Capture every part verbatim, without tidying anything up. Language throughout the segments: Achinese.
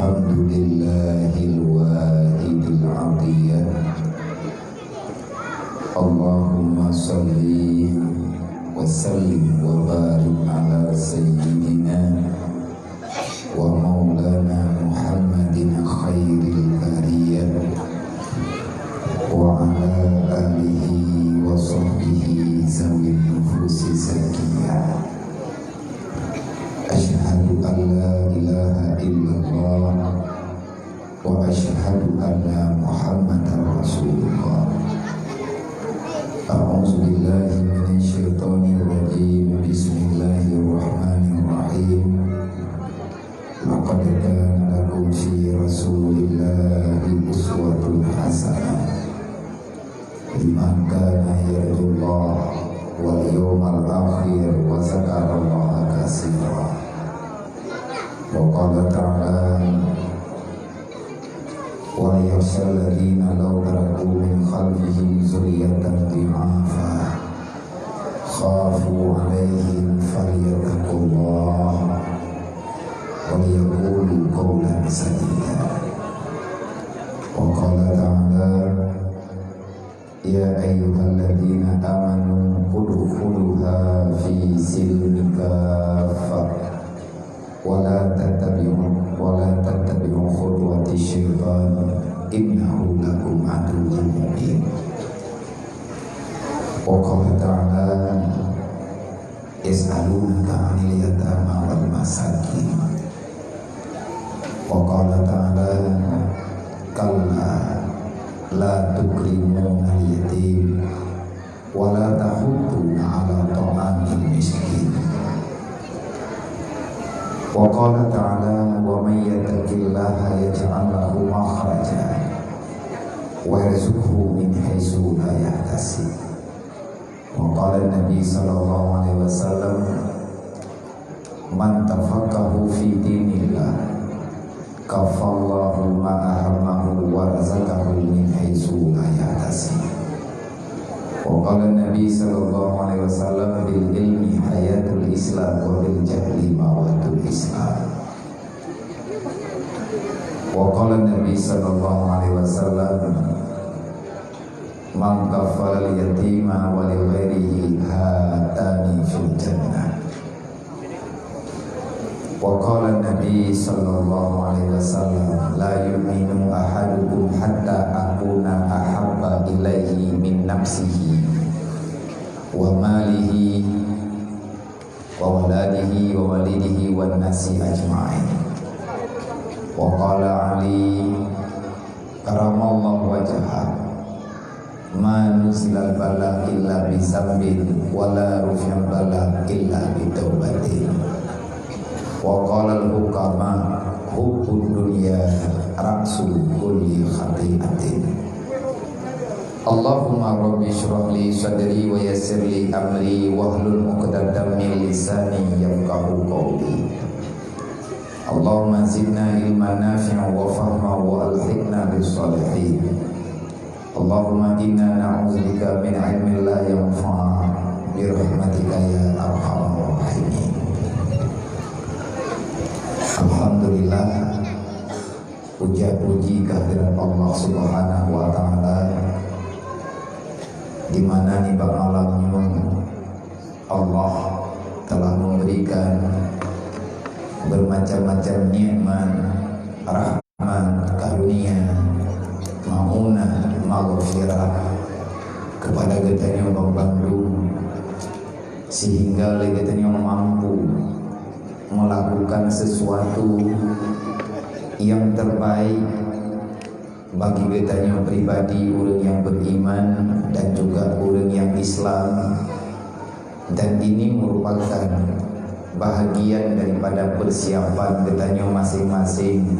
Alhamdulillahil wahidil ahad. Allahumma shalli wa sallim wa barik ala sayyidina wa maulana Muhammadin khairil bariyah wa ala alihi wa sahbihi zawin nufusi zakiyah. Asyhadu an la ilaha illallah wa asyhadu anna Muhammadar Rasulullah. A'udzu billahi minasy syaithanir rajim. Bismillahirrahmanirrahim. Laqad kana lakum fi Rasulillahi uswatun hasanah liman kana yarjullaha wal yawmal akhir wa dzakarallaha katsira. Wa qala ta'ala, "Wal yakhshal ladzina law taraku min khalfihim dzurriyyatan dhi'afa khafu 'alaihim falyattaqullaha wal yaqulu qawlan sadida." Wa qala ta'ala, "Ya ayyuhalladzina amanu udkhuluha fi silmi kaffah, wa la tattabi'u, wa la tattabi'u khutuwati syaitan, innahu lakum aduwwun mubin." Wa qala ta'ala, "Yas'alunaka 'anil yatama wal masakin." Wa qala ta'ala, "Kalla la tukrimunal yatim, wa la tahudduna 'ala ta'amil miskin." Wa qala ta'ala, "Wa may yattaqillaha yaj'al lahu makhraja, wa yarzuqhu min haitsu la yahtasib." Wa qala Nabi sallallahu alaihi wasallam, "Man tafaqahu fi dinillah, kafallahu ma ahammahu wa razaqahu min haitsu la yahtasib." Wa qala Nabi sallallahu alaihi wasallam, "Bil ilmi hayatul Islam wa bil jahli mawatul Islam." Wa qala Nabi sallallahu alaihi wasallam, "Man kaffalal yatima wa li ghairihi hatani fil jannah." Wa qala Nabi sallallahu alaihi wasallam, "La yu'minu ahadukum hatta akuna ahabba ilaihi min nafsihi wa malihi wa waladihi wa walidihi wan nasi ajma'in." Wa qala Ali karamallahu wajhah, "Ma nuzilal bala illa bi zambin, wa la rufi'al bala illa bi taubatin." Wa qalal hukama, "Hubbud dunya ra'su kulli khati'atin." Allahumma rabbi shrah li sadri wa yassir li amri wahlul 'uqdatam min lisani yafqahu qawli. Allahumma zidna ilman nafi'an wa fahma wa alhiqna bis salihin. Allahumma inna na'udzubika min ilmin la yanfa' bi rahmatika ya arhamar rahimin. Alhamdulillah, puja puji kehadirat Allah Subhanahu wa Ta'ala, di mana nibak malam nyoe Allah telah memberikan bermacam-macam nikmat, rahmat, karunia, maunah, maghfirah kepada geutanyoe banmandum, sehingga lé geutanyoe mampu melakukan sesuatu yang terbaik bagi geutanyoe pribadi, ureuëng nyang beriman dan juga ureuëng nyang Islam. Dan ini merupakan bahagian daripada persiapan geutanyoe masing-masing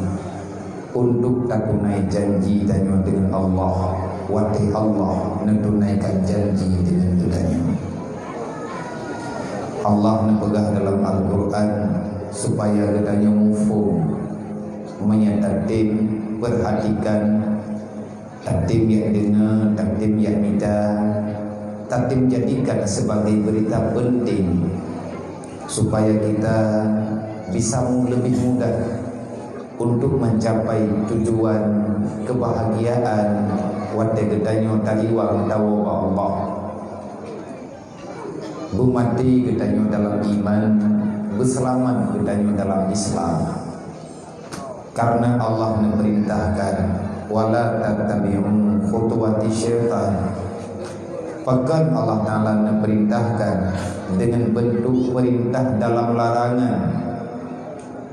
untuk tatunai janji tanyoe dengan Allah, watée Allah neutunaikan janji dengan geutanyoe. Allah neupeugah dalam Al-Quran supaya geutanyoe muphom, meunyoe tatem perhatikan, tatem jak deungoe, tatem jak mita, tatem jadikan sebagai berita penting, supaya kita bisa mu-, lebih mudah Untuk mencapai tujuan kebahagiaan watée geutanyoe taliwang tawoe bak Allah. Beumaté geutanyoe dalam iman, beuseulamat geutanyoe dalam Islam. Karena Allah neupeurintahkan, "Wala tattabi'u khutuwati syaitan." Pakon Allah Ta'ala neupeurintahkan deungon beuntuk peurintah dalam larangan,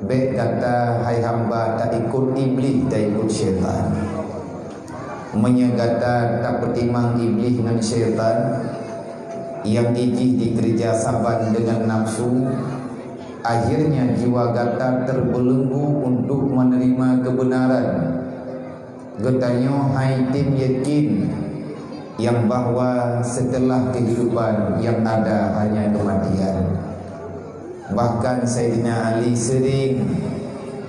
"Bék gata, hai hamba, taikot Iblih, taikot syaitan." Meunyoe gata tapeutimang Iblih ngon syaitan, nyang jih dikeureuja saban deungon nafsu, akhirnya jiwa gata teubeuleunggu untuk menerima keubeunaran. Geutanyoe hai tem yakin nyang bahwa setelah kehidupan nyang ada hanya kematian. Bahkan Saidina Ali sering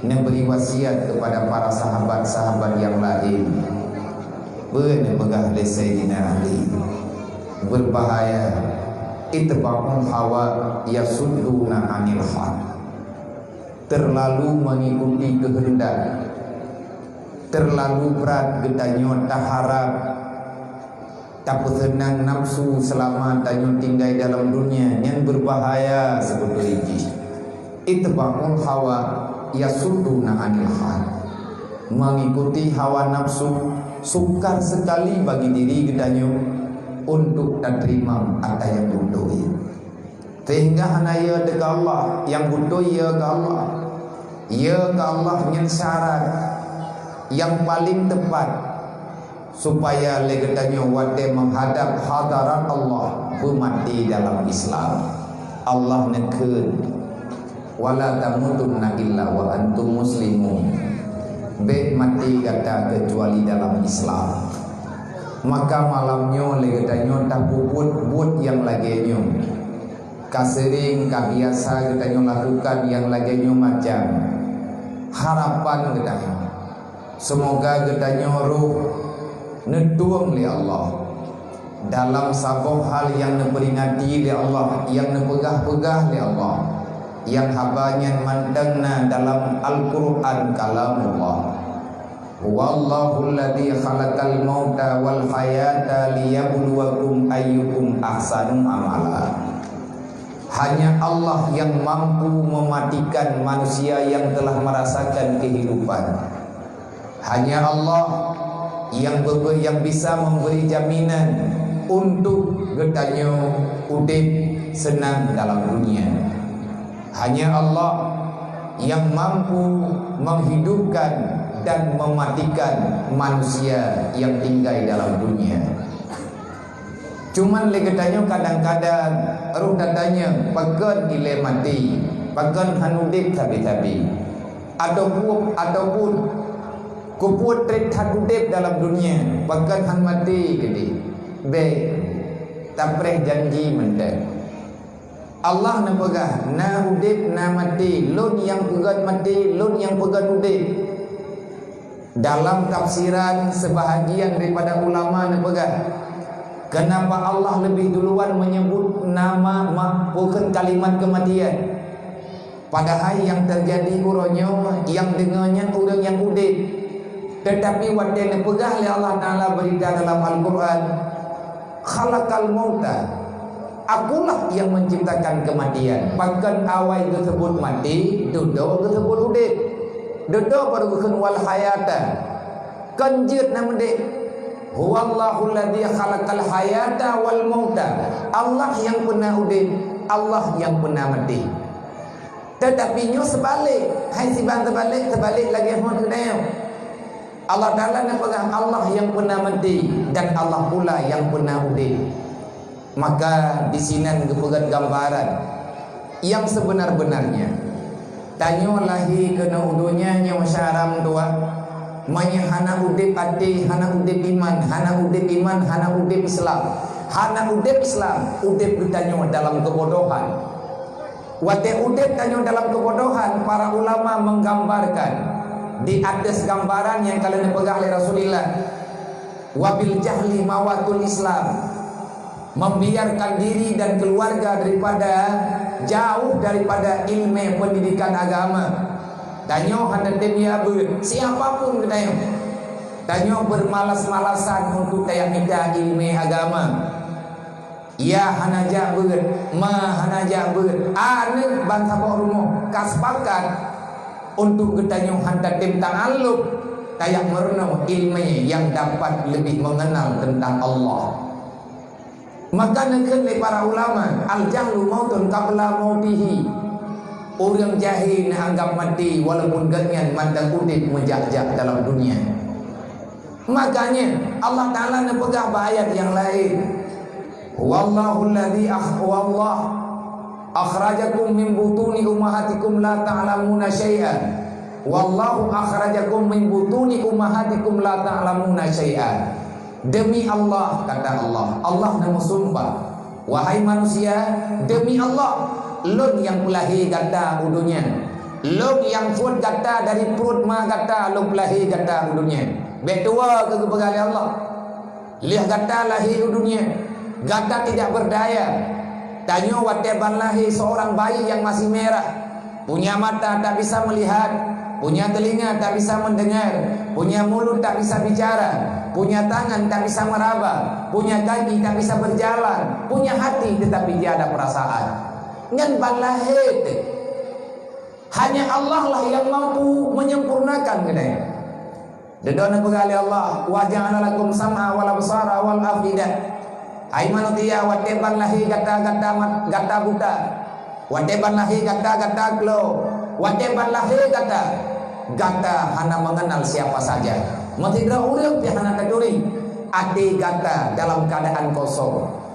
neubri wasiat kepada para sahabat-sahabat nyang laén. Peue neupeugah lé Saidina Ali? Berbahaya, "Itba'ul hawa yasudduna 'anil haq." Terlalu mengikuti kehendak, terlalu brat geutanyoe taharap tapeuseunang nafsu seulama tanyoe tinggai dalam dunia, nyan beubahaya sibeutôi jih. Itba'ul hawa yasudduna 'anil haq. Mengikuti hawa nafsu sukar sekali bagi diri geutanyoe untuk tateurimong ata nyang beutôi. Sehingga hana yö teuka Allah, nyang beutôi yö keu Allah. Yö keu Allah nyan syarat nyang paleng teupat supaya lé geutanyoe watée meuhadab hadarat Allah beumaté dalam Islam. Allah neukheun, "Wala tamutunna illa wa antum muslimun." Bék maté gata keucuali dalam Islam. Maka malam nyoe lé geutanyoe tapeubuet buet nyang lagée nyoe. Ka sering, ka biasa geutanyoe lakukan nyang lagée nyoe macam. Harapan geutanyoe, seumoga geutanyoe roh neutueng lé Allah dalam saboh hal nyang neupeuringati lé Allah, nyang neupeugah-peugah lé Allah, nyang haba nyan mantong na dalam Al-Qur'an, Kalamullah. "Huwallahul ladzi khalaqal mauta wal hayata liyabluwakum ayyukum ahsanu amala." Hanya Allah yang mampu mematikan manusia yang telah merasakan kehidupan. Hanya Allah yang be-, yang bisa memberi jaminan untuk geutanyoe udeb seunang dalam dunia. Hanya Allah yang mampu menghidupkan dan mematikan manusia yang tinggai dalam dunia. Cuman lé geutanyoe kadang-kadang roh tatanyong, pakon ilée maté, pakon hana udeb sabe-sabe. Ataupun, ataupun keupeue treb that udeb dalam dunia, pakon hana maté keudeh. Bék, tapreh janji mantong. Allah neupeugah, "Na udeb, na maté, Lôn nyang peugét maté, Lôn nyang peugét udeb." Dalam tafsiran, sebahagian daripada ulama neupeugah, kenapa Allah lebih duluan menyebut nama ma-, bukan kalimat kematian? Padahai nyang teujadi uroe nyoe nyang deungoe nyan ureuëng nyang udeb. Teutapi watée neupeugah lé Allah Taala beurita dalam Al-Qur'an, "Khalaqal mauta." Akulah yang menciptakan kematian. Pakon awai geuseubut maté, dudoe geuseubut udeb. Dudoe baru geukheun wal hayata. Kon jeuet na meudeb. "Huwallahul ladzi khalaqal hayata wal mauta." Allah nyang peuna udeb, Allah nyang peuna maté. Teutapi nyoe seubalek, hai siban seubalek, seubalek lagée hon keunoe. Allah Taala neupeugah Allah nyang peuna maté dan Allah pula nyang peuna udeb. Maka disinan geupeugét gambaran nyang seubeuna-beunarnya. Tanyoe lahé keunoe u donya nyoe syara meutuah, meunyoe hana udeb até, hana udeb iman, hana udeb iman, hana udeb Islam. Hana udeb Islam, udeb geutanyoe dalam keubodohan. Watée udeb tanyoe dalam keubodohan, para ulama menggambarkan di ateueh gambaran nyang ka lheueh neupeugah lé Rasulullah, "Wabil jahli mawatul Islam." Membiarkan diri dan keluarga daripada, jauh daripada ilmu pendidikan agama. Tanyoe hana tem ya beuet, siapa pun geutanyoe. Tanyoe bermalas-malasan untuk tajak mita ileumèe agama. Ya hana jak beuet, ma hana jak beuet, aneuk ban saboh rumoh ka sepakat untuk geutanyoe hana tem ta'alluq, tajak meurunoe ileumèe nyang dapat leubeh mengenal tentang Allah. Maka neukheun lé para ulama, "Al-jahlu mautun qabla mautihi." Ureuëng jahé neuanggap maté walaupun gobnyan mantong udeb meujak-jak dalam dunia. Makanya Allah Taala neupeugah bak ayat nyang laén, "Huwallahu alladzi akh-, huwallah akhrajakum min butuni ummahatikum la ta'lamuna syai'a. Wallahu akhrajakum min butuni ummahatikum la ta'lamuna syai'a." Demi Allah, kata Allah, Allah neumeusumpah, "Wahai manusia, demi Allah, Lôn nyang peulahé gata u donya. Lôn nyang peuet gata dari pruet ma gata, Lôn peulahé gata u donya." Bék tuwoe keu geupeugah lé Allah. Lheueh gata lahé u donya, gata tidak berdaya. Tanyoe watée ban lahé seorang bayi yang masih merah, punya mata tak bisa melihat, punya telinga tak bisa mendengar, punya mulut tak bisa bicara, punya tangan tak bisa meraba, punya kaki tak bisa berjalan, punya hati tetapi tiada perasaan. Nyan ban lahé teuh. Hanya Allah lah yang mampu menyempurnakan keunoe. Dudoe neupeugah lé Allah, "Wa ja'ala lakum sam'a wal absara wal af'idah." Hai manusia, watée ban lahé gata, gata mat-, gata buta. Watée ban lahé gata, gata klo. Watée ban lahé gata, gata hana mengenal siapa saja. Meusidroe ureuëng pih hana taturi. Até gata dalam keadaan kosong.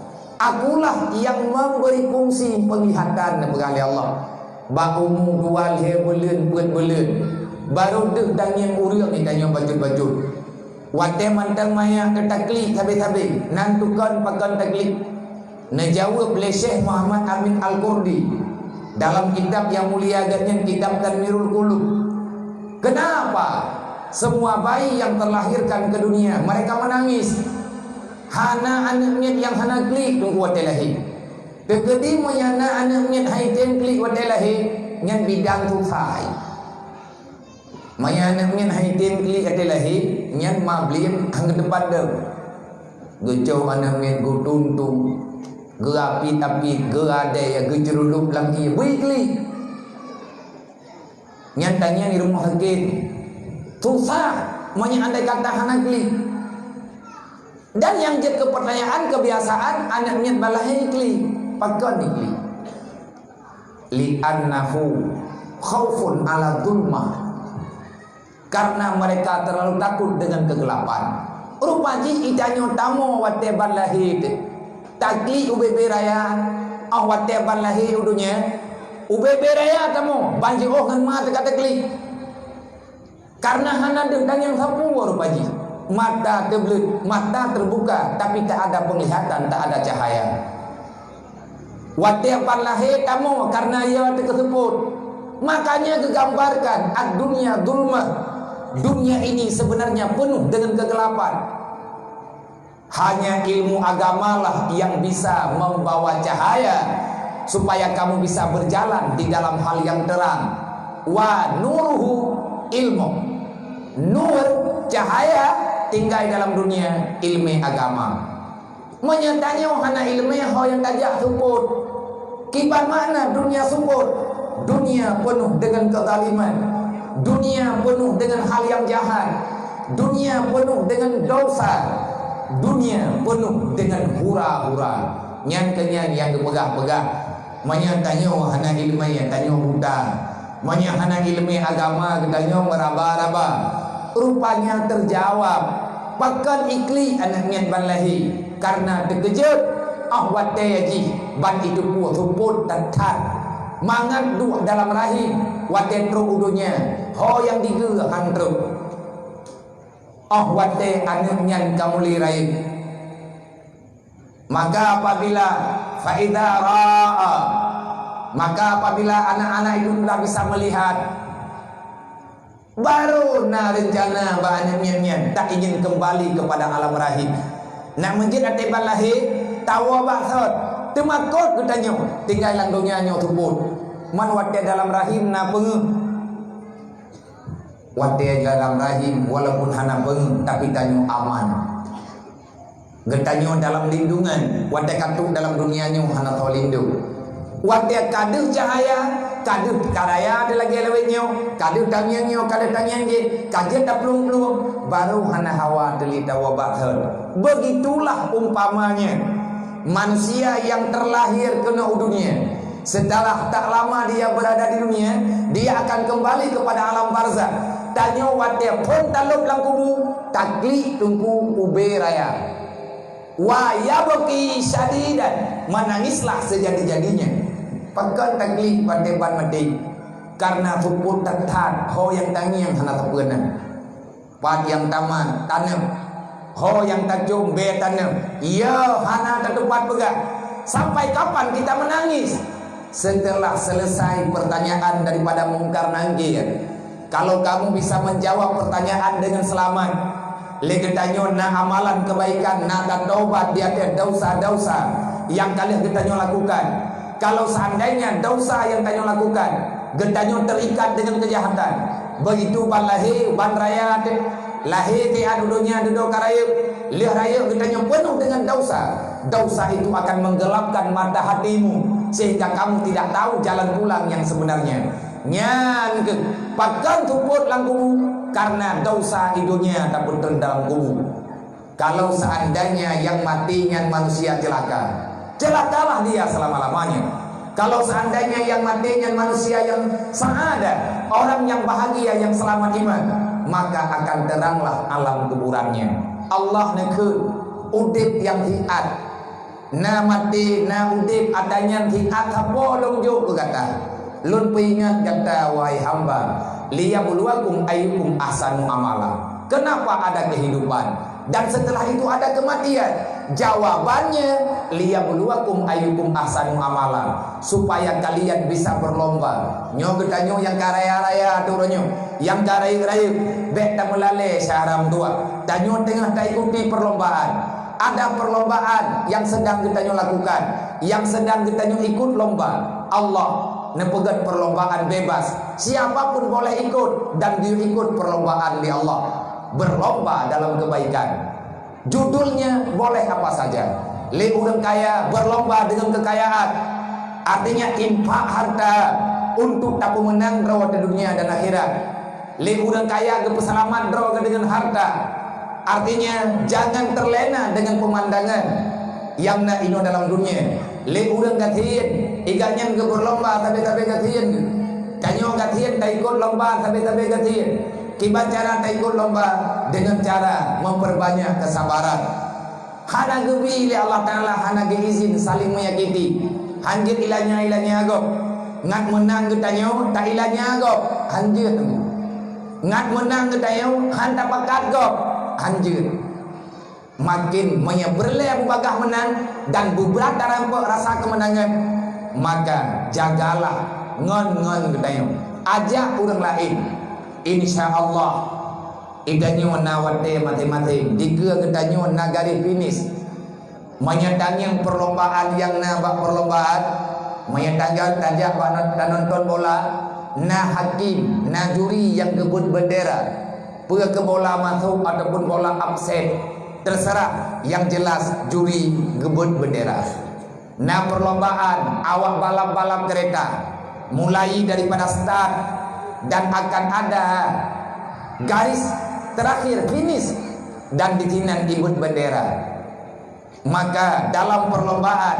Akulah yang memberi fungsi penglihatan, neupeugah lé Allah. Bak umu dua lhée buleuen, peuet buleuen, barô deuh tangieng ureuëng nyang tanyoe bacut-bacut. Watée mantong manyak teuh taklik sabe-sabe, nan tukon pakon taklik. Neujaweueb lé Syekh Muhammad Amin Al-Qurdi dalam kitab yang mulia geuh nyan, kitab Tanwirul Qulub. Kenapa semua bayi yang terlahirkan ke dunia mereka menangis? Hana aneuk miet nyang hana klik teungku watée lahé. Teukeudi meunyo na aneuk miet hai tem klik watée lahé, nyan bidang susah. Meunyo aneuk miet hai tem klik watée lahé, nyan ma bliem han geuteumpat deuh. Geucok aneuk miet geutuntung, geuapit-apit, geuadée, geuceurulup lam ié, bri klik. Nyan tangieng di rumoh sakét. Susah meunyo andai kata hana klik. Dan nyang jeuet keu peutanyaan, kebiasaan aneuk miet ban lahé klik. Pakon klik? Li'annahu khaufun 'ala zulmah. Karena mereka terlalu takut dengan kegelapan. Rupa jih geutanyoe tamong watée ban lahé teuh. Taklik ubé-bé raya, óh watée ban lahé u donya, ubé-bé raya tamong, ban jiôh ngon ma teuka taklik. Karena hana deuh tangieng sapeue rupa jih. Mata teubleuet, mata terbuka, tapi tak ada penglihatan, tak ada cahaya. Watée ban lahé tamong karena ya teukeuseumpôt. Makanya geugambarkan ad-dunya zulmah. Dunia ini sebenarnya penuh dengan kegelapan. Hanya ilmu agamalah yang bisa membawa cahaya supaya kamu bisa berjalan di dalam hal yang terang. Wa nuruhu ilmu. Nur, cahaya, tinggai dalam dunia ilmu agama. Meunyo tanyoe hana ileumèe, ho nyang tajak seupôt. Kiban makna dunia seupôt? Dunia penuh dengan kezaliman. Dunia penuh dengan hal yang jahat. Dunia penuh dengan dosa. Dunia penuh dengan hura-hura. Nyan keuh nyan nyang geupeugah-peugah. Meunyo tanyoe hana ileumèe, tanyoe buta. Meunyo hana ileumèe agama, geutanyoe meuraba-raba. Rupanya teujaweueb, pakon iklik aneuk miet ban lahé, kareuna teukeujot, óh watèe jih ban iteupeue seupôt that-that. Mangat duek dalam rahim, watèe trok u donya, ho nyang digeue han trok. Óh watèe aneuk nyan ka mulai rayeuk. Maka apabila, fa idza ra'a, maka apabila anak-anak itu sudah bisa melihat, baru na reuncana bak aneuk miet nyan tak ingin kembali kepada alam rahim. Nak meujeuet até ban lahé, tawoe bak sot, teumakot geutanyoe tinggai lam donya nyoe seupôt. Man watèe dalam rahim na peungeuh. Watée dalam rahim, walaupun hana beungeuh, tapi tanyoe aman. Geutanyoe dalam lindungan, watée ka trok dalam dunia nyoe hana soe lindong. Watée ka deuh cahya, ka deuh karaya di lagée lawét nyoe, ka deuh tangieng nyoe, ka deuh tangieng jéh, ka jeuet taplueng-plueng, barô hana hawa teuli tawoe bak thon. Begitulah umpamanya manusia yang terlahir keunoe u dunia. Setelah tak lama dia berada di dunia, dia akan kembali kepada alam barzakh. Tanyoe watée phon talôb lam kubu, taklik teungku ubé raya. Wa yabki syadidan, menangislah sejadi-jadinya. Pakon taklik watée ban maté? Karena seupôt that-that ho nyang tangieng hana sapeue na. Pat nyang tamat, taneum. Ho nyang tacok, bée taneum. Iya, hana tatupat peugah. Sampai kapan kita menangis? Setelah selesai pertanyaan daripada Mungkar Nakir, kalau kamu bisa menjawab pertanyaan dengan selamat, lé geutanyoe na amalan kebaikan, na tatobat di ateueh dosa-dosa nyang ka lheueh geutanyoe lakukan. Kalau seandainya dosa nyang tanyoe lakukan, geutanyoe terikat dengan kejahatan, begitu ban lahé, ban raya teuh, lahé teuh u donya dudoe ka rayeuk, lheueh rayeuk geutanyoe penuh dengan dosa. Dosa itu akan menggelapkan mata hatimu, sehingga kamu tidak tahu jalan pulang yang sebenarnya. Nyan keuh, pakon seupôt lam kubu, karena dosa di dunia tapeutrön dalam kubu. Kalau seandainya yang mati nyan manusia celaka, celakalah dia selama-lamanya. Kalau seandainya yang mati nyan manusia yang sa'adah, orang yang bahagia, yang selamat iman, maka akan teranglah alam kuburannya. Allah neukheun, udeb nyang siat, na maté, na udeb, ata nyan siat saboh lôn jok keu gata. Lôn peuingat gata, wahai hamba, liyabluwakum ayyukum ahsanu amala. Kenapa ada kehidupan? Dan setelah itu ada kematian. Jawabannya, liyabluwakum ayyukum ahsanu amala, supaya kalian bisa berlomba. Nyoe geutanyoe nyang ka raya-raya ateueh uroe nyoe, nyang ka rayeuk-rayeuk, bék tameulalée syedara meutuwah. Tanyoe teungoh taikuti perlombaan. Ada perlombaan yang sedang geutanyoe lakukan, yang sedang geutanyoe ikut lomba. Allah neupeugét perlombaan bebas. Siapa pun boleh ikut dan geuyue ikut perlombaan lé Allah. Berlomba dalam kebaikan. Judulnya boleh apa saja. Lé ureuëng kaya berlomba dengan kekayaan. Artinya infak harta untuk tapeumeunang droe di dunia dan akhirat. Lé ureuëng kaya geupeuseulamat droe geuh deungon harta. Artinya jangan terlena dengan pemandangan nyang na inoe dalam dunia. Lé ureuëng gasien, iga nyan geupeulomba sabe-sabe gasien. Tanyoe gasien taikot lomba sabe-sabe gasien. Kiban cara taikot lomba? Dengan cara memperbanyak kesabaran. Hana geubi lé Allah Taala, hana geuizin saling menyakiti. Hanjeuet ilanya-ilanya gob. Ngat meunang geutanyoe, ta-ilanya gob. Hanjeuet. Ngat meunang geutanyoe, han tapakat gob. Hanjeuet. Makin meunyoe peureulée bubagaih meunang dan beubrat tarampok rasa keumeunangan, maka jagalah ngon-ngon geutanyoe. Ajak ureuëng laén. Insya Allah, geutanyoe na watée maséng-maséng. Dikeue geutanyoe na garéh finish. Meunyoe tangieng perlombaan nyang na bak perlombaan, meunyoe tangieng tajak bak non-, tanonton bola, na hakim, na juri nyang geubeuet bendera. Peue keu bola masôk ataupun bola absen, terserah, nyang jelas juri geubeuet bendera. Na perlombaan awak balap-balap kereta, mulai daripada start dan akan ada garis terakhir, finish, dan di sinan ibeuet bendera. Maka dalam perlombaan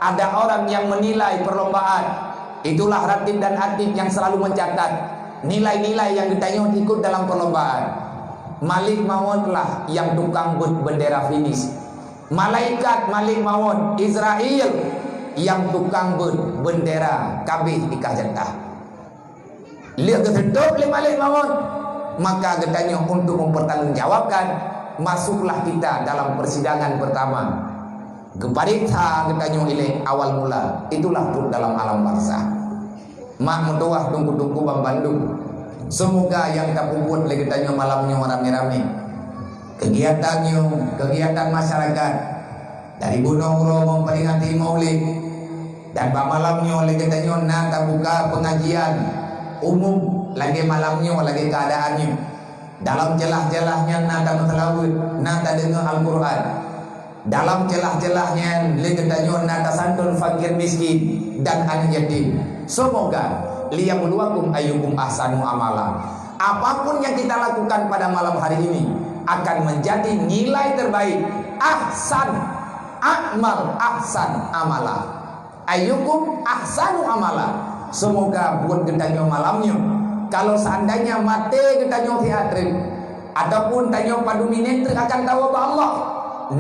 ada orang yang menilai perlombaan. Itulah ratib dan atid yang selalu mencatat nilai-nilai yang geutanyoe ikut dalam perlombaan. Malik Maut lah yang tukang beuet bendera finish. Malaikat Malik Maut, Israel, yang tukang beuet bendera kabeh di kah jatah. Lheueh geuseutôt lé Malik Maut, maka geutanyoe untuk mempertanggungjawabkan, masuklah kita dalam persidangan pertama. Geupareksa geutanyoe ilée awal mula, itulah trok dalam alam barzakh. Mak meutuwah teungku-teungku banmandum, seumoga nyang tapeubuet lé geutanyoe malam nyoe ramé-ramé, kegiatan nyoe, kegiatan masyarakat, dari bunoe uroe memperingati Maulid, dan bak malam nyoe lé geutanyoe na tabuka pengajian Umum lagée malam nyoe, lagée keuadaan nyoe. Dalam ceulah-ceulah nyan na tameuseulaweuet, na tadeungoe Al-Qur'an. Dalam ceulah-ceulah nyan lé geutanyoe na tasantun fakir miskin dan aneuk yatim. Semoga liyabluwakum ayyukum ahsanu amala. Apapun yang kita lakukan pada malam hari ini akan menjadi nilai terbaik. Ahsan amal, ahsan amala. Ayyukum ahsanu amala. Semoga buet geutanyoe malam nyoe, kalau seandainya maté geutanyoe siat treuk, ataupun tanyoe padum minét treuk akan tawoe bak Allah,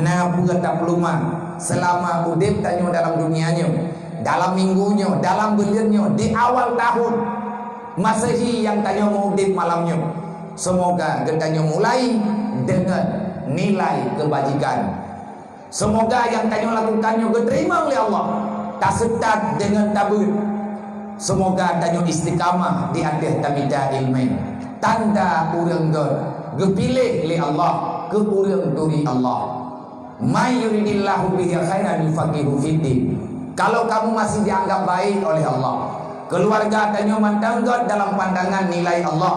na peue tapeuleumah seulama udeb tanyoe dalam dunia nyoe, dalam minggu nyoe, dalam buleuen nyoe, di awal tahun Masehi nyang tanyoe meuudeb malam nyoe. Semoga geutanyoe mulai deungon nilai keubajikan. Semoga nyang tanyoe lakukan nyoe geuteurimong lé Allah, taseutôt deungon tabeuet. Semoga tanyoe istiqamah di ateueh tamita ileumèe, tanda ureuëng gét geupiléh lé Allah keu ureuëng turi Allah. "May yuridillahu bihi khairan yufaqihu fiddin." Kalau kamu masih dianggap baik oleh Allah, keluarga tanyoe mantong gét dalam pandangan nilai Allah,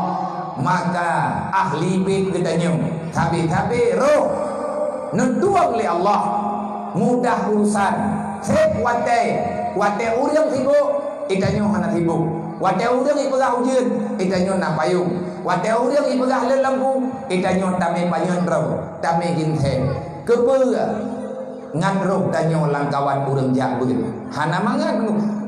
maka ahli bét geutanyoe sabe-sabe roh neutueng lé Allah, mudah urusan. Seb watée, watée ureuëng sibuk, geutanyoe hana sibuk. Watée ureuëng jipeugah ujeuen, geutanyoe na payong. Watée ureuëng jipeugah lé lampu, geutanyoe tamé panyöt droe, tamé ginseng. Keupeue? Ngat roh tanyoe lamkawan ureuëng jak beuet. Hana mangat,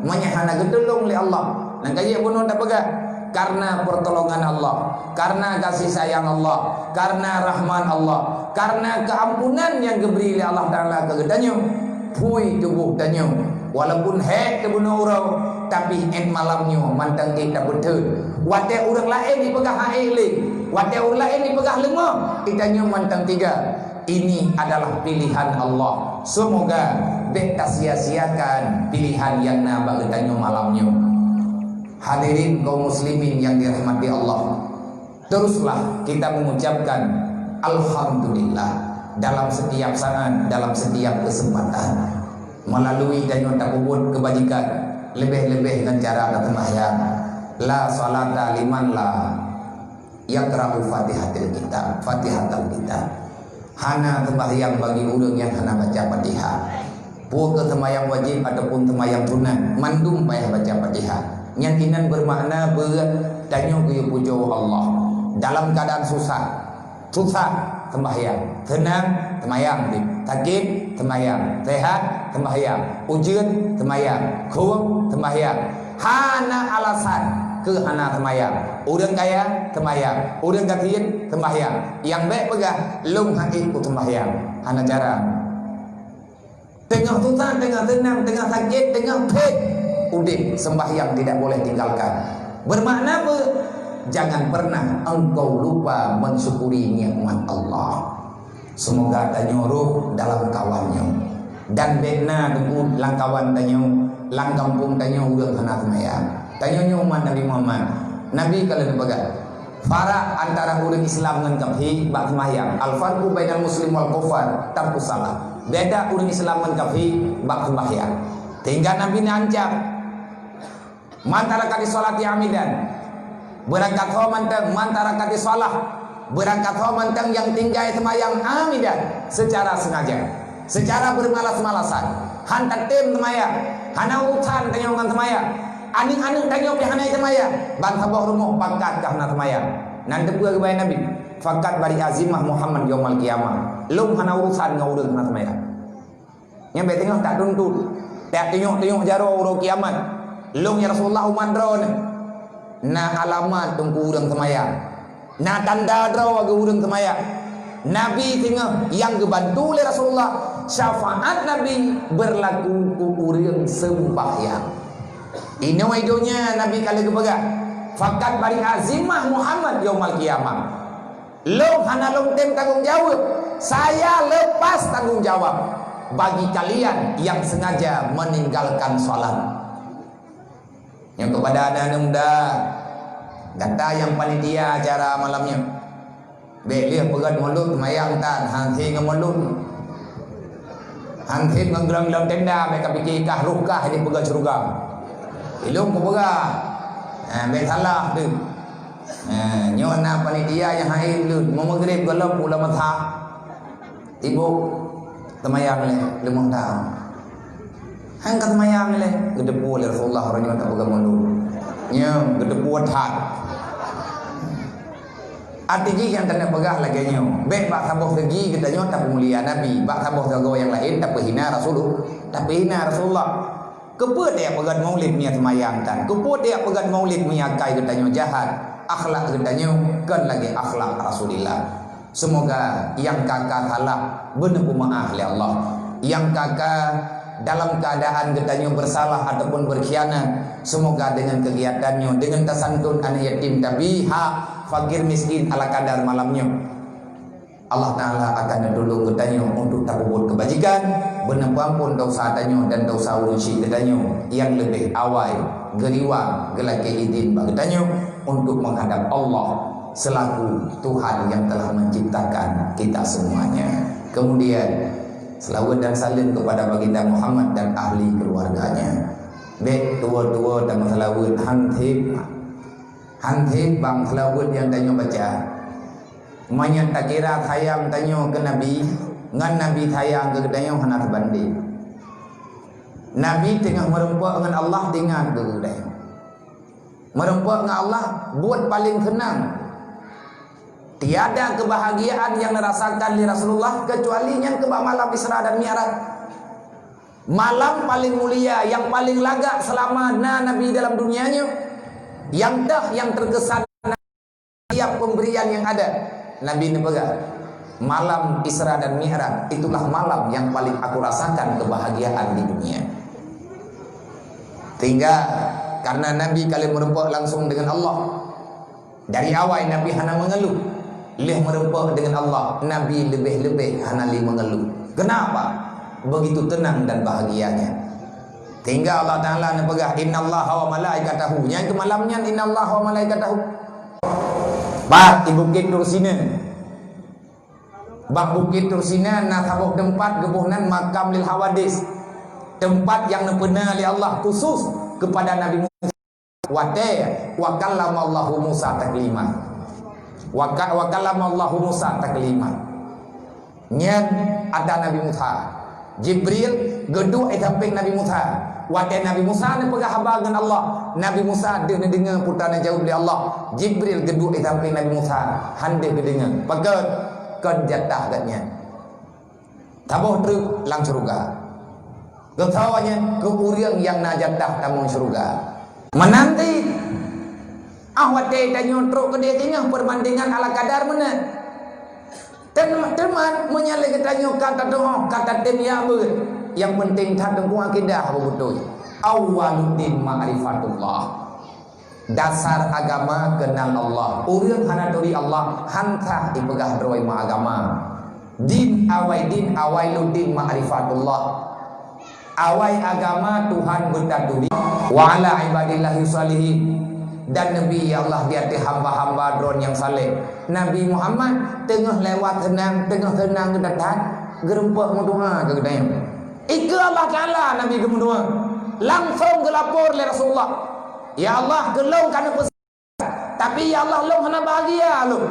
meunyoe hana geutulông lé Allah. Nyang ka jeuet bunoe tapeugah, karena pertolongan Allah, karena kasih sayang Allah, karena rahmat Allah, karena keampunan yang geubri lé Allah Taala keu geutanyoe, phui tuboh tanyoe. Walaupun hék teubunoe uroe, tapi 'et malam nyoe mantong ék tapeutheun. Watée ureuëng laén jipeugah hana ék lé, watée ureuëng laén jipeugah leungoh, geutanyoe mantong teuga. Ini adalah pilihan Allah. Semoga bék tasia-siakan pilihan nyang na bak geutanyoe malam nyoe. Hadirin kaum muslimin yang dirahmati Allah, teruslah kita mengucapkan alhamdulillah dalam setiap saat, dalam setiap kesempatan. Melalui tanyoe tapeubuet keubajikan, leubeh-leubeh ngon cara taseumbahyang. La salata liman la yaqra'u Fatihatil Kitab, Fatihatal Kitab. Hana seumbahyang bagi ureuëng nyang hana baca Fatihah. Peue keu seumbahyang wajéb ataupun seumbahyang sunat, mandum payah baca Fatihah. Nyan inan beumakna beuet tanyoe geuyue pujoe Allah. Dalam keuadaan susah, susah seumbahyang, seunang seumbahyang, sakét seumbahyang, sehat seumbahyang, ujeuen seumbahyang, khueng seumbahyang. Hana alasan keu hana seumbahyang. Ureuëng kaya seumbahyang, ureuëng gasien seumbahyang. Nyang bék peugah, "Lôn han ék kuseumbahyang." Hana cara. Teungoh susah, teungoh seunang, teungoh sakét, teungoh phet udeb, seumbahyang tidak boleh tinggalkan. Bermakna apa? Jangan pernah engkau lupa mensyukuri nikmat Allah. Semoga tanyoe rhoh dalam kawan nyoe. Dan bék na teungku lam kawan tanyoe, lam gampông tanyoe ureuëng hana seumayang. Tanyoe nyoe umat Nabi Muhammad. Nabi ka lheueh geupeugah, farak antara ureuëng Islam ngon kafé bak seumayang. Al-farqu bainal muslim wal kufar tarkus shalah. Beda ureuëng Islam ngon kafé bak seumayang. Sehingga Nabi neuancam, "Man taraka li sholati amidan." Beurangkat ho mantong, "Man taraka li sholah." Beurangkat ho mantong nyang tinggai seumayang amidan, secara sengaja, secara bermalas-malasan. Han tatem seumayang, hana urusan tanyoe ngon seumayang. Aneuëk-aneuëk tanyoe pih hana seumayang, ban saboh rumoh pakat ka hana seumayang. Nan teupeue geubai Nabi, "Faqad bari'a zimmah Muhammad yaumal qiyamah." Lôn hana urusan ngon ureuëng hana seumayang. Nyan bék teungoh tatuntut, tatunyok-tunyok jaroe uroe kiamat. Lôn, ya Rasulullah, umat droeneuh. Na alamat teungku ureuëng seumayang. Na tanda droe keu ureuëng seumayang. Nabi teungoh nyang geubantu lé Rasulullah, syafaat Nabi beurlaku keu ureuëng seumbahyang. Inoe donya Nabi ka lheueh geupeugah, "Faqad bari'a zimmah Muhammad yaumal qiyamah." Lôn hana lôn tem tanggong jaweueb. Saya lepas tanggong jawab bagi kalian yang sengaja meninggalkan salat. Nyang kepada aneuk muda, gata nyang panitia acara malam nyoe, bék lheueh peugét mulod, seumayang tan, han seb ngon mulod. Han seb ngon glong-glong tenda, bék ka pike kah roh kah di peugét syeuruga. Ilôn kupeugah, Ha, bèk salah tu. Ha, nyoe na panitia nyang hai leuet, meumeugrib gohlom pula masa. Tiboh seumayang lé, leumoh taun. Han ka seumayang lé, geuteupeue lé Rasulullah uroe nyoe tapeugah mulod. Nyoe geuteupeue that. Arti jih nyang keuneuk peugah lagèe nyoe, bèk bak saboh segi geutanyoe tapeumulia Nabi, bak saboh sagoe nyang laén tapeuhina Rasulullah, tapeuhina Rasulullah. Keupeue tajak peugöt maulid meunyo seumayang tan? Keupeue tajak peugöt maulid meunyo akai geutanyoe jahat? Akhlak geutanyoe kon lagèe akhlak Rasulullah. Seumoga nyang ka-ka salah beuneupeumaáh lé Allah. Nyang ka-ka dalam keuadaan geutanyoe beusalah ataupun beukhianat, seumoga deungon keugiatan nyoe, deungon tasantun aneuk yatim tabi, hak fakir miskin ala kadar malam nyoe, Allah Taala akan neutulông geutanyoe untuk tapeubuet keubajikan, beuneupeuampon desya tanyoe dan desya ureueng syik geutanyoe nyang leubeh awai geuriwang geulakèe idhin bak geutanyoe untuk menghadap Allah selaku Tuhan yang telah menciptakan kita semuanya. Kemudian, selawat dan salam kepada Baginda Muhammad dan ahli keluarganya. Bèk tuwo-tuwo tameuseulaweuet, han sép, han sép bang seulaweuet nyang tanyoe baca. Meunyo takira sayang tanyoe keu Nabi, ngon Nabi sayang keu geutanyoe hana teubandéng. Nabi teungoh meurumpok ngon Allah, teuingat keu geutanyoe. Meurumpok ngon Allah buet paleng seunang. Tiada kebahagiaan nyang neurasakan lé Rasulullah keucuali nyan keu bak malam Isra dan Mi'raj. Malam paleng mulia, nyang paleng lagak seulama na Nabi dalam dunia nyoe, nyang teuh nyang teukesan tiap pemberian yang ada. Nabi neupeugah, "Malam Isra dan Mi'raj itulah malam yang paling aku rasakan kebahagiaan di dunia." Sehingga karena Nabi ka lheueh meurumpok langsung dengan Allah, dari awai Nabi hana mengeluh. Lheueh meurumpok dengan Allah, Nabi leubeh-leubeh hana lé mengeluh. Kenapa? Begitu tenang dan bahagianya. Sehingga Allah Taala neupeugah, "Innallaha wa malaikatahu." Nyang keu malam nyan, "Innallaha wa malaikatahu." Bak di Bukét Tursina. Bak Bukét Tursina na saboh teumpat geuboh nan Makam lil Hawadis. Teumpat nyang neupeuna lé Allah khusus kepada Nabi Musa. Watèe, "Wa kallamallahu Musa taklima." Wa ka-, "Wa kallamallahu Musa taklima." Nyan ada Nabi Musa. Jibril geuduek di sampéng Nabi Musa. Watèe Nabi Musa neupeugah haba ngon Allah, Nabi Musa deuh neudeungoe peue nyang neujaweueb lé Allah. Jibril geuduek di sampéng Nabi Musa, han deuh geudeungoe. Pakon? Kon jatah gobnyan. Saboh treuk lam syeuruga. Geutanyoe nyan keu ureueng nyang na jatah tamong syeuruga. Meunan cit, ah watèe tanyoe trok keudéh singoh, peubandingan ala kadar meunan. Ten-, teuma meunyo lé geutanyoe ka tatu'oh, ka tatem jak beuet, nyang peunteng that teungku akidah beubeutôi. Awwaluddin ma'rifatullah. Dasar agama keunal Allah. Ureueng hana turi Allah, han sah jipeugah droe meuagama. Din awai din, awailuddin ma'rifatullah. Awai agama Tuhan beutaturi. Wa ala ibadillahi shalihin. Dan neubi, ya Allah, di ateueh hamba-hamba Droe nyang saleh. Nabi Muhammad teungoh lewat seunang, teungoh seunang geutathat, geurumpok meudoa keu geutanyoe. Ikeue Allah Taala Nabi geumeudoa. Langsong geulapor lé Rasulullah, "Ya Allah, keu lôn ka neupeusa-, tapi ya Allah, lôn hana bahagia lôn.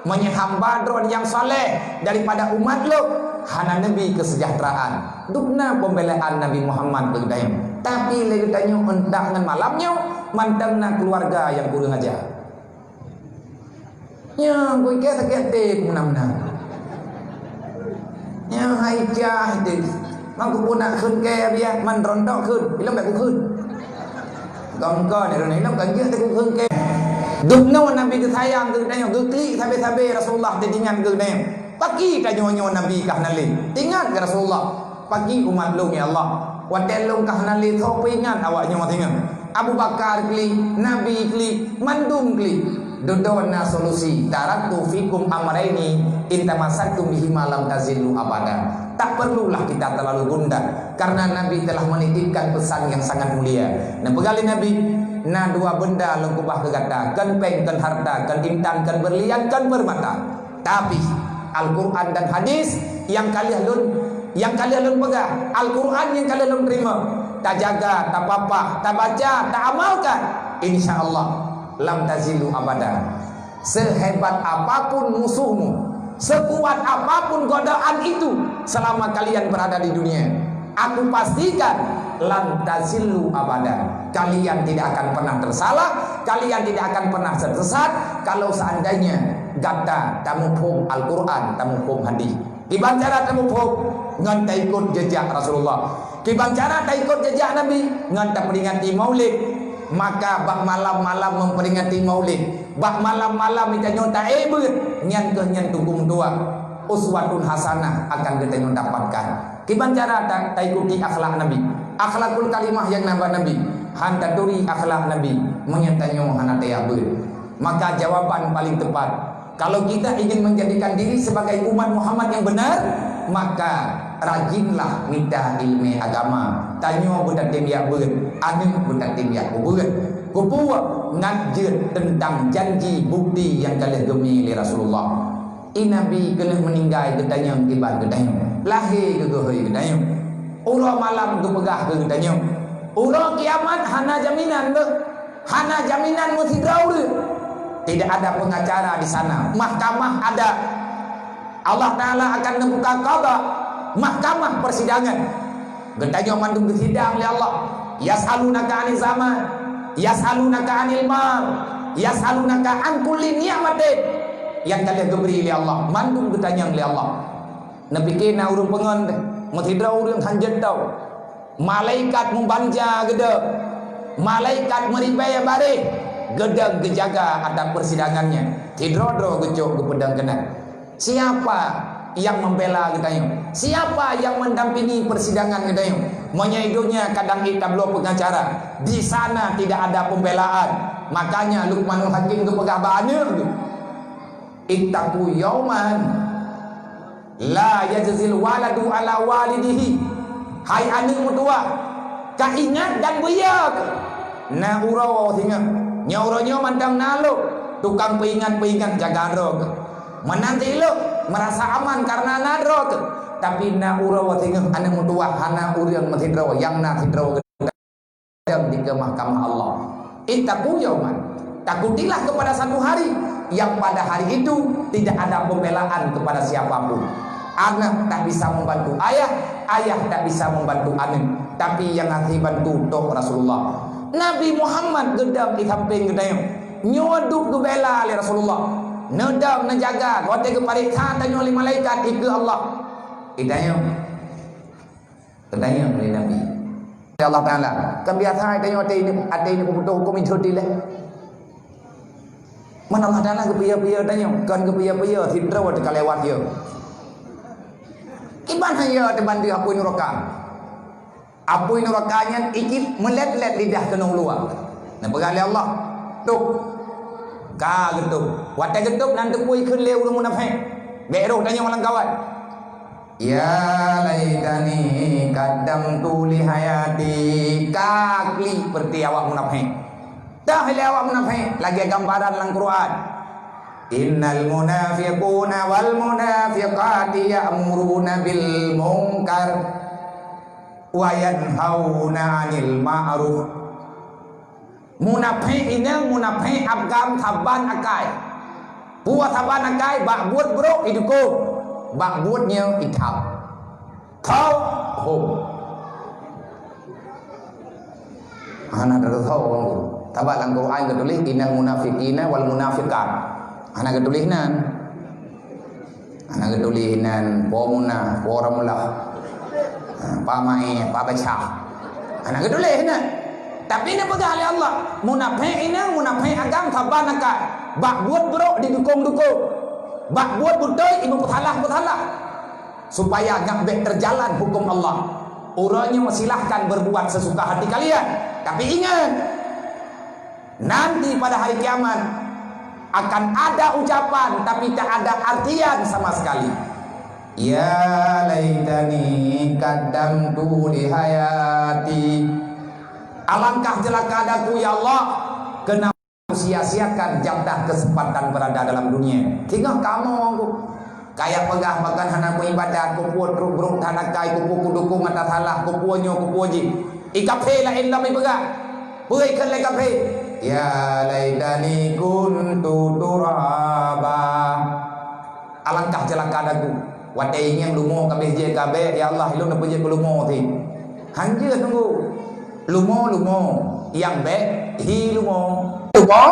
Meunyoe hamba Droe nyang saleh daripada umat lôn hana neubi keuseujahteuraan." Dum na peumbeulaan Nabi Muhammad keu geutanyoe. Tapi lé geutanyoe euntak ngon malam nyoe, mantong na keuluwarga nyang kureueng aja. Nyan, kui kèe sakét até meunan-meunan. Nyan hai cah itu. Mak kupeue nak kheun kèe biah, man rontok kheun. Ilong bèk kukheun. Gong kon, ilong, ilong kan jeuet kukheun kèe. Dum noe Nabi geusayang keu geutanyoe, geuklik sabe-sabe Rasulullah teuingat keu geutanyoe. Pakri tanyoe nyoe Nabi ka hana lé. Ingat keu Rasulullah. Pakri umat lôn, ya Allah. Watèe lôn ka hana lé, soe peuingat awak nyoe singoh? Abu Bakar klik, Nabi klik, mandum klik. Dudoe na solusi. "Taraktu fikum amraini in tamassaktum bihima lam tazillu abada." Tak perlulah kita terlalu gundah, karena Nabi telah menitipkan pesan yang sangat mulia. Neupeugah lé Nabi, "Na dua benda lôn keubah keu gata, kon péng, kon harta, kon intan, kon beurlian, kon peurmata." Tapi Al-Quran dan hadis nyang ka lheueh lôn, nyang ka lheueh lôn peugah, Al-Quran nyang ka lheueh lôn teurimong, tajaga, tapapah, tabaca, taamalkan. Insya Allah, lam tazillu abada. Sehebat apapun musuhmu, sekuat apapun godaan itu, selama kalian berada di dunia, aku pastikan, lam tazillu abada. Kalian tidak akan pernah tersalah, kalian tidak akan pernah tersesat kalau seandainya gata tamuphom Al-Quran, tamuphom hadis. Kiban cara tamuphom? Ngon taikot jejak Rasulullah. Kiban cara taikot jejak Nabi? Ngon taperingati Maulid. Maka bak malam-malam memperingati Maulid, bak malam-malam geutanyoe taék beuet, nyan keuh nyan teungku meutuah, uswatun hasanah akan geutanyoe dapatkan. Kiban cara ta-, taikuti akhlak Nabi, akhlakul karimah nyang na bak Nabi. Han taturi akhlak Nabi, meunyoe tanyoe hana tajak beuet. Maka jawaban paling tepat, kalau kita ingin menjadikan diri sebagai umat Muhammad yang benar, maka rajinlah mita ileumèe agama. Tanyoe beutatem jak beuet, aneuk beutatem jak peubeuet. Keupeue? Ngat jeuet teuntang janji bukti nyang ka lheueh geumè lé Rasulullah. I Nabi keuneuk meuninggai geutanyong kiban geutanyoe, lahé geugeuhôi geutanyoe. Uroe malam geupeugah keu geutanyoe. Uroe kiamat hana jaminan beuh. Hana jaminan meusidroe ureuëng. Tidak ada pengacara di sana. Mahkamah ada. Allah Ta'ala akan neubuka qadha, mahkamah persidangan. Geutanyoe mandum geusidang lé Allah. Yas'alunaka 'anil zaman, yas'alunaka 'anil mar, yas'alunaka 'an kulli ni'matin. Nyang ka lheueh geubri lé Allah, mandum geutanyong lé Allah. Neupike na ureuëng peungon teuh, meusidroe ureuëng hanjeuet tau. Malaikat meubanja geudong, malaikat meuribèe baréh geudong geujaga ata persidangan nyan. Sidroe-droe geucok geupeudong keunan. Siapa yang membela geutanyoe? Siapa yang mendampingi persidangan geutanyoe? Meunyoe i donya kadang ék tabloe pengacara, di sana tidak ada pembelaan. Makanya Luqmanul Hakim geupeugah bak aneuk geuh, "Ittaqu yauman la yajzil waladu ala walidihi." Hai aneuk meutuwah, ka ingat dan beuya keuh. Na uroe singoh, nyoe uroe nyoe mantong na lôn, tukang peuingat-peuingat jaga droe keuh. Meunan silop meurasa aman kareuna na droe keuh. Tapi na uroe singoh aneuk meutuwah hana ureuëng meusidroe, nyang na sidroe keuh. Di mahkamah Allah. Ittaqu yauman. Takutilah kepada satu hari yang pada hari itu tidak ada pembelaan kepada siapapun. Anak tak bisa membantu ayah, ayah tak bisa membantu anak. Tapi yang hase bantu tok Rasulullah. Nabi Muhammad geudong di samping geutanyoe. Nyoe duek geubela lé Rasulullah. Neudong, neujaga, watèe geupareksa tanyoe lé malaikat dikeue Allah. Geutanyoe. Geutanyong lé Nabi. Ya Allah Taala, kan biasa tanyoe até ini, até ini peubutoh huköm ijot dilèe. Man Allah Taala geupiya-piya tanyoe, kan geupiya-piya sidroe teuka lewat ya. Kiban hana teubandi apui nuraka. Apui nuraka nyan ikit meulet-let lidah keunoe luwa. Neupeugah lé Allah, "Tôb." Ka geutôb. Watèe geutôb nan teupui kheun lé ureuëng munafék. Bèk roh tanyoe lam kawat. "Ya laitani qaddamtu li hayati." Ka klik peureuté awak munafék. Dah lé awak munafék lagèe gambaran lam Quran. "Innal munafiquna wal munafiqati ya'muruna bil munkar wa yanhauna 'anil ma'ruf." Munafék inong, munafék agam saban akai. Peue saban akai? Bak buet brôk idukong, bak buet nyoe ithab. Tho hom. Hana teuthô hom. Sabab lam Quran geutuléh innal munafiqina wal munafiqat. Hana geutuléh nan. Hana geutuléh nan po muna, po ramlah. Ha, pa maé, pa bacah. Hana geutuléh nan. Tapi neupeugah lé Allah, munafék inong, munafék agam saban akai. Bak buet brôk didukong-dukong. Bak buet beutôi imeupeusalah-peusalah. Supaya nyak bèk teujalan huköm Allah. Uroe nyoe silahkan berbuat sesuka hati kalian. Tapi ingat, nanti pada hari kiamat akan ada ucapan tapi tak ada artian sama sekali. "Ya laitani qaddamtu li hayati." Alangkah celaka daku ya Allah, kenapa sia-siakan jatah kesempatan berada dalam dunia. Singoh kamoe ku. Kaya peugah bahkan hana meuibadat, kupeue trok brôk that akai, kupeue kudukong atas salah, kupeue nyoe, kupeue jih. I kafé laén lom ipeugah. Peue ikheun lé kafé? Ya laitani kuntu turaba. Alangkah ceulaka lagu. Watée ingieng leumo ka abéh jeuet ka bék, ya Allah, ilôn neupeujeuet keu leumo teuh. Han jeuet teunggu. Leumo, leumo. Nyang bék, hi leumo. Leumo.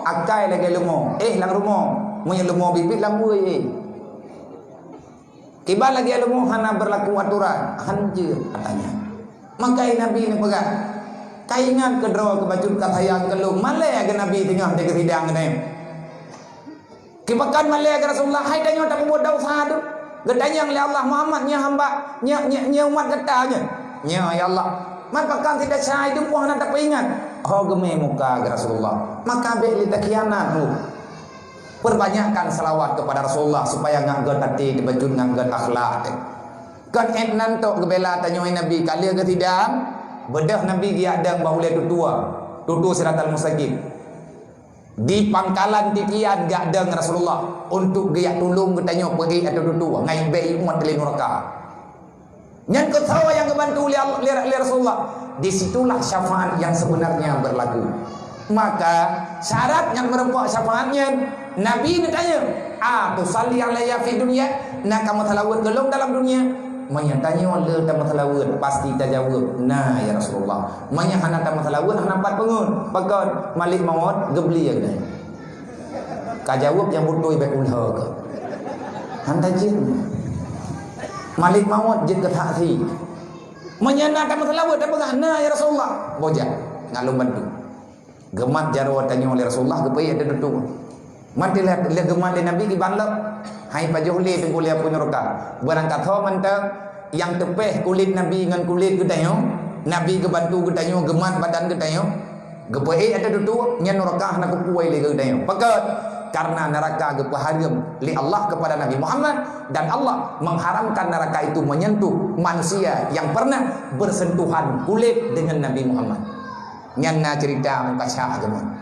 Akai lagée leumo. Eh, lam rumoh. Meunyoe leumo biet-biet lam weue, eh. Kiban lagée leumo hana beurlaku atoran, han jeuet katanya. Maka Nabi neupeugah, ka ingat keudroe keu bacut ka sayang keu lôn, malée keu Nabi teungoh di keusidang nyoe. Kiban malée keu Rasulullah, hai tanyoe tapeubuet desya tu. Geutanyong lé Allah, "Muhammad, nyoe hamba, nyoe, nyoe, nyoe umat gata nyoe?" "Nyoe, ya Allah." "Man pakon si desya tu hana tapeuingat?" "Ho geumé muka keu Rasulullah." Maka bék lé takhianat, hu. Perbanyakkan salawat kepada Rasulullah supaya ngat gét até, teubacut ngat gét akhlak teuh. Kon ék nan tok geubela tanyoe Nabi ka lheueh geusidang, beudôh Nabi geujak dong bak ulée tutue, tutue Siratal Mustaqim. Di pangkalan titian geujak dong Rasulullah untuk geujak tulông geutanyoe peuék ateueh tutue, ngai bék umat lé nuraka. Nyan keuh sawa nyang geubantu lé Allah, lé, lé Rasulullah. Di situlah syafaat yang sebenarnya berlaku. Maka, syarat ngat meureumpok syafaat nyan, Nabi neutanyong, "Atusalli alayya fid dunya?" Na kamoe salaweuet keu lôn dalam dunia? Meunyoe tanyoe le tameusalaweuet, pasti tajaweueb, "Na, ya Rasulullah." Meunyoe hana tameusalaweuet, hana pat peungeut. Pakon? Malek mawöt geubli ya keunoe. Ka jaweueb nyang beutôi bék ulha keuh. Han tajeuet. Malek mawöt jeuet keu saksi. Meunyoe na tameusalaweuet, tapeugah, "Na, ya Rasulullah." Boh jak, ngat lôn bantu. Geumat jaroe tanyoe lé Rasulullah, geupeuék ateueh tutue. Mat lé, lé geumat lé Nabi kiban lom. Hai pajoh lé teungku lé apui nuraka. Beurangkat ho mantong nyang teupéh kulét Nabi ngon kulét geutanyoe, Nabi geubantu geutanyoe, geumat badan geutanyoe. Geupeuék ateueh tutue, nyan nuraka hana kupuwai lé geutanyoe. Pakon? Karena neraka geupeuhareuem lé Allah kepada Nabi Muhammad, dan Allah mengharamkan neraka itu menyentuh manusia yang pernah bersentuhan kulit dengan Nabi Muhammad. Nyan na cerita meukaca agama.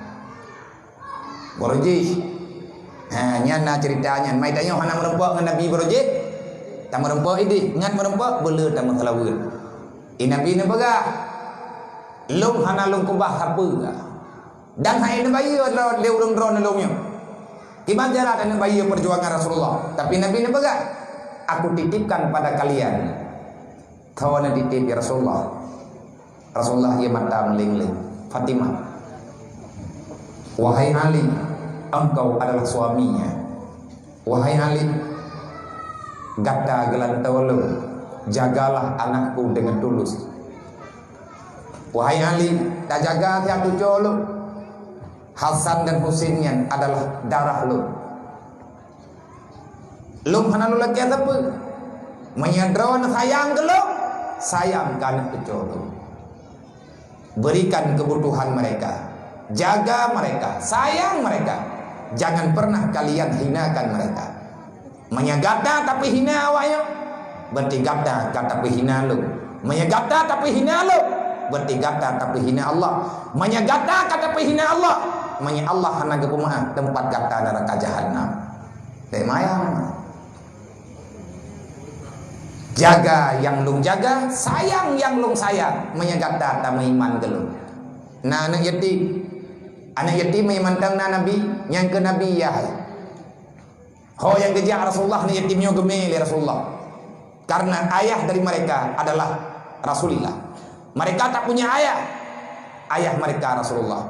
Baroe jih. Ha, nyan na cerita nyan. Mai tanyoe hana meureumpok ngon Nabi baroe jih. Tameureumpok idéh, ngat meureumpok, beu le tameusalaweuet. I Nabi neupeugah, "Lôn hana lôn keubah sapeue." Dan hai neubayeue lé ureuëng droeneuh lôn nyoe. Kiban jalan neubayeue perjuangan Rasulullah. Tapi Nabi neupeugah, "Aku titipkan pada kalian." Tho neutitip, ya Rasulullah. Rasulullah ie mata meuléng-léng. Fatimah, "Wahai Ali, engkau adalah suaminya. Wahai Ali, gata geulantoe lôn, jagalah anakku dengan tulus. Wahai Ali, tajaga siat cucoe lôn. Hasan dan Husin nyan adalah darah lôn. Lôn hana lôn lakée sapeue. Meunyoe droeneuh sayang keu lôn, sayang keu aneuëk cucoe lôn. Berikan kebutuhan mereka. Jaga mereka. Sayang mereka. Jangan pernah kalian hinakan mereka." Meunyoe gata tapeuhina awak nyoe, berarti gata ka tapeuhina lôn. Meunyoe gata tapeuhina lôn, berarti gata tapeuhina Allah. Meunyoe gata ka tapeuhina Allah, meunyoe Allah hana geupeumeu'ah, teumpat gata neuraka jahanam. Teumayang. Jaga nyang lôn jaga, sayang nyang lôn sayang, meunyoe gata tameuiman keu lôn. Na aneuëk yatim. Aneuëk yatim mantong na nabi, nyang keu nabi yah. Ho nyang geujak Rasulullah, aneuëk yatim nyoe geumé lé Rasulullah. Karena ayah dari mereka adalah Rasulullah. Mereka tak punya ayah. Ayah mereka Rasulullah.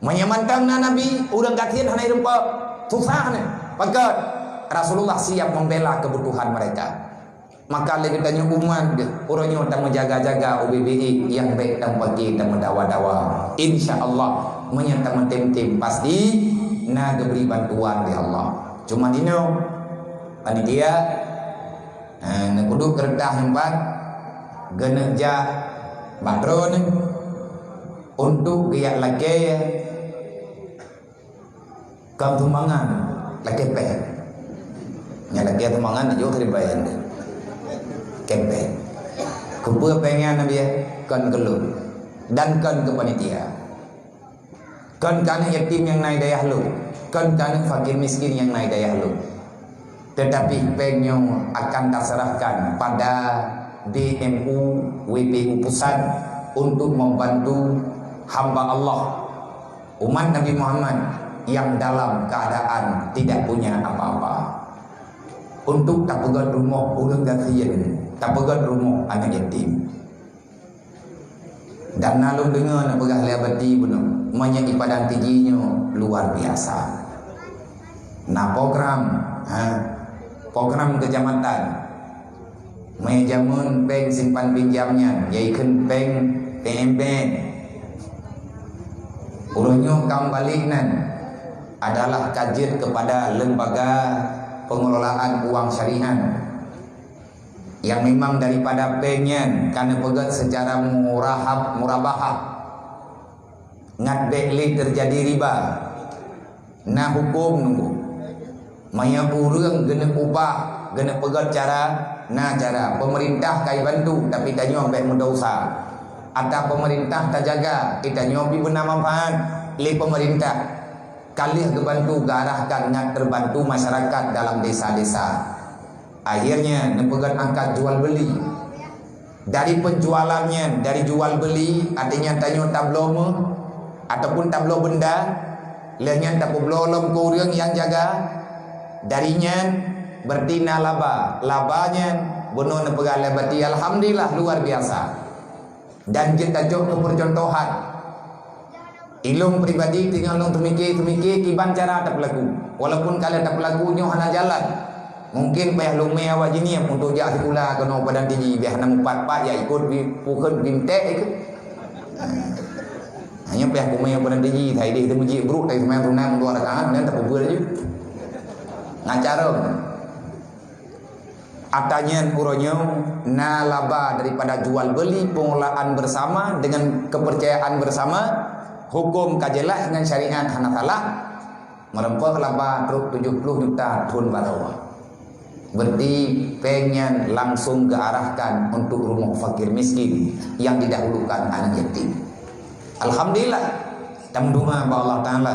Meunyoe mantong na nabi, ureuëng gasien hana irumpok, susah nyan. Pakon? Rasulullah siap membela kebutuhan mereka. Maka lé geutanyoe umat geuh, uroe nyoe tameujaga-jaga ubé-bé nyang bék tameupaké tameudawa-dawa. Insya Allah, meunyoe tameutem-tem, pasti na geubri bantuan lé Allah. Cuma inoe, panitia, ha, neukudok keureutah nyoe pat, geuneuk jak bak droeneuh untuk geujak lakée. Kon sumbangan, lakée péng. Nyang lakée sumbangan jok keu dibayar. Kepeng. Keupeue péng nyan, Nabi, ya? Kon keu lôn. Dan kon keu panitia. Kon keu aneuëk yatim nyang na i dayah lôn. Kon keu aneuëk fakir miskin nyang na i dayah lôn. Tetapi péng nyoe akan taserahkan pada B M U W P U Pusat untuk membantu hamba Allah Umat Nabi Muhammad yang dalam keadaan tidak punya apa-apa. Untuk tapeugöt rumoh ureuëng gasien, tapeugöt rumoh aneuk yatim. Dan na lôn deungoe neupeugah lé Abati bunoe, meunyoe di Padang Tiji nyoe luar biasa. Na program, ha, program kecamatan. Meunyoe jameun péng simpan pinjam nyan, yaitu péng P M P N. Uroe nyoe ka meubalek nan adalah ka jeuet kepada lembaga pengelolaan uang syariah yang memang daripada péng nyan ka neupeugöt secara murahab, murabahah. Ngat bék lé teujadi riba. Na huköm nunggu. Meunyoe ureuëng geuneuk ubah, geuneuk peugöt cara, na cara. Pemerintah ka ibantu, tapi tanyoe bék meudosa. Ata pemerintah tajaga, tanyoe pih beuna manfaat lé pemerintah. Ka lheueh geubantu geuarahkan ngat teubantu masyarakat dalam desa-desa. Akhirnya neupeugöt angkat jual beli. Dari penjualan nyan, dari jual beli, artinya tanyoe tabloe meuh ataupun tabloe benda, lheueh nyan tapeubloe lom keu ureuëng nyang jaga. Dari nyan berarti na laba. Laba nyan bunoe neupeugah lé Abati, alhamdulillah, luar biasa. Dan jeuet tacok keu percontohan. Ilôn pribadi teungoh lôn teumike-teumike kiban cara tapeulaku. Walaupun ka lheueh tapeulaku nyoe hana jalan. Mungkin payah lôn mé awak jih nyan untuk jak sikula keunoe Padang Tiji, biar hana mupat-pat jak ikot bi-, pukon bintek ikot. Hanya payah kumé Padang Tiji, tadi deh teumujik brok, tadi seumayang sunat dua rakaat, dan tapeubuet laju. Ngacara. Ata nyan uroe nyoe na laba daripada jual beli, pengelolaan bersama dengan kepercayaan bersama, huköm ka jeulaih ngon syariat hana salah, meureumpok laba trok tujoh ploh juta thon baroe. Berarti péng nyan langsung geuarahkan untuk rumoh fakir miskin yang didahulukan aneuk yatim. Alhamdulillah, tameudoa bak Allah Taala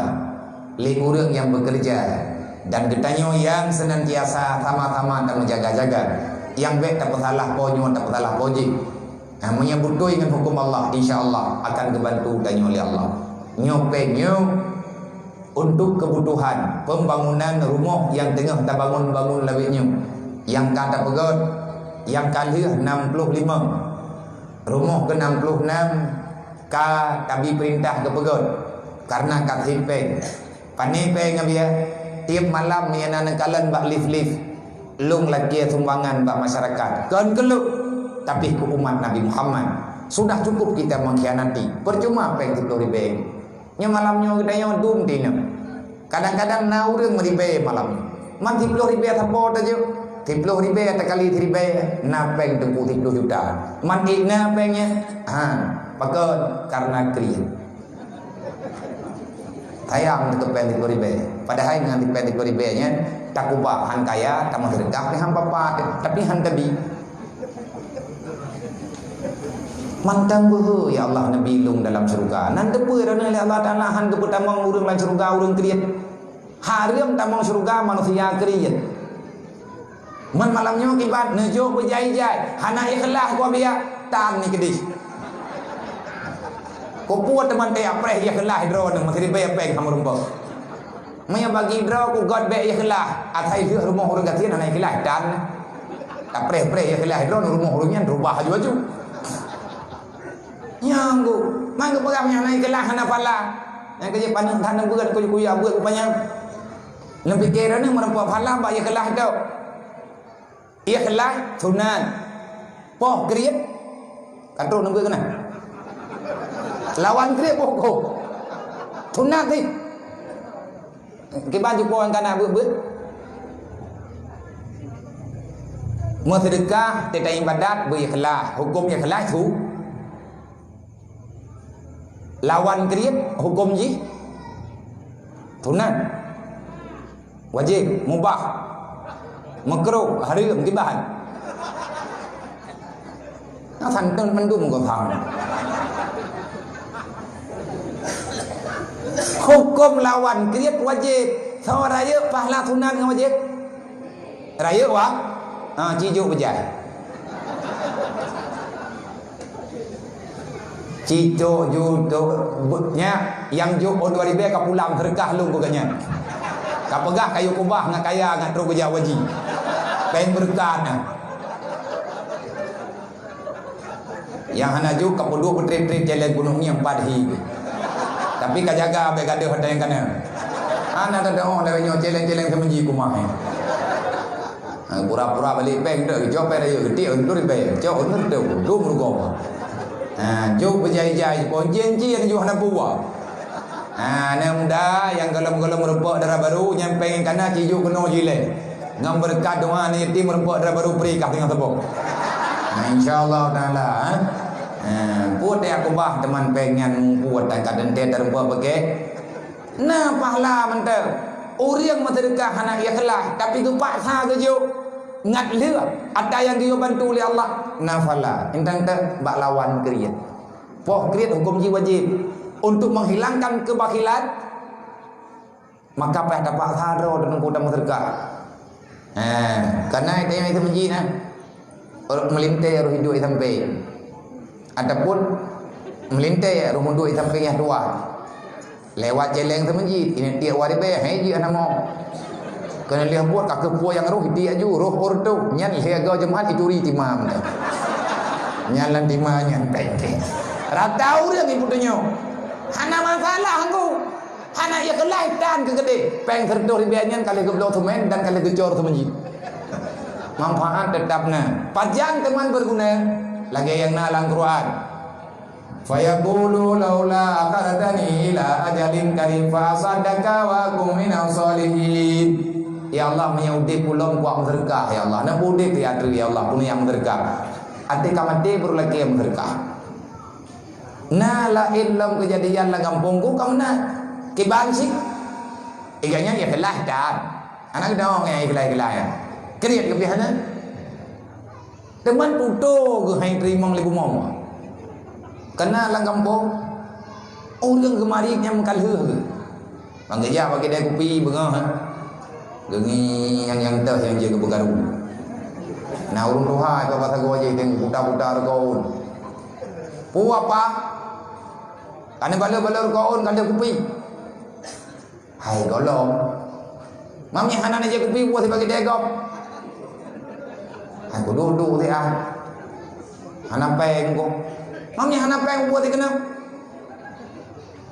lé ureuëng nyang bekerja dan geutanyoe nyang senantiasa sama-sama tameujaga-jaga, nyang bék tapeusalah po nyoe, tapeusalah po jih. Nah, meunyoe beutôi ngon huköm Allah, insya Allah akan geubantu tanyoe lé Allah. Nyoe péng nyoe untuk kebutuhan pembangunan rumoh nyang teungoh tabangun-bangun lawét nyoe, nyang ka tapeugöt, nyang ka lheueh enam puluh lima. Rumoh keu enam puluh enam ka tabi peurintah geupeugöt, karena ka sép péng. Pané péng ngon biaya, tiep malam nyang na neukalon bak lift-lift, lôn lakée sumbangan bak masyarakat. Kon keu lôn, tapi keu umat Nabi Muhammad. Sudah cukup kita mengkhianati. Percuma péng siploh ribée. Nyoe malam nyoe geutanyoe dum tinoe. Kadang-kadang na ureuëng meuribée malam nyoe. Man siploh ribée sapo tajok? Siploh ribée takali siribée, na péng teungku siploh juta. Man ék na péng nyan? Ha, pakon? Karena kriet. Sayang teuh péng siploh ribée. Padahai ngon péng siploh ribée nyan, takubah han kaya, tameuseudekah pih han papat, tapi han tabi. Mantong beuhe, ya Allah, neubi lôn dalam syeuruga. Nan teupeue droeneuh lé Allah Taala han geupeutamong ureuëng lam syeuruga ureuëng kriet. Hareuem tamong syeuruga manusia kriet. Man malam nyoe kiban neujok beujai-jai, hana ikhlas kuabiak, tan ni keudeh. Kupuet teuma teuapreh ikhlas droeneuh meusiribée péng hameurumpok. Meunyoe bagi droe kugöt bék ikhlas, asai lheueh rumoh ureuëng gasien hana ikhlas, dan tapreh-preh ikhlas droe rumoh ureuëng nyan rubah aju-aju. Nyang ku, man geupeugah nyan hana ikhlas hana phala. Nyang keujeuet paneuk that neubeuet kuyu-kuyu abeuet kupanyang. Lôn pike droeneuh meureumpok phala bak ikhlas tok. Ikhlas sunat. Poh kriet. Ka trok neubeuet keunan. Lawan kriet poh koh. Sunat sih. Kiban jipoh nyang kana beuet-beuet. Meuseudeukah, teuka ibadat, beu ikhlas. Huköm ikhlas su. Lawan kriet, huköm jih sunat. Wajéb, mubah, makruh, hareuem, kiban. Nah, santun mandum kau faham. Huköm lawan kriet wajéb. Soe rayeuk pahla sunat ngon wajéb? Rayeuk wa? Ha, cijok bejai. Cicok ju tu, bu-, nyak, nyang jok ôn dua ribèe ka pulang, seudeukah lôn keu gobnyan. Ka peugah kayô kubah ngat kaya ngat trok geujak u haji. Pèng beureukat na. Nyang hana jok ka peuduek peutrép-trép cèlèng gunong nyang pat hi. Tapi ka jaga bèk gadôh ata nyang kana. Hana teudeungoe lagèe nyoe cèlèng-cèlèng seumeujih kumah nyan. Ha, pura-pura balek pèng tu, jok pèng rayeuk, geutik untuk ribèe, jok untuk tu, dum rugoe. Ha, jok beujai-jai, pon jén-jén jok hana buah. Ha, aneuk muda nyang gohlom-gohlom meurumpok dara barô, nyang pèng kana ci jok keunoe jilèe. Ngon beureukat doa aneuk yatim meurumpok dara barô pri kah teungoh teuboh. Ha, insya Allah taala, ha. Ha, peue teuh kubah teuma pèng nyan muphom tan ka teuntèe tarumpok beukeh. Na pahala mantong. Ureueng meuseudeukah hana ikhlas, tapi geupaksa geujok ngat lheueh ata nyang geuyue bantu lé Allah, na pahala. Intan teuh bak lawan keuriet. Poh keuriet huköm jih wajéb. Untuk menghilangkan kebakhilan, maka payah tapaksa droe deungon kuta meuseudeukah. Ha, kana itu yang itu menjina. Meulintèe roh iduek di sampéng. Ataupun meulintèe roh iduek di sampéng nyang tuha. Lewat cèlèng seumeujih, ini tiek dua ribèe, hai jih hana mo. Keuneulheueh buet ka keupeue nyang roh, tiek ju, roh orto, nyan lhèe goe Jumat ituri timam. Nyan lam tima nyan pèng. Rata ureueng ibu tanyoe. Hana masalah angku. Hana ikhlas tan keu keudéh. Pèng sireutoh ribèe nyan ka lheueh geubloe seumén dan ka lheueh geucor seumeujih. Manfaat teutap na. Pajan teuma beuguna lagèe nyang na lam Quran. Fayaqulu laula akhartani ila ajalin qarib fa asaddaqa wa akun minas shalihin. Ya Allah, meunyoe udép ulôn kuat meuseudeukah, ya Allah. Hana udép di ateueh, ya Allah, peue nyang meuseudeukah. Até ka maté baru lakèe meuseudeukah. Na laén lom keujadian lam gampông ku ka meunan. Kiban cit. Iga nyan ikhlas tan. Aneuk dong nyang ikhlas-ikhlas nyan. Kriet leubeh hana. Teuma tutoe geuh hai teurimong lé bumoe. Kana lam gampông, ureueng geumarit nyang meukalheueh geuh. Ban geujak bak keude kupi beungoh, ha. Geungieng nyang teuh nyang jeuet geupeukaru. Na ureueng tuha, iba basa goe jih, teng buta-buta reukoon. Peue apa? Ka neubalot-balot reukoon, ka lheueh kupi. Hai gohlom. Mami hana neujép kupi buah sibagai degok. Hai kuduh-duh siah. Hana péng ku. Mami hana péng buah sikeunoe.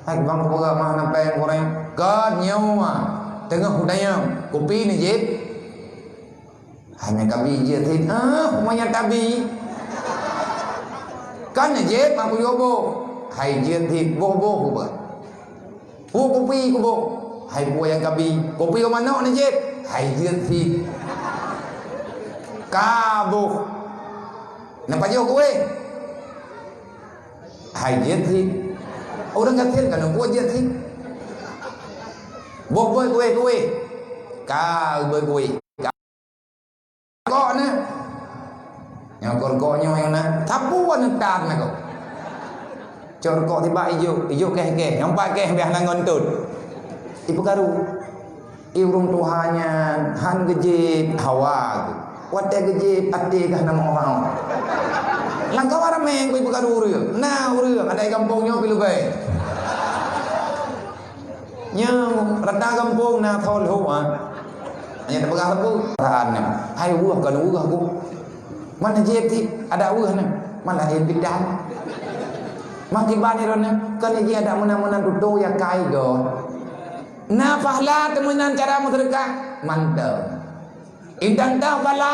Hai bang kupeugah mah hana péng ku reng. Kon nyoe. Teungoh kutanyong, kupi neujép? Hana kabi jeuet cit. Ah, umanya tabi. Kan jeuet mak kuyue boh. Hai jeuet cit boh-boh kuba. Pu kupi kuboh. Hai pu nyang kabi. Kupi u manok ni jeuet. Hai jeuet cit. Ka boh. Napa joh kueh? Hai jeuet cit. Ureueng gasien kan kuah jeuet cit. Boh boh kueh-kueh. Ka boh kueh. Kok na. Nyang kor kok nyoe nyang na. Sapu wan tan na kok. Cor kok tiba ijuk, ijuk keh-keh. Nyang pat keh biah na ngon tut. Ipeukaru. I ureueng tuha nyan han geujép hawa. Watèe geujép até gah na meu'oh-meu'oh. Langkah ramé ku ipeukaru ureueng. Na ureueng ada di gampông nyoe pi leubeh. Nyang rata gampông na thon lhok, ha. Hanya tapeugah sapeue? Hai weueh kan weueh ku. Mana jép cit? Ada weueh na. Mana jép bidan? Makiban ni rona. Kan jih ada meunan-meunan tutoe ya kai do. Na pahala teumeunan cara meuseudeukah? Mantap. Indang dah bala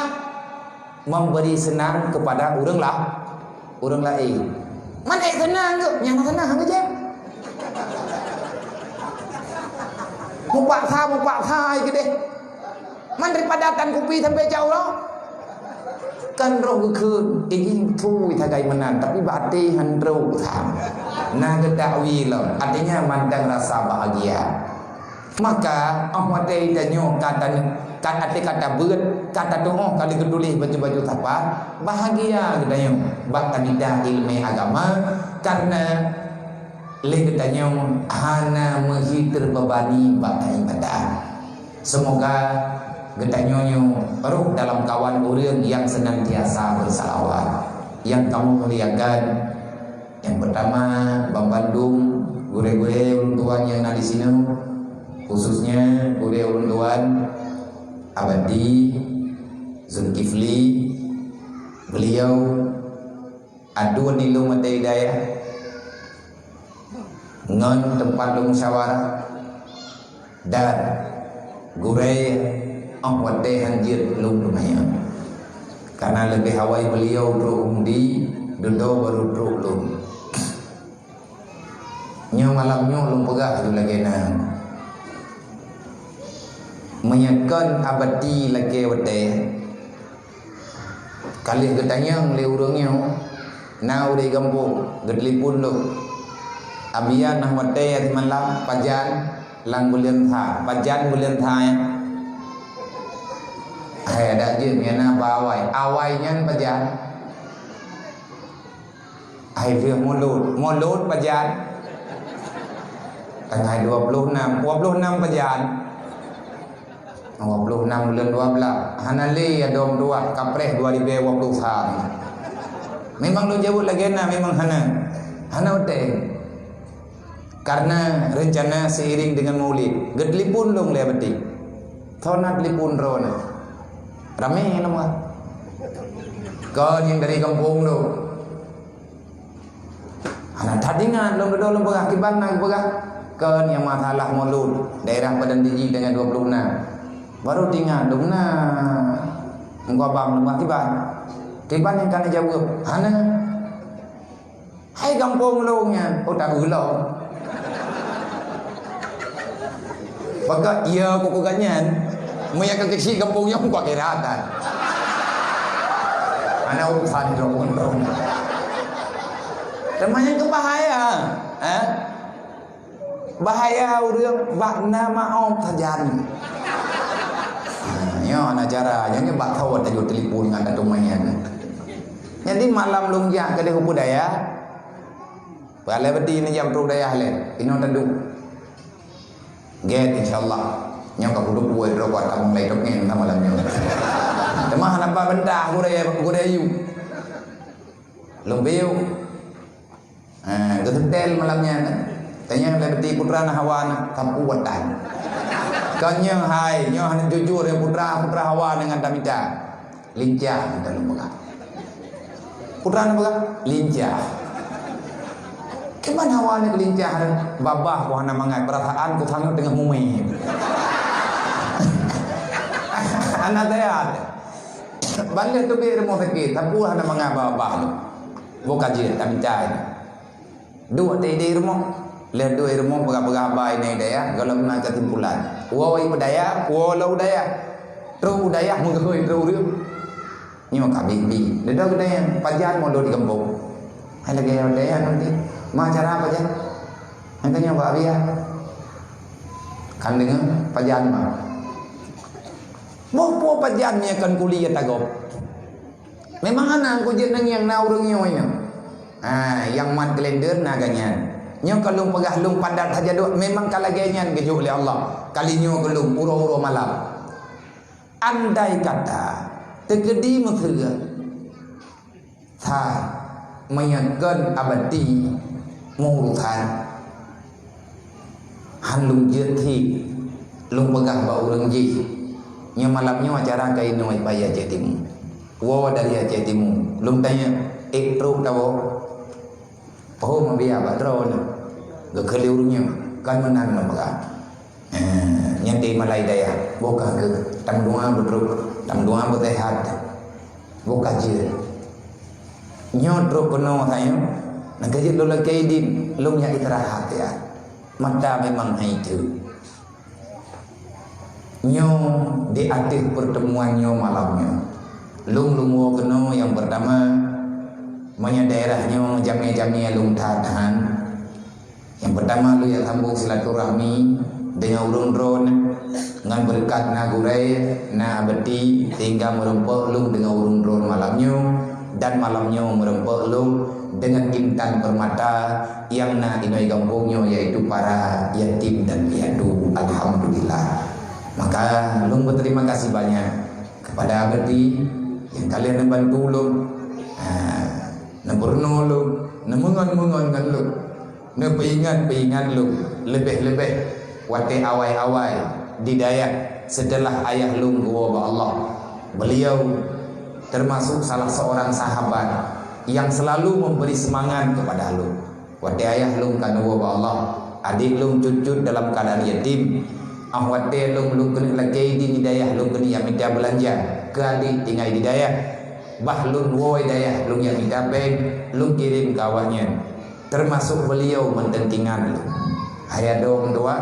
memberi senang kepada ureueng lah, ureueng laén. Man ék seunang geuh, nyang seunang geuh jeh. Mupaksa, mupaksa ai keudeh. Man daripada tan kupi sampai jauh lah. Kan roh geukheun, ingin tui sagai meunan, tapi bak até han trok sa. Nah geudak wie lom, artinya mantong rasa bahagia. Maka, óh watèe tanyoe ka tan-, ka até ka tabeuet, ka tatu'oh, ka lheueh geutuléh bacut-bacut sapat, bahagia geutanyoe bak tamita ileumèe agama, kareuna lé geutanyoe hana meuhi teubebani bak ibadah. Seumoga geutanyoe nyoe rôh dalam kawan ureueng nyang seunantiasa beusalawat. Nyang kamoe muliakan, Nyang peutama, banmandum gurée-gurée ulôn tuan nyang na disinoe, khususnya gurée ulôn tuan Abati Zulkifli, beliau aduen di lôn watée hidayah ngon teumpat lôn musyawarah. Dan gurée óh watée han jeuet lôn teumanyong, kareuna leubeh awai beuliau trok u Mudi, dudoe barô trok lôn. Nyoe malam nyoe lôn peugah lagée na, meunyoe kon Abati lakée watée, ka lheueh geutanyong lé ureuëng nyoe, na ureuëng gampông geutelepon lôn, "Abian, óh watée simalam pajan lam buleuen sa, pajan buleuen sa nyan?" Hai, adak jeuet nyan na ba awai. Awai nyan pajan? Hai, lheueh mulod. Mulod pajan? Tanggai dua puluh enam. Dua puluh enam pajan? Dua puluh enam buleuen dua belas. Hana lé ya dong dua, kapreh dua ribu dua puluh satu. Memang lôn jaweueb lagée na, memang hana. Hana watée. Karena rencana seiring dengan Maulid. Geutelepon lôn lé Abati. Thon na telepon droeneuh. Ramé nama. Kon nyang dari gampông lôn. Hana that ingat lôn, dudoe lôn peugah, "Kiban na geupeugah?" "Kon nyang masalah mulod daerah Padang Diji tanggai dua puluh enam." Baru teuingat lôn na. Meugo abang lôn peugah, "Kiban?" "Kiban nyang ka neujaweueb?" "Hana." "Hai gampông lôn nyan." "Oh, taeu lom." Maka iya kuku ganyan. Meunyo ka keuchik gampông nyoe kuat kira tan. Ana urusan droe. Teuma nyang keu bahaya, eh? Bahaya ureuëng bak na maoh sajan. Ha, nyoe na cara, nyoe bak thawat tajok telepon ngon tateumanyong. Jadi malam lôn jak keudeh u Peuet Dayah. Peualai beuti neujak trok dayah lé, inoe taduek. Gét, insya Allah. Nyoe ka kuduek buet rokok tamong lai tok ngen sama lam nyoe. Teuma hana ba bentah gurée, gurée ayue. Lôn biuk. Ha, geuseutée malam nyan. Tanyong lé beuti putra na hawa na, sapu watang. Kon nyoe hai, nyoe hana jujur ya putra, putra hawa na ngon tamita. Lincah, kata lôn peugah. Putra na peugah, lincah. Kiban hawa nyoe lincah, babah ku hana mangat, perasaan ku sangat teungoh mume. Hana sehat. Ban lheueh teubiet rumoh sakét, sapeue hana mangat babah lôn. Boh ka jeuet, tamita. Duek teuh di rumoh. Lheueh duek di rumoh, peugah-peugah haba inan dayah, gohlom na keusimpulan. Woe i Peuet Dayah, woe lom u dayah. Trok u dayah meugeuhôi trok ureuëng. Nyoe ka bi-bi. Dudoe geutanyoe, pajan mulod di gampông. Hai lagée dayah nanti. Ma cara pajan? Hai tanyoe bak biya. Kan deungoe pajan ma. Boh po pajan nyan kan kuliah tagop. Memang hana ku jeuet nang nyang na ureuëng nyoe nyoe. Ha, nyang mat kalender na ganyan. Nyoe ka lôn peugah lôn padat saja dok, memang ka lagée nyan geujok lé Allah. Kali nyoe keu lôn uroe-uroe malam. Andai kata teukeudi meuseue, sa meunyoe kon Abati meuurusan, han lôn jeuet hi lôn peugah bak ureuëng jih, nyoe malam nyoe acara ka inoe bak Aceh Timu. Woe dari Aceh Timu, lôn tanyong, "Ék trok tawoe?" Pahom biya bak droeneuh. Geukheun lé ureuëng nyoe, kon meunan lôn peugah. Eh, nyan di malai dayah. Boh ka geuh, tameudoa beutrok, tameudoa beuseuhat. Boh ka jeuet. Nyoe trok keunoe tanyoe, na ka jeuet lôn lakée idin, lôn jak istirahat ya. Mata memang hai teuk. Nyoe di ateueh peurteumuan nyoe malam nyoe, lôn lôn woe keunoe nyang peurtama, meunyoe daerah nyoe jamé-jamé lôn that han. Nyang peurtama lôn jak sambông silaturahmi deungon ureuëng droeneuh, ngon beureukat na gurée, na Abati, sehingga meureumpok lôn deungon ureuëng droeneuh malam nyoe, dan malam nyoe meureumpok lôn deungon intan peurmata nyang na inoe gampông nyoe, yaitu para yatim dan piatu. Alhamdulillah. Maka lôn berterima kasih banyak kepada Abati nyang ka lheueh neubantu lôn, ha, neupeurunoe lôn, Neumeungon-meungon ngon lôn, neupeuingat-peuingat lôn, leubeh-leubeh watée awai-awai di dayah seuteulah ayah lôn geuwoe bak Allah. Beliau teumasok salah seurang sahabat nyang seulalu meubri seumangat keupada lôn. Watée ayah lôn ka neuwoe bak Allah, adék lôn cut-cut dalam keuadaan yatim. Óh watée lôn, lôn keuneuk lakée idin di dayah, lôn keuneuk jak mita beulanja keu adék tinggai di dayah. Bah lôn woe dayah, lôn jak mita péng, lôn kirém keu awaknyan. Teumasok beuliau mantong tingan lôn. Hai adoe meutuah,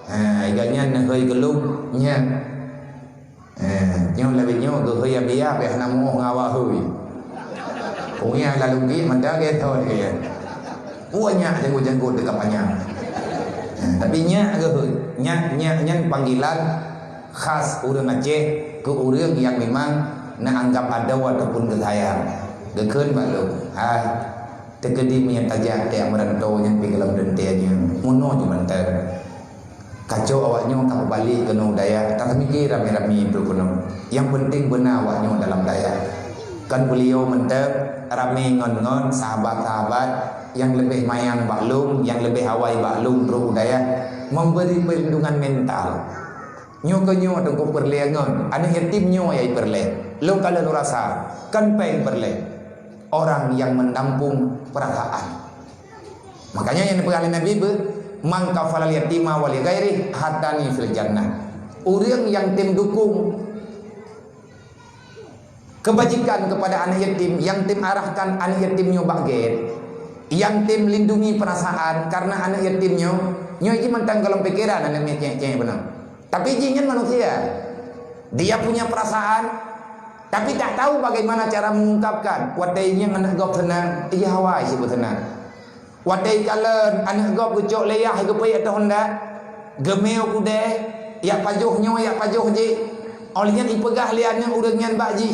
ha, gobnyan neuhôi keu lôn nyan. Ha, nyoe lagée nyoe geuhôi Abiya, pih hana muoh ngon awak hôi. Kunyah lalu gik mantong geuthon geuh. Puih nyak janggut-janggut teuka panyang. Ha, tapi nyak geuhôi, nyak, nyak nyan panggilan khas ureuëng Aceh keu ureuëng nyang memang neuanggap adoe ataupun geusayang. Geukheun bak lôn, "Hai, teukeudi meunyoe tajak tajak meuranto nyan pih gohlom teuntée nyoe, meunoe jih mantong." Kacok awaknyoe ka peubalek keunoe u dayah, tateumiki ramé-ramé brôk keunoe. Nyang peunteng beuna awaknyoe dalam dayah. Kon beuliau mantong, ramé ngon-ngon sahabat-sahabat nyang leubeh manyang bak lôn, nyang leubeh awai bak lôn trok u dayah, memberi perlindungan mental. Nyoe keuh nyoe teungku peureulée ngon aneuëk yatim nyoe nyang peureulée. Lôn ka lheueh lôn rasa, kon péng peureulée. Orang yang mendampung perasaan. Makanya nyang neupeugah lé Nabi beuh, "Man kafalal yatima wa li ghairihi hatani fil jannah." Ureuëng nyang tem dukung kebajikan kepada anak yatim, nyang tem arahkan anak yatim nyoe bak gét, nyang tem lindungi perasaan karena anak yatim nyoe, nyoe jih mantong golom pikeran aneuk miet cék-cék beuna. Tapi jih nyan manusia. Dia punya perasaan, tapi tak tahu bagaimana cara mengungkapkan. Watée nyang aneuk gob seunang, ijih awai sibeuseunang. Watée ikalon aneuk gob geucok lé yah geupeuék ateueh honda, geumé u keudée, yak pajoh nyoe, yak pajoh jih. Óh lheueh nyan ipeugah lé aneuk ureuëng nyan bak jih,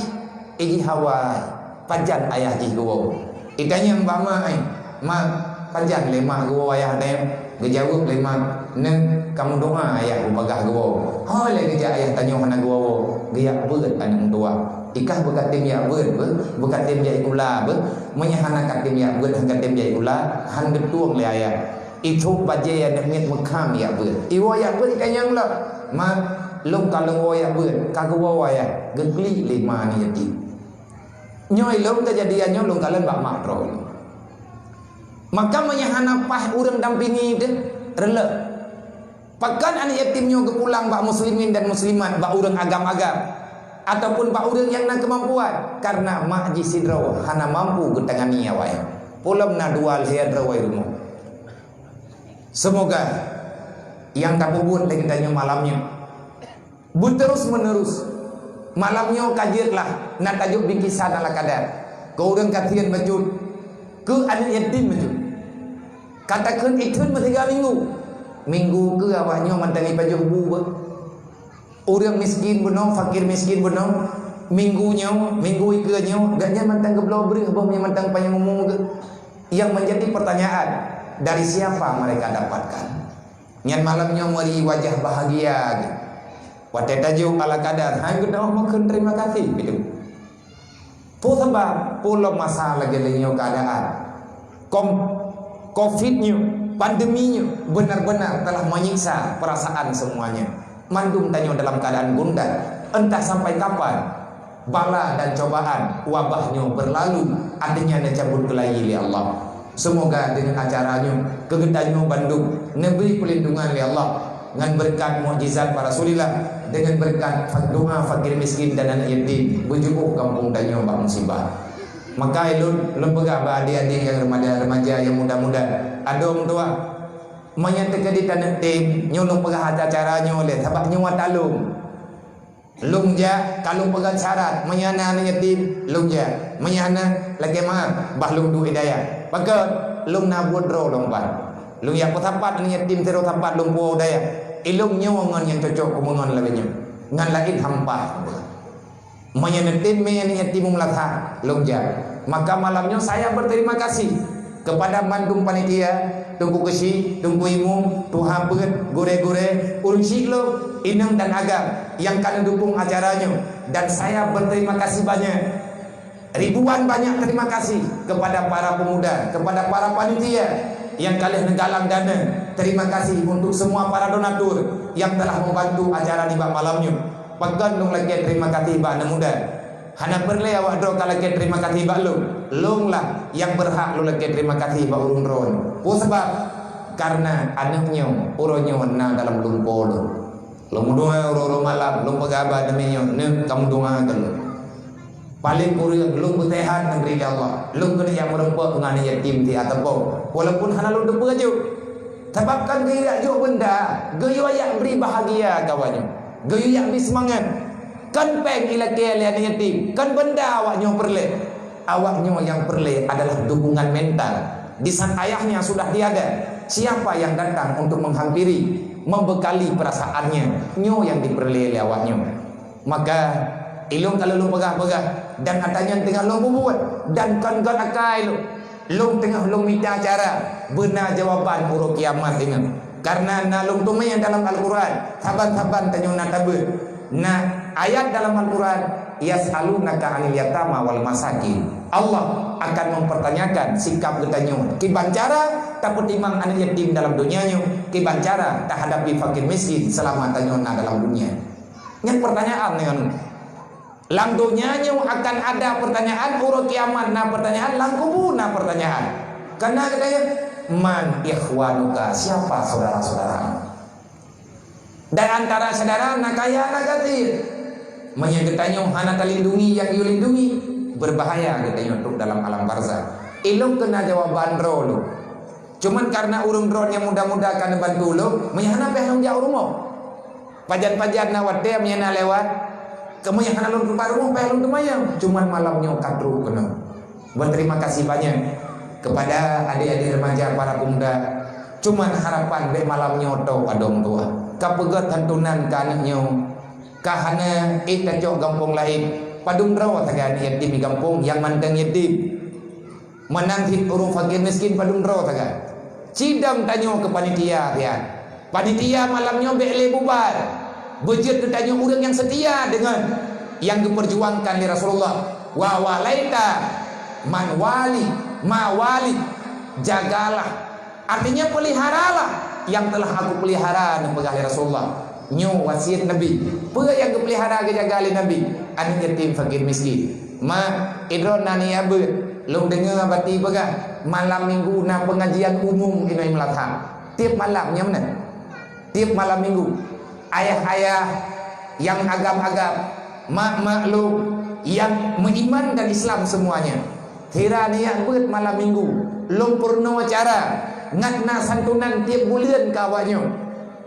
"Ijih awai, pajan ayah jih geuwoe?" Itanyong bak mak, "Ai, mak, pajan lé mak geuwoe ayah deh?" Geujaweueb lé mak, "Neuh, kamoe doá ayah beubagaih geuwoe." Ho lé geujak ayah tanyoe hana geuwoe-woe, geuyak beuet aneuk meutuah. Ikah beukatem yak beuet beuh, beukatem jak ikula beuh, meunyoe hana katem yak beuet, hana katem jak ikula, han geutueng lé ayah. Itôb bajée aneuk miet meukham yak beuet. Iwoe yak beuet itanyong lom, "Mak, lôn ka lôn woe yak beuet, ka geuwoe ayah?" Geuklik lé ma aneuk yatim. Nyoe ilôn keujadian nyoe lôn kalon bak mak droe. Maka meunyoe hana paih ureuëng dampingi teuh, reuleueh. Pakon aneuk yatim nyoe geupulang bak muslimin dan muslimat, bak ureuëng agam-agam, ataupun bak ureuëng nyang na keumampuan, karena mak jih sidroe hana mampu geutangani awai. Peulom na dua lhée droe rumoh. Seumoga nyang tapeubuet lé geutanyoe malam nyoe beuterus-meunerus. Malam nyoe ka jeuet lah na tajok bingkisan ala kadar keu ureuëng gasien bacut, keu aneuk yatim bacut. Ka takheun ikheun meusiga minggu. Minggu keu awak nyoe mantong ipajoh bu beuh. Ureuëng miskin bunoe, fakir miskin bunoe, minggu nyoe, minggu ikeue nyoe, gobnyan mantong geubloe breueh boh nyang mantong panyang umu geuh. Yang menjadi pertanyaan, dari siapa mereka dapatkan? Nyan malam nyoe meuri wajah bahagia geuh. Watée tajok ala kadar, hai geutanyoe meukheun terima kasih, beutôi. Peue sabab? Peulom masa lagée lé nyoe keuadaan. Kom-, covid nyoe, pandemi nyoe, benar-benar telah menyiksa perasaan semuanya. Mandum tanyoe dalam keadaan gundah. Entah sampai kapan bala dan cobaan wabah nyoe berlalu, artinya neucabut keulayi lé Allah. Seumoga deungon acara nyoe, keu geutanyoe bandum neubri peulindungan lé Allah, ngon beureukat mukjizat para Rasulillah, deungon beureukat fa-, doa fakir miskin dan aneuk yatim, beujuboh gampông tanyoe bak musibah. Maka ulôn, lôn peugah bak adék-adék nyang remaja-remaja nyang muda-muda, adoe meutuah, meunyoe teukeudi taneuk tem, nyoe lôn peugah acara nyoe lé, sabab nyoe ata lôn. Lôn jak, ka lôn peugah syarat, meunyoe na aneuk yatim, lôn jak. Meunyoe hana, lakée meu'ah, bah lôn duek dayah. Pakon, lôn na buet droe lôn pat. Lôn jak peusapat aneuk yatim sidroe sapat lôn puwoe u dayah. Ilôn nyoe ngon nyang cocok keumeungon lagée nyoe. Ngon laén hampa. Meunyoe neutem mé aneuk yatim u meunasah, lôn jak. Maka malam nyoe saya berterima kasih kepada mandum panitia, Teungku Keuchik, Teungku Imum, tuha peuet, gurée-gurée, ureuëng syik lôn, inong dan agam nyang ka neudukong acara nyoe, dan saya berterima kasih banyak Ribuan banyak terima kasih kepada para pemuda, kepada para panitia yang ka lheueh neugalang dana. Terima kasih untuk semua para donatur yang telah membantu acara nibak malam nyoe. Pakon lôn lakée terima kasih bak aneuk muda? Hana peureulée awak droe ka lakée terima kasih bak lôn. Lôn lah nyang beurhak lôn lakée terima kasih bak ureuëng droe. Peue sabab? Karena aneuk nyoe uroe nyoe na dalam lumpo lôn. Lôn meudoa uroe-uroe malam, lôn peugah bak aneuk nyoe, "Neuk, kamu doa keu lôn." Paléng kureueng lôn beuseuhat neubri lé Allah. Lôn keuneuk jak meureumpok ngon aneuk yatim di ateueh po, walaupun hana lôn teupeue jok. Sabab kan geuyue jak jok benda, geuyue jak bri bahagia keu awak nyoe. Geuyue jak bri seumangat. Kan péng ilakée lé aneuk yatim, kan benda awak nyoe peureulée. Awak nyoe nyang peureulée adalah dukungan mental. Di saat ayahnya sudah tiada, siapa yang datang untuk menghampiri, membekali perasaannya? Nyoe nyang dipeureulée lé awak nyoe. Maka, ilôn ka lôn peugah-peugah, dan ata nyan teungoh lôn peubuet, dan kon göt akai lôn. Lôn teungoh lôn mita cara beuna jawaban uroe kiamat ingat. Karena na lôn teumé dalam Al-Quran, saban-saban tanyoe na tabeuet. Na ayat dalam Al-Quran, "Yas'alunaka 'anil yatama wal masakin." Allah akan mempertanyakan sikap geutanyoe. Kiban cara tapeutimang aneuk yatim dalam dunia nyoe, kiban cara tahadapi fakir miskin selama tanyoe na dalam dunia. Nyan pertanyaan nyan. Lam donya nyoe akan ada pertanyaan, uroe kiamat na pertanyaan, lam kubu na pertanyaan. Karena katanya, "Man ikhwanuka?" Siapa saudara-saudaramu? Dan antara saudara na kaya na gasien. Meunyoe geutanyoe hana talindungi nyang geulindungi, berbahaya geutanyoe trok dalam alam barzakh. Ilôn keuneuk jawaban droe lôn. Cuman karena ureuëng droe nyang muda-muda ka neubantu lôn, meunyoe hana payah lôn jak u rumoh. Pajan-pajan na watée meunyoe na lewat, kamoe nyang hana lôn teupat rumoh payah lôn teumanyong, cuman malam nyoe ka trok keunoe. Berterima kasih banyak kepada adik-adik remaja para pemuda. Cuman harapan bék malam nyoe tôk adong tuha. Ka peugét santunan keu aneuk nyoe, ka hana ék tacok gampông laén. Padum droe sagai aneuk yatim di gampông nyang mantong yatim. Meunan cit ureuëng fakir miskin padum droe sagai. Cidong tanyoe keu panitia siat. Panitia malam nyoe bék lé bubar. Beujeuet keu tanyoe ureuëng nyang seutia deungon nyang geupeurjuangkan lé Rasulullah. "Wa walaita man wali, ma wali." Jagalah. Artinya, peliharalah yang telah aku pelihara, neupeugah lé Rasulullah. Nyoe wasiet Nabi. Peue nyang geupeulihara geujaga lé Nabi? Aneuk yatim, fakir miskin. Mak, idroe na niat beuet. Lôn deungoe Abati peugah, malam minggu na pengajian umum inoe Meulatham. Tiep malam, nyan meunan. Tiep malam minggu. Ayah-ayah nyang agam-agam, mak-mak lôn nyang meuiman dan Islam semuanya. Sira niat beuet malam minggu, lôn peurunoe cara, ngat na santunan tiep buleuen keu awak nyoe.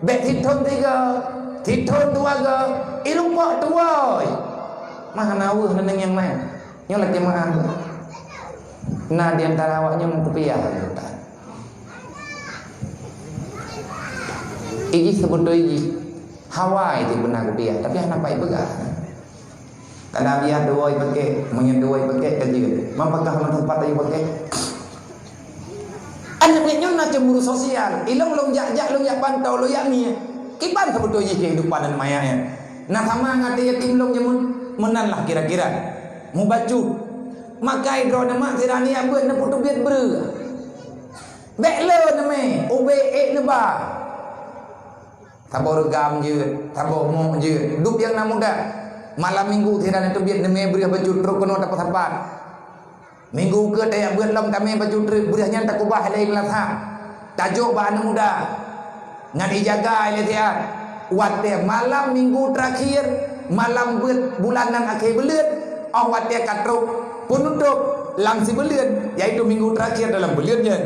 Bék sithon tiga, sithon dua go, irumpok tuwoi. Mah na weueh neuneng nyang na. Nyoe lakée meu'ah. Na di antara awak nyoe meukupiah. Iji seubeutôi jih. Hawa itu beuna kupiah, tapi hana pai peugah. Kadang biar dua pakai, meunyoe dua pakai ka jeuet. Mapakah meuteumpat ayu pakai? Aneuk nyoe na cemburu sosial. Ilong lông jak-jak, lông jak pantau, lông jak nie. Kiban seubeutôi jih kehidupan aneuk maya nyan. Na sama ngon yatim lông jameun, meunan lah kira-kira. Mubacut. Makai droeneuh mak sira niat beuet neupeuteubiet breueh. Bék le neumé, ubé ék neuba. Saboh reugam jeuet, saboh mok jeuet. Dup nyang na muda. Malam minggu sira neuteubiet neumé breueh bacut trok keunoe tapeusapat. Minggu keue tajak beuet lom tamé bacut treuk, breueh nyan takubah lé Meulatham. Tajok bak aneuk muda. Ngon ijaga lé siat. Watée malam minggu terakhir, malam beuet bulanan akhé buleuen, óh watée ka trok peunutôp lam sibuleuen, yaitu minggu terakhir dalam buleuen nyan.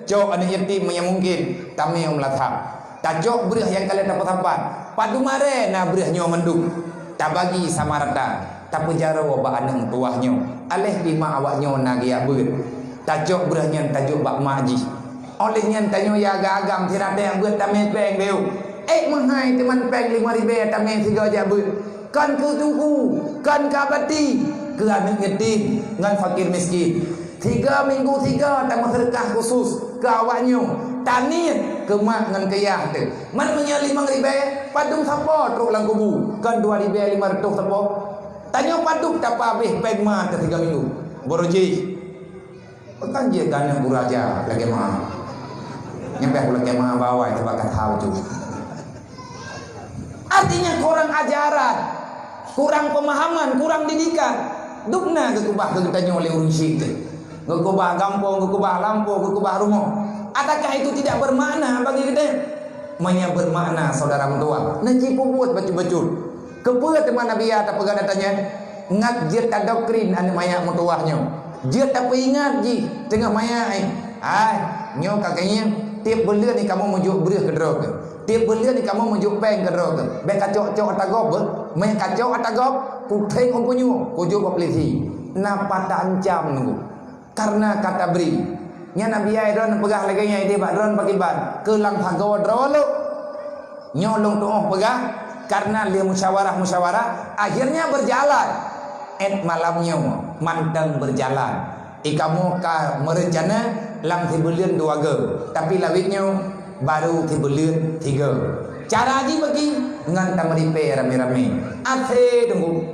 Cok aneuk yatim meunyo mungken, tamé u Meulatham. Tacok breueh nyang ka lheueh tapeusapat. Padum aré na breueh nyoe mandum. Tabagi sama rata. Tapeujaroe bak aneuk meutuwah nyoe. Aléh pih mak awak nyoe na geujak beuet. Tacok breueh nyan tajok bak mak jih. Óh lheueh nyan tanyoe ya agam-agam sira tajak beuet tamé péng beu. Ék meuhai teuman péng limong ribée tamé sigoe jak beuet. Kon keu tuku, kon keu Abati, keu aneuk yatim ngon fakir miskin. Tiga minggu tiga tameuseudekah khusus keu awak nyoe. Taniet keu mak ngon keu yah teuh. Man meunyoe limong ribée, padum sapo trok lam kubu? Kon dua ribée lima reutôh sapo? Tanyoe padum tapeuhabéh péng ma teuh tiga minggu? Boro jih. Bukan jih ka aneuk guru aja lagèe ma. Nyampe lagèe ma bawai teubakat hal tu. Artinya kurang ajaran, kurang pemahaman, kurang didikan. Dubna geukeubah keu geutanyoe lé ureueng syik teuh. Geukeubah gampông, geukeubah lampôh, geukeubah rumoh. Adakah itu tidak bermakna bagi geutanyoe? Meunyoe bermakna, saudara meutuwah, na jipeubuet bacut-bacut. Keupeue teuma Nabi ya tapeugah ata nyan? Ngat jeuet tadoktrin aneuk manyak meutuwah nyoe. Jeuet tapeuingat jih teungoh manyak, eh. Hai, nyoe ka keunyang, tieb buleuen ni kamoe meujok breueh keudroe keuh. Tieb buleuen ni kamoe meujok péng keudroe keuh. Bèk kacok-cok ata gob beuh. Meunyoe kacok ata gob, kutheng u punyueng, kujok bak polisi. Na pat taancam nunggu. Karena kata bri. Nyan Nabi ai droen peugah lagèe nyan idéh bak droen pakiban. Keu lam sagoe droe lôn. Nyoe lôn tuoh peugah, karena lé musyawarah-musyawarah, akhirnya berjalan. Ét malam nyoe mantong berjalan. Di kamoe ka meurencana lam sibuleuen dua go, tapi lawét nyoe baru sibuleuen tigo. Cara jih bagi ngon tameuripèe ramé-ramé. Asé tunggu.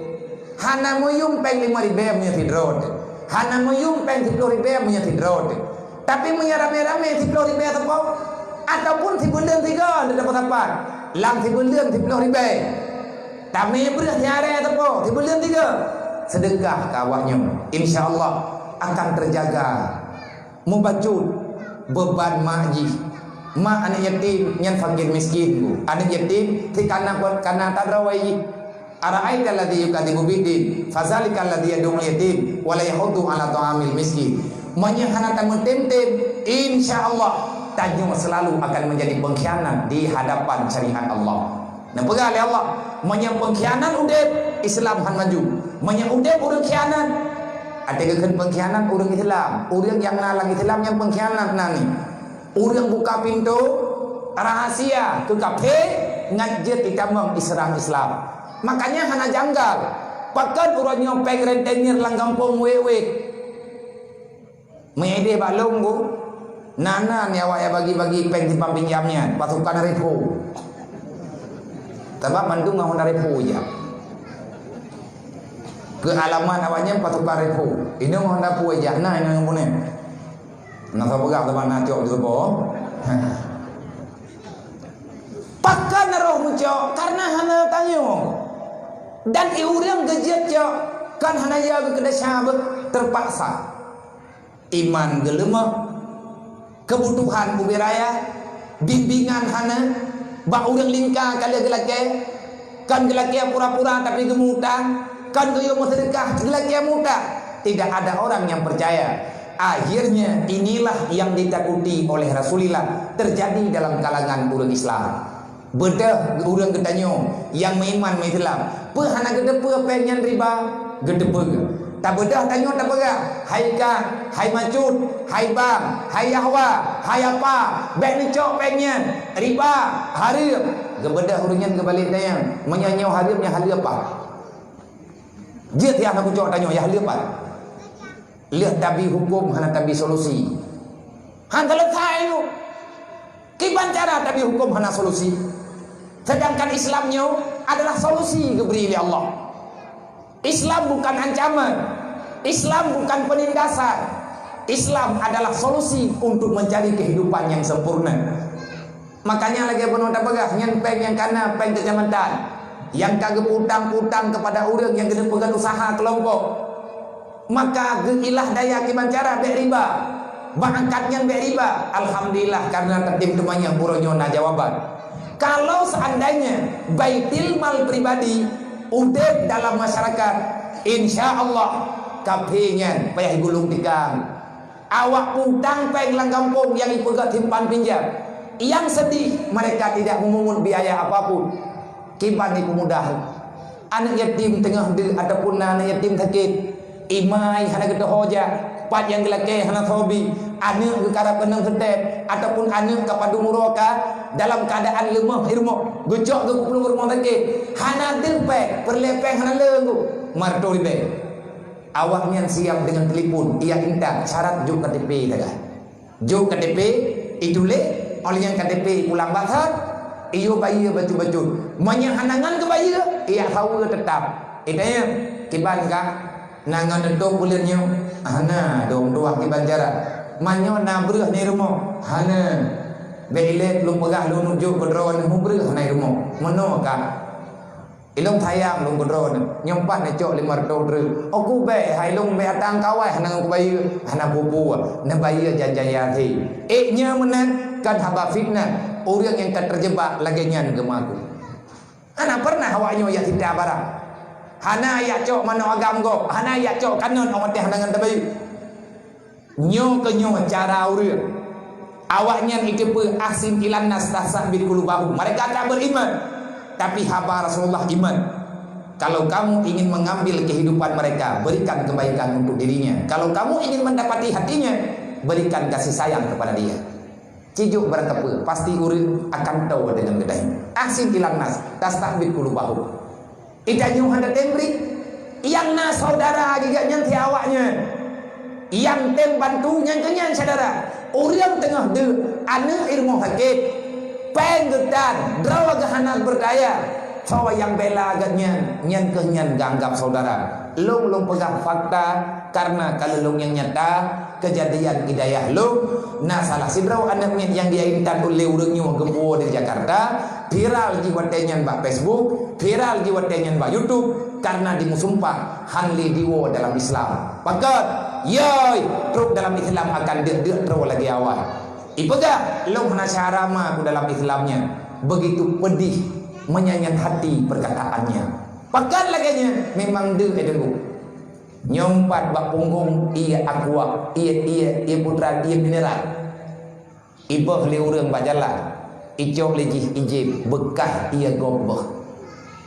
Hana meuyum péng limong ribèe meunyoe sidroe teuh. Hana meuyum péng siploh ribèe meunyoe sidroe teuh. Tapi meunyoe ramé-ramé siploh ribèe sapo, ataupun sibuleuen tigo teuh sapo-sapo, lam sibuleuen siploh ribèe. Tamé breueh siaré sapo, sibuleuen tigo. Seudeukah keu awaknyoe. Insya Allah akan terjaga. Mubacut beuban mak jih. Mak aneuk yatim nyan fakir miskin, Bu. Aneuk yatim si kana, kana tadrawai jih. Ara'aital ladzi yukadzibu biddin, fadzalikal ladzi yad'ul yatim wa la yahuddu 'ala ta'amil miskin. Meunyoe hana tameutem-tem, insya Allah tanyoe selalu akan menjadi pengkhianat di hadapan syariat Allah. Neupeugah lé Allah, meunyoe pengkhianat udeb, Islam han maju. Meunyoe udeb ureueng khianat, até geukheun pengkhianat ureueng Islam. Ureueng nyang na lam Islam nyang pengkhianat na ni. Ureueng buka pintoe rahasia keu kafé ngat jeuet jitamong Islam, Islam. Makanya hana janggal. Pakon uroe nyoe péng rentenir lam gampông wék-wék. Meunyoe idéh bak lôn, Bu, na-na ni awak nyang bagi-bagi péng simpang pinjam nyan, pasukan Revo. Sabab mandum ngon Honda Revo ijak. Keu alamat awak nyan pasukan Revo. Inong Honda Revo ijak, na inong nyang punéh. Na sapeugah teuma na cok di seupo. Pakon roh meucok? Karena hana tanyoe. Dan i ureueng geujeuet cok, kan hana ya geukeudesya beuh, terpaksa. Iman geuleumoh, keubutuhan ubé raya, bimbingan hana, bak ureueng lingka ka lheueh geulakée, kon geulakée pura-pura tapi geumutang, kon geuyue meuseudeukah geulakée mutang. Tidak ada orang yang percaya. Akhirnya inilah yang ditakuti oleh Rasulullah terjadi dalam kalangan ureueng Islam. Beudôh ureueng geutanyoe nyang meuiman meuislam, peue hana geuteupeue péng nyan riba? Geuteupeue. Tabeudôh tanyoe tapeugah, hai kah, hai macut, hai bang, hai yahwa, hai apa, bèk neucok péng nyan, riba, hareuem. Geubeudôh ureueng nyan geubalek dayang, meunyoe nyoe hareuem nyan haleue apa? Jeuet ya hana kucok tanyoe ya haleue apa? Lheueh tabi huköm hana tabi solusi. Han selesai tu. Kiban cara tabi huköm hana solusi. Sedangkan Islam nyoe adalah solusi geubri lé Allah. Islam bukan ancaman. Islam bukan penindasan. Islam adalah solusi untuk mencari kehidupan yang sempurna. Makanya lagèe bunoe tapeugah, nyan péng nyang kana, péng keucamatan, nyang ka geuputang-putang kepada ureueng nyang keuneuk peugöt usaha keulompok. Maka geuilah daya kiban cara bèk riba. Bak angkat nyan bèk riba. Alhamdulillah, karena tatem teumanyong uroe nyoe na jawaban. Kalau seandainya baitul mal pribadi udeb dalam masyarakat, insya Allah kafé nyan payah gulong tikang. Awak putang péng lam gampông nyang ipeugöt simpan pinjam. Nyang sedih, mereka tidak memungut biaya apapun. Kiban ipeumudah. Aneuk yatim teungoh deuek ataupun na aneuk yatim sakét, imai hana geuteuho jak, pat nyang geulakée hana soe bi, aneuk geukarab keunong seutét, ataupun aneuk ka padum uroe ka dalam keuadaan leumoh i rumoh, geucok geupeuplueng rumoh sakét, hana deuh péng, peureulée péng hana le, marto ribée. Awaknyan siap deungon telepon, ijak intat syarat jok K T P sagai. Jok K T P, ituléh, óh lheueh nyan K T P pulang bak that, iyue bayeue bacut-bacut. Meunyoe hana ngon geubayeue, ijak saweue teutap. Itanyong, kiban kah? Na ngon neutôp buleuen nyoe, hana dong tuah kiban jarak. Manyoe na breueh ni rumoh, hana. Bèk ilèe lôn peugah lôn nunjuk keu droeneuh mubreueh na i rumoh. Meunoe ka. Ilôn sayang lôn keu droeneuh, nyoe pat neucok limong reutôh treuk. Oku bèk, hai lôn bèk atang kawai hana ngon kubayeue, hana peue-peue. Neubayeue jan-jan yatim. Ék nyoe meunan kan haba fitnah, ureueng nyang ka teujeubak lagèe nyan geumeuaku. Hana pernah awak nyoe jak sita barang. Hana jak cok manok agam gob, hana jak cok kanon awak teuh hana ngon tabayeue. Nyoe keuh nyoe cara ureueng. Awaknyan iteupeue ahsin ilan nas tasabit qulubahum. Mereka tak beriman, tapi haba Rasulullah iman. Kalau kamu ingin mengambil kehidupan mereka, berikan kebaikan untuk dirinya. Kalau kamu ingin mendapati hatinya, berikan kasih sayang kepada dia. Cijok barangkapeue, pasti ureueng akan toe deungon geutanyoe. Ahsin ilan nas, tasabit qulubahum. Geutanyoe hana tem bri. Nyang na saudara geuh nyan si awaknyan. Nyang tem bantu nyan keuh nyan syedara. Ureueng teungoh deuk, aneuk i rumoh sakét, péng geutan, droe geuh hana beurdaya. Soe nyang bela geuh nyan, nyan keuh nyan geuanggap saudara. Lôn, lôn peugah fakta karena ka lôn nyang nyata. Keujadian di dayah lôn, na salah sidroe aneuk miet nyang dia intat ulèe ureueng nyoe geupuwoe di Jakarta, viral jih watèe nyan bak Facebook, viral jih watèe nyan bak YouTube, karena jimeusumpah han lé jiwoe dalam Islam. Pakon? Yoi, trok dalam Islam akan deuk-deuk droe lagèe awai. Ipeugah, lôn hana cara ma ku dalam Islam nyan. Begitu pedih menyanyian hati perkataannya. Pakon lagèe nyan? Memang deuk, eh, deuk. Nyoe pat bak punggong ié aqua, ié, ié, ié putra, ié mineral. Ibôh lé ureueng bak jalan, icok lé jih ijép beukah ié gob bôh.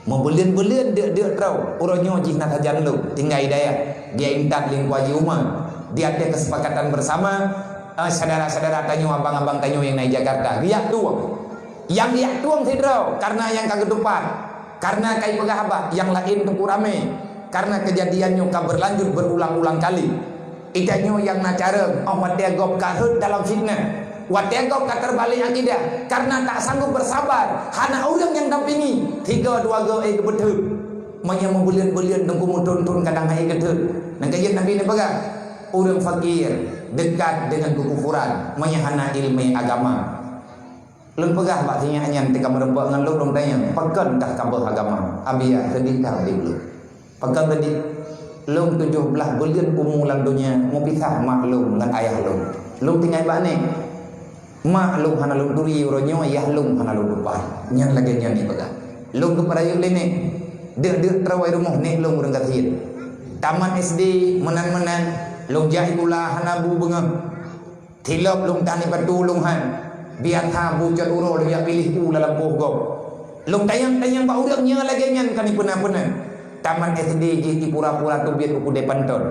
Meubeuleuen-beuleuen deuk-deuk droe, uroe nyoe jih na sajan lôn tinggai dayah, dia intat lingkua jih uma. Di ateueh keusepakatan beusama, eh, syedara-syedara tanyoe, abang-abang tanyoe nyang na i Jakarta, geujak tueng. Nyang geujak tueng sidroe, karena nyang ka geutupat, karena ka ipeugah haba, nyang laén teungku ramé. Karena keujadian nyoe ka beurlanjut beurulang-ulang kali. Geutanyoe nyang na carông, 'oh watèe gob ka rhot dalam fitnah, watèe gob ka teurbalek akidah, karena tak sanggob beusabar, hana ureueng nyang dampingi, tiga dua go, eh, geubeuteut. Meunyoe meubeuleuen-beuleuen teungku meuthon-thon kadang hai geuteuet. Nyang ka jeuet Nabi neupeugah, ureueng fakir dekat dengan kekufuran meunyoe hana ileumèe agama. Lôn peugah bak sinyak nyan teuka meureumpok ngon lôn, lôn tanyong, "Pakon kah ka bôh agama?" "Abiya, seudeh that udép lôn." "Pakon seudeh?" "Lôn tujoh blaih buleuen umu lam donya, meupisah mak lôn ngon ayah lôn. Lôn tinggai bak nèk. Mak lôn hana lôn turi uroe nyoe, ayah lôn hana lôn tupat." Nyan lagèe nyan ipeugah. Lôn geupeurayeuk lé nèk. Deuk-deuk trôh i rumoh nèk lôn ureueng gasien. Tamat S D meunan-meunan, lôn jak sikula hana bu beungoh. Tilop lôn tan ipeutulông han, biasa bucot uroe lôn jak piléh u lam lampôh gob. Lôn tanyong-tanyong bak ureueng nyoe lagèe nyan ka ipeuna-peuna. Tamat S D jih ipura-pura teubiet u keudè Panton.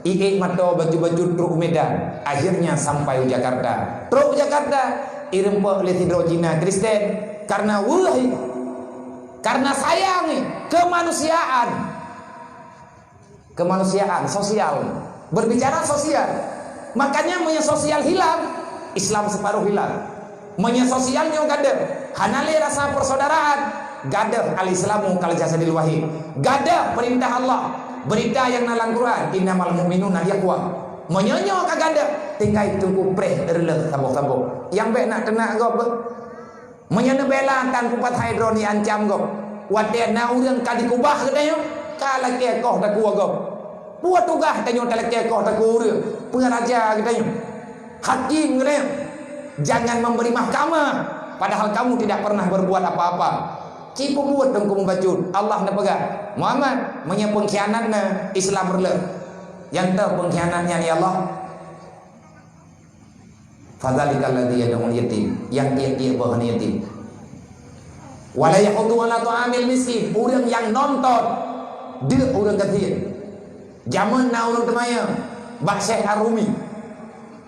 Iék mata bacut-bacut trok u Medan, akhirnya sampai u Jakarta. Trok u Jakarta, ireumpok lé sidroe Cina Kristen, karena weueh, karena sayang kemanusiaan. Kemanusiaan, sosial. Berbicara sosial. Makanya meunyoe sosial hilang, Islam separuh hilang. Meunyoe sosial nyoe gadôh, hana lé rasa persaudaraan, gadôh al-Islamu kal jasadil wahid. Gadôh peurintah Allah, beurita nyang na lam Quran, "Innamal mu'minuna ikhwah." Meunyoe nyoe ka gadôh, tinggai teungku preh reuleuh saboh-saboh. Nyang bèk nak teunak gob. Meunyoe neubela tan pupat hai droe neuancam gob. Watèe na ureueng ka dikeubah geutanyoe, ka lakèe koh takue gob. Peue tugaih tanyoe talakèe koh takue ureueng? Peue raja geutanyoe? Hakim geutanyoe? Jangan memberi mahkamah, padahal kamu tidak pernah berbuat apa-apa. Ci peubuet teungku mubacut. Allah neupeugah, "Muhammad, meunyoe peungkhianat na, Islam reuleuh." Nyang toh peungkhianat nyan, ya Allah? Fadzalikal ladzi yad'ul yatim, nyang tiep-tiep boh aneuk yatim. Wa la yahuddu ala ta'amil miskin, ureueng nyang nonton deuk ureueng gasien. Jameun na ureueng teumanyong bak Syekh Ar-Rumi,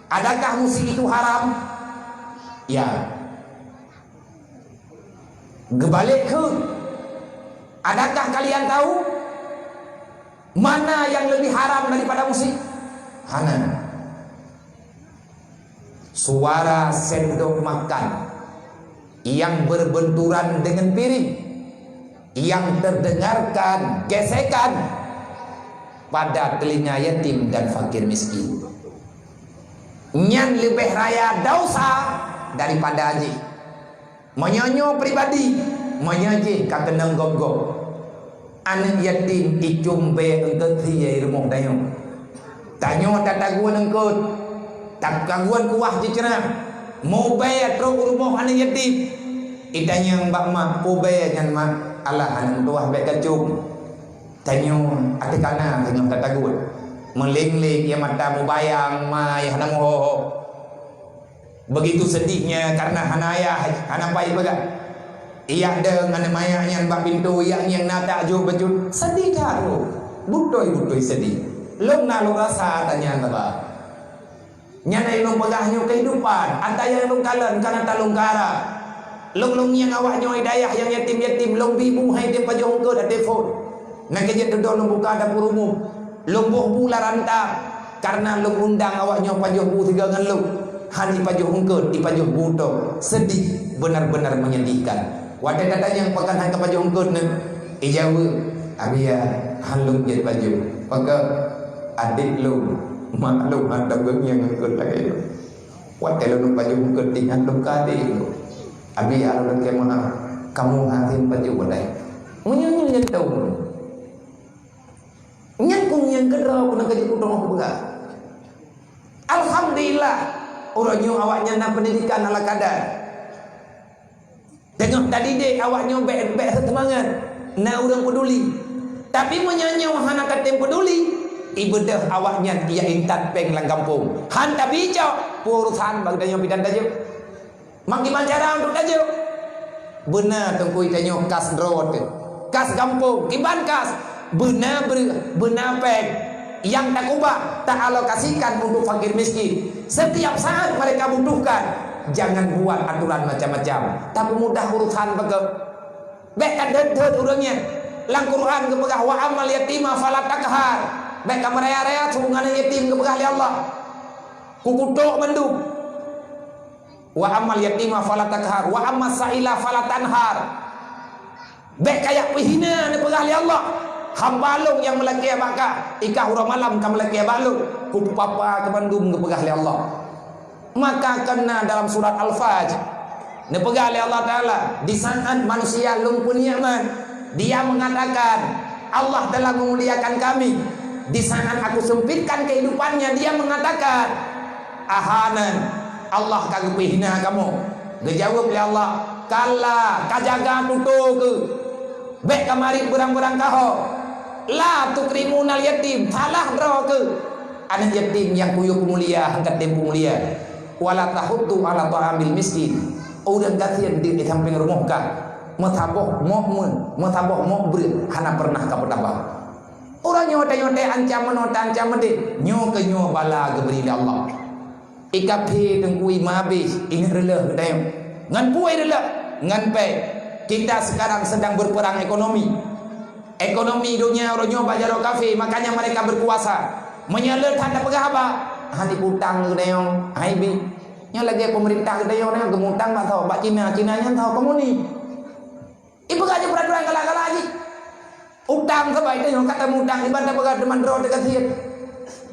"Adakah musik itu haram?" Ya. Geubalek kheun, "Adakah kalian tahu mana yang lebih haram daripada musik?" Hana. Suara sendok makan yang berbenturan dengan piring, yang terdengarkan gesekan, pada telinga yatim dan fakir miskin. Nyan leubeh raya dosa daripada jih. Meunyoe nyoe pribadi, meunyoe jih ka keunong gob-gob. Aneuk yatim icum bèe eungkôt sie i rumoh tanyoe. Tanyoe tatagun eungkôt, tatagun kuah jiceurah. Mubèe trok u rumoh aneuk yatim. Itanyong bak mak, "Peue bèe nyan, Mak?" "Alah, aneuk meutuwah, bèk kacum." Tanyoe ateueh kana tanyoe tatagun. Meuléng-léng ie mata mubayang, ma ie hana meuho-ho. Begitu sedihnya karena hana ayah, hana pai peugah. Ijak deueng aneuk manyak nyan bak pintoe, ijak ngieng na takjub bacut. Sedih that, oh. Beutôi-beutôi sedih. Lôn na lôn rasa tanyong taba. Nyan ai lôn peugah nyoe keuhidupan, ata nyang lôn kalon ka na talôn kara. Lôn, lôn ngieng awak nyoe i dayah nyang yatim-yatim, lôn bi bu hai tem pajoh eungkôt até phon. Na keuh jeuet dudoe lôn buka dapur umum. Lôn boh bu lam rantang, kareuna lôn undang awak nyoe pajoh bu sigoe ngon lôn. Han ipajoh eungkôt, ipajoh bu tok. Sedih, benar-benar menyedihkan. Watèe tatanyong pakon han kapajoh eungkôt neuh, ijaweueb, "Abiya, han lôn jeuet pajoh." Pakon? Adék lôn, mak lôn, han tabeungieng eungkôt lagèe nyoe. Watèe lôn pajoh eungkôt di nyan lôn ka adék lôn. Abiya, lôn lakèe meu'ah, kamoe han tem pajoh wadai. Meunyoe nyan nyang tau. Nyan keuh nyang keudroe keuneuk ka jipeutu'oh peugah. Alhamdulillah, uroe nyoe awak nyan na pendidikan ala kadar. Teungoh tadidik awak nyoe bèk, bèk seumangat, na ureueng peuduli. Tapi meunyoe nyoe hana tatem peuduli, ibeudôh awak nyan ia intat péng lam gampông. Han tabi cok, peue urosan bak geutanyoe bidan tajok. Mak kiban cara untuk tajok. Beuna teungku tanyoe kas droe teuh. Kas gampông, kiban kas. Beuna breueh, beuna péng. Nyang takubah, taalokasikan untuk fakir miskin. Setiap saat mereka butuhkan. Jangan buat aturan macam-macam. Tapeumudah urusan bak geuh. Bèk ka deuet-deuet ureueng nyan. Lam Quran geupeugah, "Wa ammal yatima fala taqhar." Bèk ka meuraya-raya su ngon yatim geupeugah lé Allah. Kukutok mandum. "Wa ammal yatima fala taqhar, wa ammas sa'ila fala tanhar." Bèk ka jak peuhina neupeugah lé Allah. Hamba lôn nyang meulakèe bak kah, i kah uroe malam ka meulakèe bak lôn. Kupeupapa keu mandum geupeugah lé Allah. Maka keunan dalam surat Al-Fajr, neupeugah lé Allah Taala, di saat manusia lôn peunikmat, dia mengatakan, "Allah telah memuliakan kami." Di saat aku sempitkan kehidupannya, dia mengatakan, "Ahanan, Allah ka geupeuhina kamoe." Geujaweueb lé Allah, "Kalla, ka jaga tutoe keuh. Bèk ka marit beurang-beurang kaho. La tukrimunal yatim, salah droe keuh." Aneuk yatim nyang kuyue peumulia, han katem peumulia. "Wala tahuddu ala ta'amil miskin." Ureueng gasien di, di sampéng rumoh kah. Meusaboh mok meu, meusaboh mok breueh, hana pernah ka peutaba. Uroe nyoe tanyoe teuancam meunoe, teuancam meudeh. Nyoe keuh nyoe bala geubri lé Allah. I kafé teungku i meuhabéh, i neuk reuleuh geutanyoe. Ngon peue reuleuh? Ngon péng. Kita sekarang sedang berperang ekonomi. Ekonomi donya uroe nyoe bak jaroe kafé, makanya mereka berkuasa. Meunyoe le that tapeugah haba, han iputang geutanyoe, hai bi. Nyoe lagèe peumeurintah geutanyoe nyoe geumutang bak soe, bak Cina, Cina nyan soe komunis. Ipeugah jih peuraturan galak-galak jih. Utang sabai tanyoe ka tamutang, iban tapeugah teuma droe teuh gasien.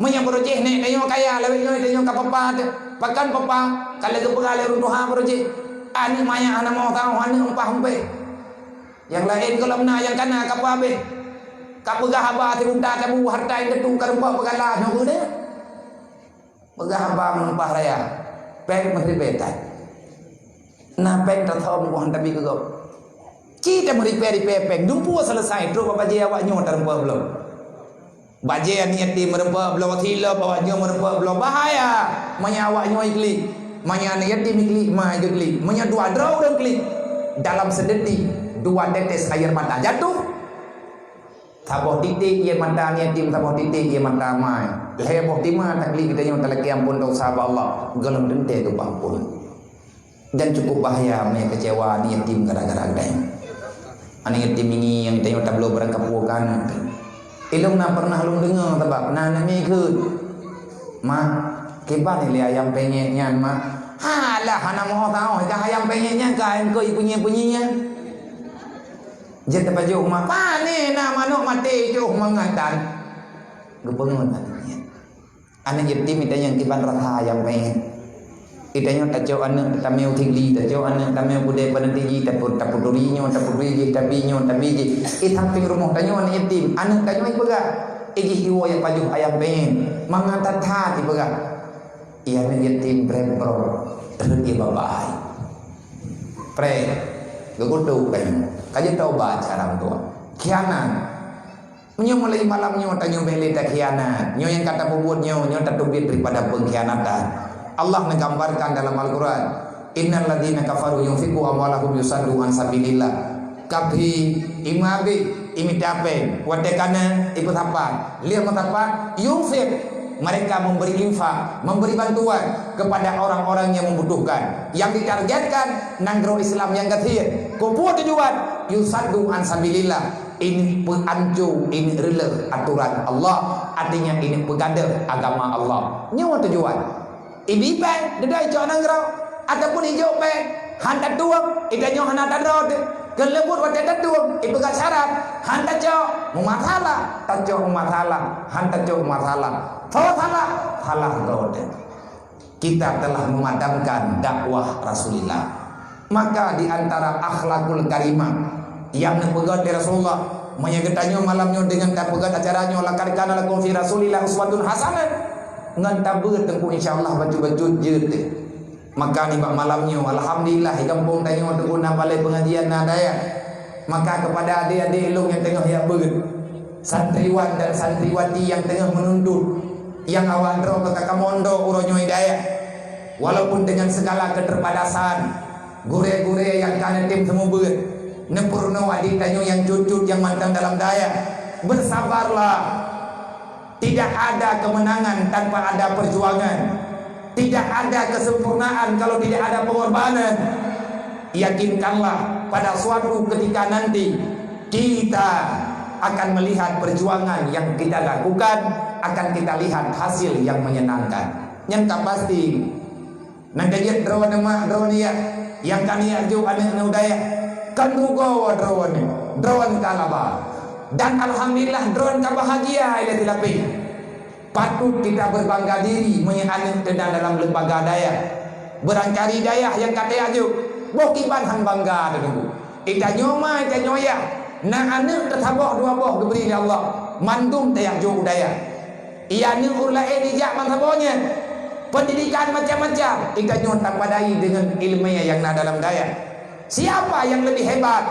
Meunyoe beurojéh nèk tanyoe kaya, lawét nyoe tanyoe ka papa teuh. Pakon papa? Ka lheueh geupeugah lé ureueng tuha beurojéh. Aneuk manyak hana mo tau, aneuk umpah umpéh. Nyang laén gohlom na nyang kana ka peuhabéh. Ka peugah haba siuta tabu hareuta indatu ka rumpok peugala nyoe geuh deh. Peugah haba meunumpah raya, péng meuribèe that. Na péng tathom goh han tabi keu gob. Ci tameuribèe-ribèe péng, dumpeue seuleusai trok bak bajèe awak nyoe tarumpok bloe. Bajèe aneuk yatim meurumpok bloe, silop awak nyoe meurumpok bloe. Bahaya! Meunyoe awak nyoe iklik, meunyoe aneuk yatim iklik, ma iklik. Meunyoe dua droe ureueng klik, dalam sedetik dua tetes air mata jatuh. Saboh titék ie mata yatim, saboh titék ie mata ma. Lhèe boh teuma taklik geutanyoe talakèe amphon desya bak Allah, gohlom teuntèe geupeuamphon. Dan cukup bahaya meunyoe keucewa aneuk yatim gara-gara geutanyoe. Aneuk yatim ngieng tanyoe tabloe barang kapeue keu aneuk. Ilôn na pernah lôn deungoe sabab na aneuk miet kheun, "Ma, kiban lé ayam penyet nyan, Ma?" "Halah, hana moh taoh, ka ayam penyet nyan ka engkau ipeunyi-peunyi nyan." Jeuet tapajoh ma, "Pane na manok maté jôh mangat tan." Geupeungon aneuk nyan. Aneuk yatim itanyong kiban rasa ayam panyang. Itanyong tacok aneuk tameu tigli, tacok aneuk tameu budai panati ji, taput-, taputuri nyoe, taputuri jih, tabi nyoe, tabi jih. Di samping rumoh tanyoe aneuk yatim, aneuk tanyoe ipeugah. Igih iwoe jak pajoh ayam panyang. Mangat that-that ipeugah. Iya aneuk yatim brem-brem, rhot ié babai. Preh, geukutok kayue. Ka jeuet taubat cara meutuah. Khianat. Meunyoe mulai malam nyoe tanyoe bék lé takhianat. Nyoe nyang ka tapeubuet nyoe, nyoe tateubiet daripada pengkhianatan. Allah neugambarkan dalam Al-Quran, "Innal ladzina kafaru yunfiqu amwalahum yusaddu an sabilillah." Kaphé, imeuabéh, imita péng, watée kana, ipeusapat, lheueh meusapat, yunfiq, mereka memberi infak, memberi bantuan kepada orang-orang yang membutuhkan. Yang ditargetkan, nanggroe Islam nyang gasien. Keupeue tujuan? Yusaddu an sabilillah. Ini peuanco, ini reuleuh aturan Allah. Artinya, ini peugadeuh agama Allah. Nyoe tujuan. Ibi péng, dudoe icok nanggroe, ataupun ijok péng, han tatueng, itanyoe hana tadroe teuh. Keu leubuet watée tatueng, ipeugah syarat, han tacok, meumasalah, tacok meumasalah, han tacok meumasalah. Soe salah? Salah droe teuh. Kita telah memadamkan dakwah Rasulullah. Maka di antara akhlakul karimah nyang neupeugét lé Rasulullah, meunyoe geutanyoe malam nyoe deungon tapeugét acara nyoe, "Laqad kana lakum fi Rasulillah uswatun hasanah," ngon tabeuet teungku, insya Allah bacut-bacut jeuet. Maka nibak malam nyoe, alhamdulillah, di gampông tanyoe teungku na balai pengajian, na dayah. Maka kepada adik-adik lôn nyang teungoh jak beuet, santriwan dan santriwati nyang teungoh meununtut, nyang awak droe ka kamondok uroe nyoe di dayah, walaupun dengan segala keterbatasan, gurée-gurée nyang ka neutem seumeubeuet, neupeurunoe adik tanyoe nyang cut-cut nyang mantong dalam dayah, bersabarlah. Tidak ada kemenangan tanpa ada perjuangan. Tidak ada kesempurnaan kalau tidak ada pengorbanan. Yakinkanlah, pada suatu ketika nanti, kita akan melihat perjuangan yang kita lakukan, akan kita lihat hasil yang menyenangkan. Nyan ka pasti. Nyan ka jeuet droeneuh mak, droeneuh yah, nyang ka neujok aneuk nyoe u dayah. Kon rugoe droeneuh, droeneuh ka laba. Dan alhamdulillah, droeneuh ka bahagia ilée dilapeh. Patut kita berbangga diri meunyoe aneuk teuh na dalam lembaga dayah. Barangkali dayah nyang ka tajok, boh kiban han bangga teuh teungku. Itanyoe ma, itanyoe yah, na aneuk teuh saboh dua boh geubri lé Allah, mandum tajak jok u dayah. Iya aneuk ureuëng laén ijak ban saboh nyan. Pendidikan macam-macam, itanyoe tapadai deungon iéleumé nyang na dalam dayah. Siapa yang lebih hebat?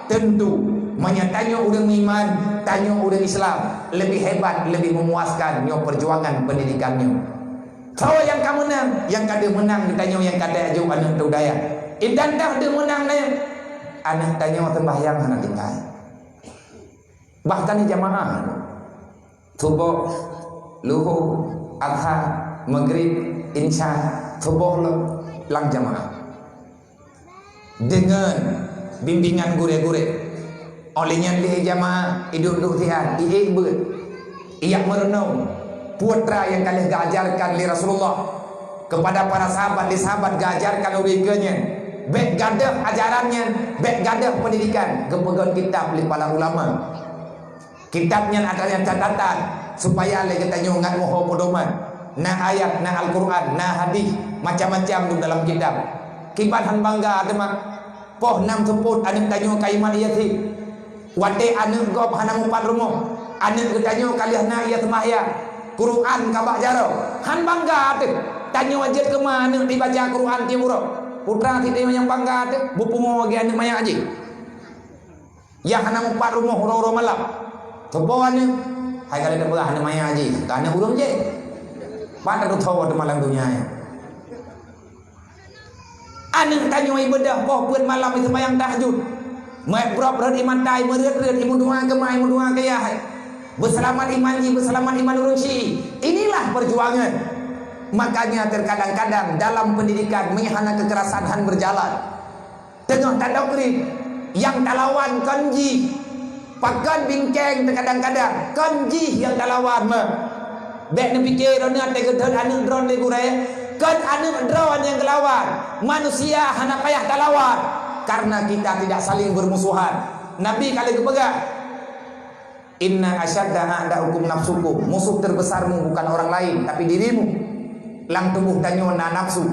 Tentu, meunyoe tanyoe ureuëng meuiman, tanyoe ureuëng Islam, lebih hebat, lebih memuaskan nyoe perjuangan pendidikan nyoe. Soe nyang ka meunang? Nyang ka deuh meunang geutanyoe nyang ka tajok aneuk teuh u dayah. Idan dah deuh meunang nyan, aneuk tanyoe seumbahyang hana tinggai. Bahkan di jamaah. Suboh, luhô, adha, maghrib, insya, suboh lom lam jamaah. Deungon bimbingan gurée-gurée. Óh lheueh nyan lé jamaah iduek-duek siat, iék beuet. Iyak meurunoe, peue treuk nyang ka lheueh geuajarkan lé Rasulullah kepada para sahabat, lé sahabat geuajarkan lé geuh nyan. Bék gadôh ajaran nyan, bék gadôh pendidikan, geupeugét kitab lé para ulama. Kitab nyan adalah catatan supaya lé geutanyoe ngat meuho peudoman. Na ayat, na Al-Quran, na hadis, macam-macam dum dalam kitab. Kiban han bangga teuma. Poh nam seupôt aneuk tanyoe ka imat Yasin. Watée aneuk gob hana mupat rumoh, aneuk geutanyoe ka lheueh na ia seumahyang. Quran ka bak jaroe. Han bangga teuh. Tanyoe jeuet keuma aneuk dibaca Quran tieb uroe. Putra si tanyoe nyang bangga teuh, beupungo lagée aneuk manyak jih. Nyang hana mupat rumoh uroe-uroe malam. Teuboh aneuk, hai ka lheueh teupeugah aneuk maya jih, ka aneuk ureuëng jih. Pat teutoe teuma lam donya nyoe. Aneuk tanyoe ibeudôh poh peuet malam iseumayang tahajud. Meubrok rot imatai, meureuet-reuet, imeudoa keu ma, imeudoa keu yah. Beuseulamat iman jih, beuseulamat iman ureuëng syiek. Inilah perjuangan. Makanya terkadang-kadang dalam pendidikan, meuhana kekerasan han berjalan. Teungoh tadok rib, nyang talawan kon jih. Pakon bingkeng teukadang-kadang, kon jih nyang talawan meuh. Bék neupike droeneuh watée geuthon aneuk droeneuh lé gurée, kon aneuk droeneuh nyang geulawan. Manusia hana payah talawan, karena kita tidak saling bermusuhan. Nabi ka lheueh geupeugah, "Inna asyadda a'daikum nafsukum." Musuh terbesarmu bukan orang lain, tapi dirimu. Lam tuboh tanyoe na nafsu.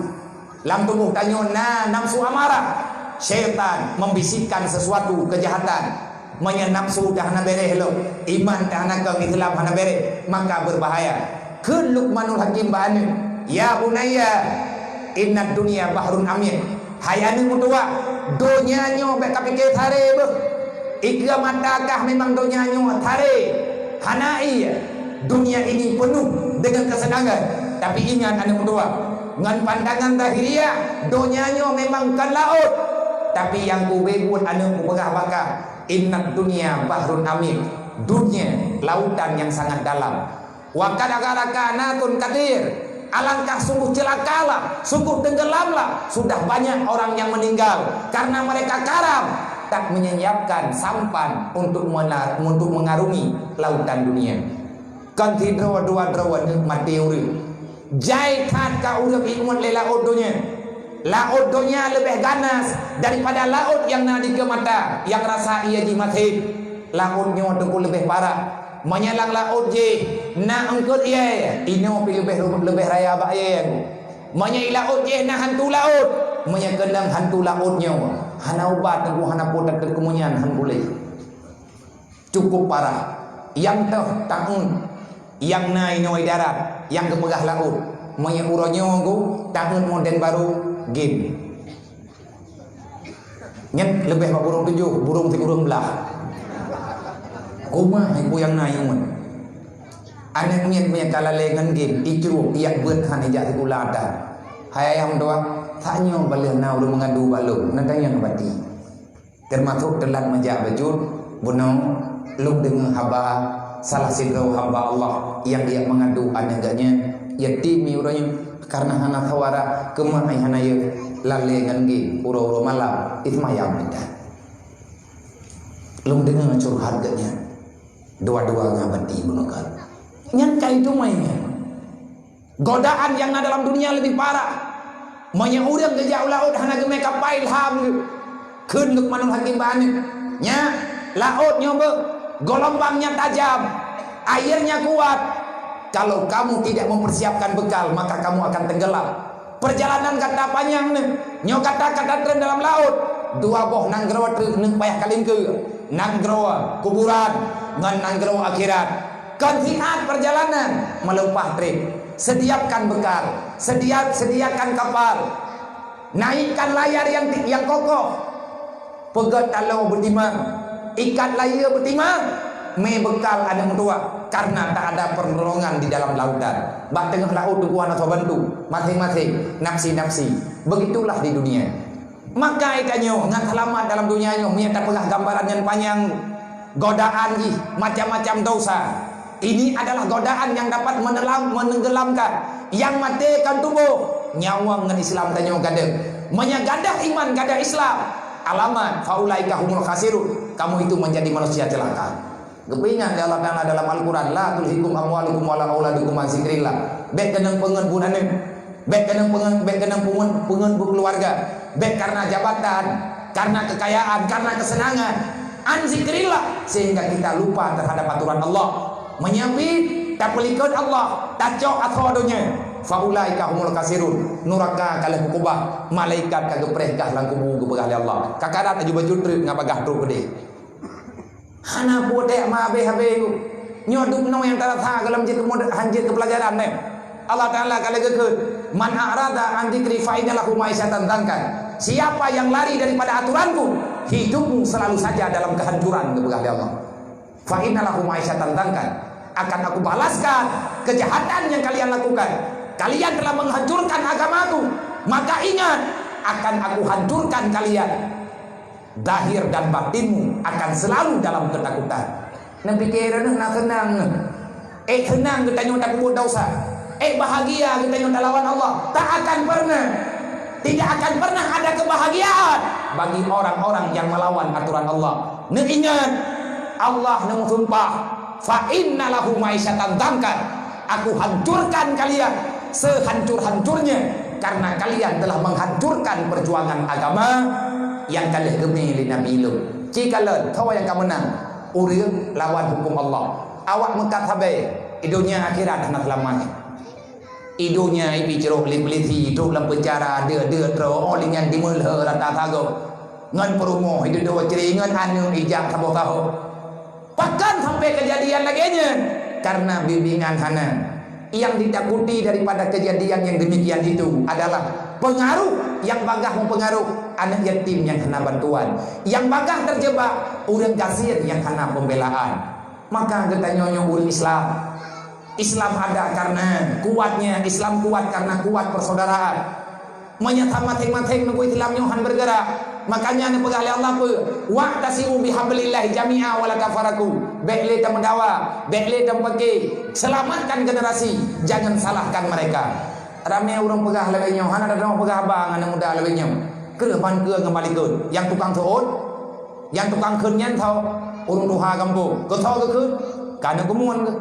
Lam tuboh tanyoe na nafsu amarah. Syaitan membisikkan sesuatu kejahatan. Meunyoe nafsu teuh hana béreh lom, iman teuh hana kong, Islam hana béreh, maka berbahaya. Kheun Luqmanul Hakim bak aneuëk, "Ya bunayya, innad dunya bahrun amiq." Hai aneuëk meutuwah, donya nyoe bék kapike tare beuh. Ikeue mata kah memang donya nyoe tare. Hana ie, dunia ini penuh dengan kesenangan. Tapi ingat aneuëk meutuwah, ngon pandangan zahiriah, donya nyoe memang kon laôt. Tapi nyang kubeuet aneuëk mupeugah bak kah, "Innad dunya bahrun amiq." Dunia lautan yang sangat dalam. "Wa qad gharaqaha nasun katsir." Alangkah sungguh celakalah, sungguh tenggelamlah, sudah banyak orang yang meninggal karena mereka karam tak menyiapkan sampan untuk mena-, untuk mengarungi lautan dunia. Kon sidroe dua droe aneuëk maté ureuëng. Jai that ka ureuëng ingat lé laôt donya. Laôt donya leubeh ganas daripada laôt nyang na dikeue mata, nyang rasa ie jih maté. Laôt nyoe teungku leubeh parah. Meunyoe lam laôt jih na eungkôt ie, inoe pih leubeh, leubeh raya bak ie. Meunyoe laôt jih na hantu laôt, meunyoe keunong hantu laôt nyoe, hana ubat teungku, hana peue, teuk keumeunyan han puléh. Cukup parah. Nyang teuh taun, nyang na inoe darat, nyang geupeugah laôt. Meunyoe uroe nyoe teungku, taun modern baru, game. Nyan leubeh bak burông tujoh, burông sikureueng blah. Kumaha hai peue nyang na nyoe? Aneuëk miet meunyoe ka lalée ngon game, icruek, iyak beuet han ijak sikula ata. Hai ayah meutuwah, sak nyoe ban lheueh na ureuëng meungadu bak lôn, na tanyong bati. Teumasok teulat meujak bacut, bunoe lôn deungoe haba salah sidroe hamba Allah nyang jijak meungadu aneuëk geuh nyan, yatim uroe nyoe, kareuna hana suara, keumah ai hana yeuh, lalée ngon game uroe-uroe malam, iseumayang mita. Lôn deungoe curhat geuh nyan, dua-dua ngon bati bunoe kal. Nyan kai teumai nyan. Godaan nyang na dalam dunia leubeh parah. Meunyoe ureuëng geujak u laôt hana geumé kapai lham geuh. Kheun Luqmanul Hakim bak aneuëk, "Nyak, laôt nyoe beuh, geulumbangnya tajam, airnya kuat. Kalau kamu tidak mempersiapkan bekal, maka kamu akan tenggelam. Perjalanan gata panyang neuh. Nyoe gata ka tatreun dalam laôt. Dua boh nanggroe treuk neuh payah kalingkeue, nanggroe kuburan ngon nanggroe akhirat." Kon siat perjalanan, meuleupah treb. Sediakan bekal, sedia-, sediakan kapal. Naikkan layar yang ti-, yang kokoh. Peugét taloe beutimang, ikat layeue beutimang. Mé bekal aneuëk meutuwah, kareuna tak ada pertolongan di dalam lautan. Bak teungoh laôt teungku hana soe bantu, maséng-maséng, nafsi-nafsi. Begitulah di dunia. Maka geutanyoe ngon seulamat dalam donya nyoe, meunyoe tapeugah gambaran nyang panyang, godaan jih macam-macam dosa. Ini adalah godaan yang dapat menelam-, menenggelamkan. Nyang maté kon tuboh, nyawöng ngon Islam tanyoe gadôh. Meunyoe gadôh iman, gadôh Islam, alamat, "Faulaika humul khasirun." Kamu itu menjadi manusia celaka. Geupeuingat lé Allah Taala dalam Al-Quran, "La tulhikum amwalukum wala auladukum an zikrillah." Bék keunong peungeut buet aneuëk. Bék keunong peungeut, bék keunong peungeut, peungeut buet keuluwarga. Bék kareuna jabatan, kareuna keukayaan, kareuna keuseunangan. An zikrillah, sehingga kita lupa terhadap aturan Allah. Meunyoe tapeulikot Allah, tacok asoe donya. Faulaika humul khasirun. Nuraka ka lheueh meukeubah. Malaikat ka geupreh gah lam kubu geupeugah lé Allah. Ka karat aju baju treuk ngon bagah trok keudeh. Hana peue teuk meuhabéh-habéh nyoe. Nyoe dum noe nyang tarasa gohlom jeuet keu mode-, han jeuet keu peulajaran nyoe. Allah Taala ka lagée kheun, "Man a'rada an dzikri fa inna lahu ma'isyatan dhanka." Siapa yang lari daripada aturanku, hidupmu selalu saja dalam kehancuran, geupeugah lé Allah. "Fa inna lahu ma'isyatan dhanka." Akan aku balaskan kejahatan yang kalian lakukan. Kalian telah menghancurkan agamaku. Maka ingat, akan aku hancurkan kalian. Zahir dan batinmu akan selalu dalam ketakutan. Neupiké droeneuh na seunang neuh. Eh, seunang geutanyoe tapeubuet desya. Eh, bahagia geutanyoe talawan Allah. Tak akan pernah. Tidak akan pernah ada kebahagiaan bagi orang-orang yang melawan aturan Allah. Neuingat, Allah neumeusumpah, "Fa inna lahu ma'isyatan dhanka." Aku hancurkan kalian sehancur-hancurnya karena kalian telah menghancurkan perjuangan agama nyang ka lheueh geumé lé Nabi lôn. Ci kalon, soe nyang ka meunang? Ureuëng lawan huköm Allah. Awak meukat sabe, i donya akhirat hana seulamat. I donya ibi cirok lé polisi, trok lam penjara, deuk-deuk trok, oh, lé nyan dimeulhö rata sagoe. Ngon peurumoh iduek dua cre, ngon aneuëk ijak saboh saho. Pakon sampai keujadian lagée nyan? Karena bimbingan hana. Yang ditakuti daripada kejadian yang demikian itu adalah pengaruh yang bagah mempengaruh anak yatim yang hana bantuan, yang bagah terjebak ureuëng gasien yang hana pembelaan. Maka geutanyoe nyoe ureuëng Islam. Islam ada karena kuatnya, Islam kuat karena kuat persaudaraan. Meunyoe maséng-maséng neugui Islam nyoe han bergerak, makanya neupeugah lé Allah peue, "Wa'tasimu bihablillahi jami'a wa la tafarraqu." Bék lé tameudawa, bék lé tameupake, selamatkan generasi, jangan salahkan mereka. Ramé ureuëng peugah lagée nyoe, hana tadong peugah haba ngon aneuk muda lagée nyoe. Kreueh ban keue ngon malikot, nyang tukang seuôt, nyang tukang kheun nyan tho, ureuëng tuha gampông, keu tho geukheun, ka aneuk keumuan geuh.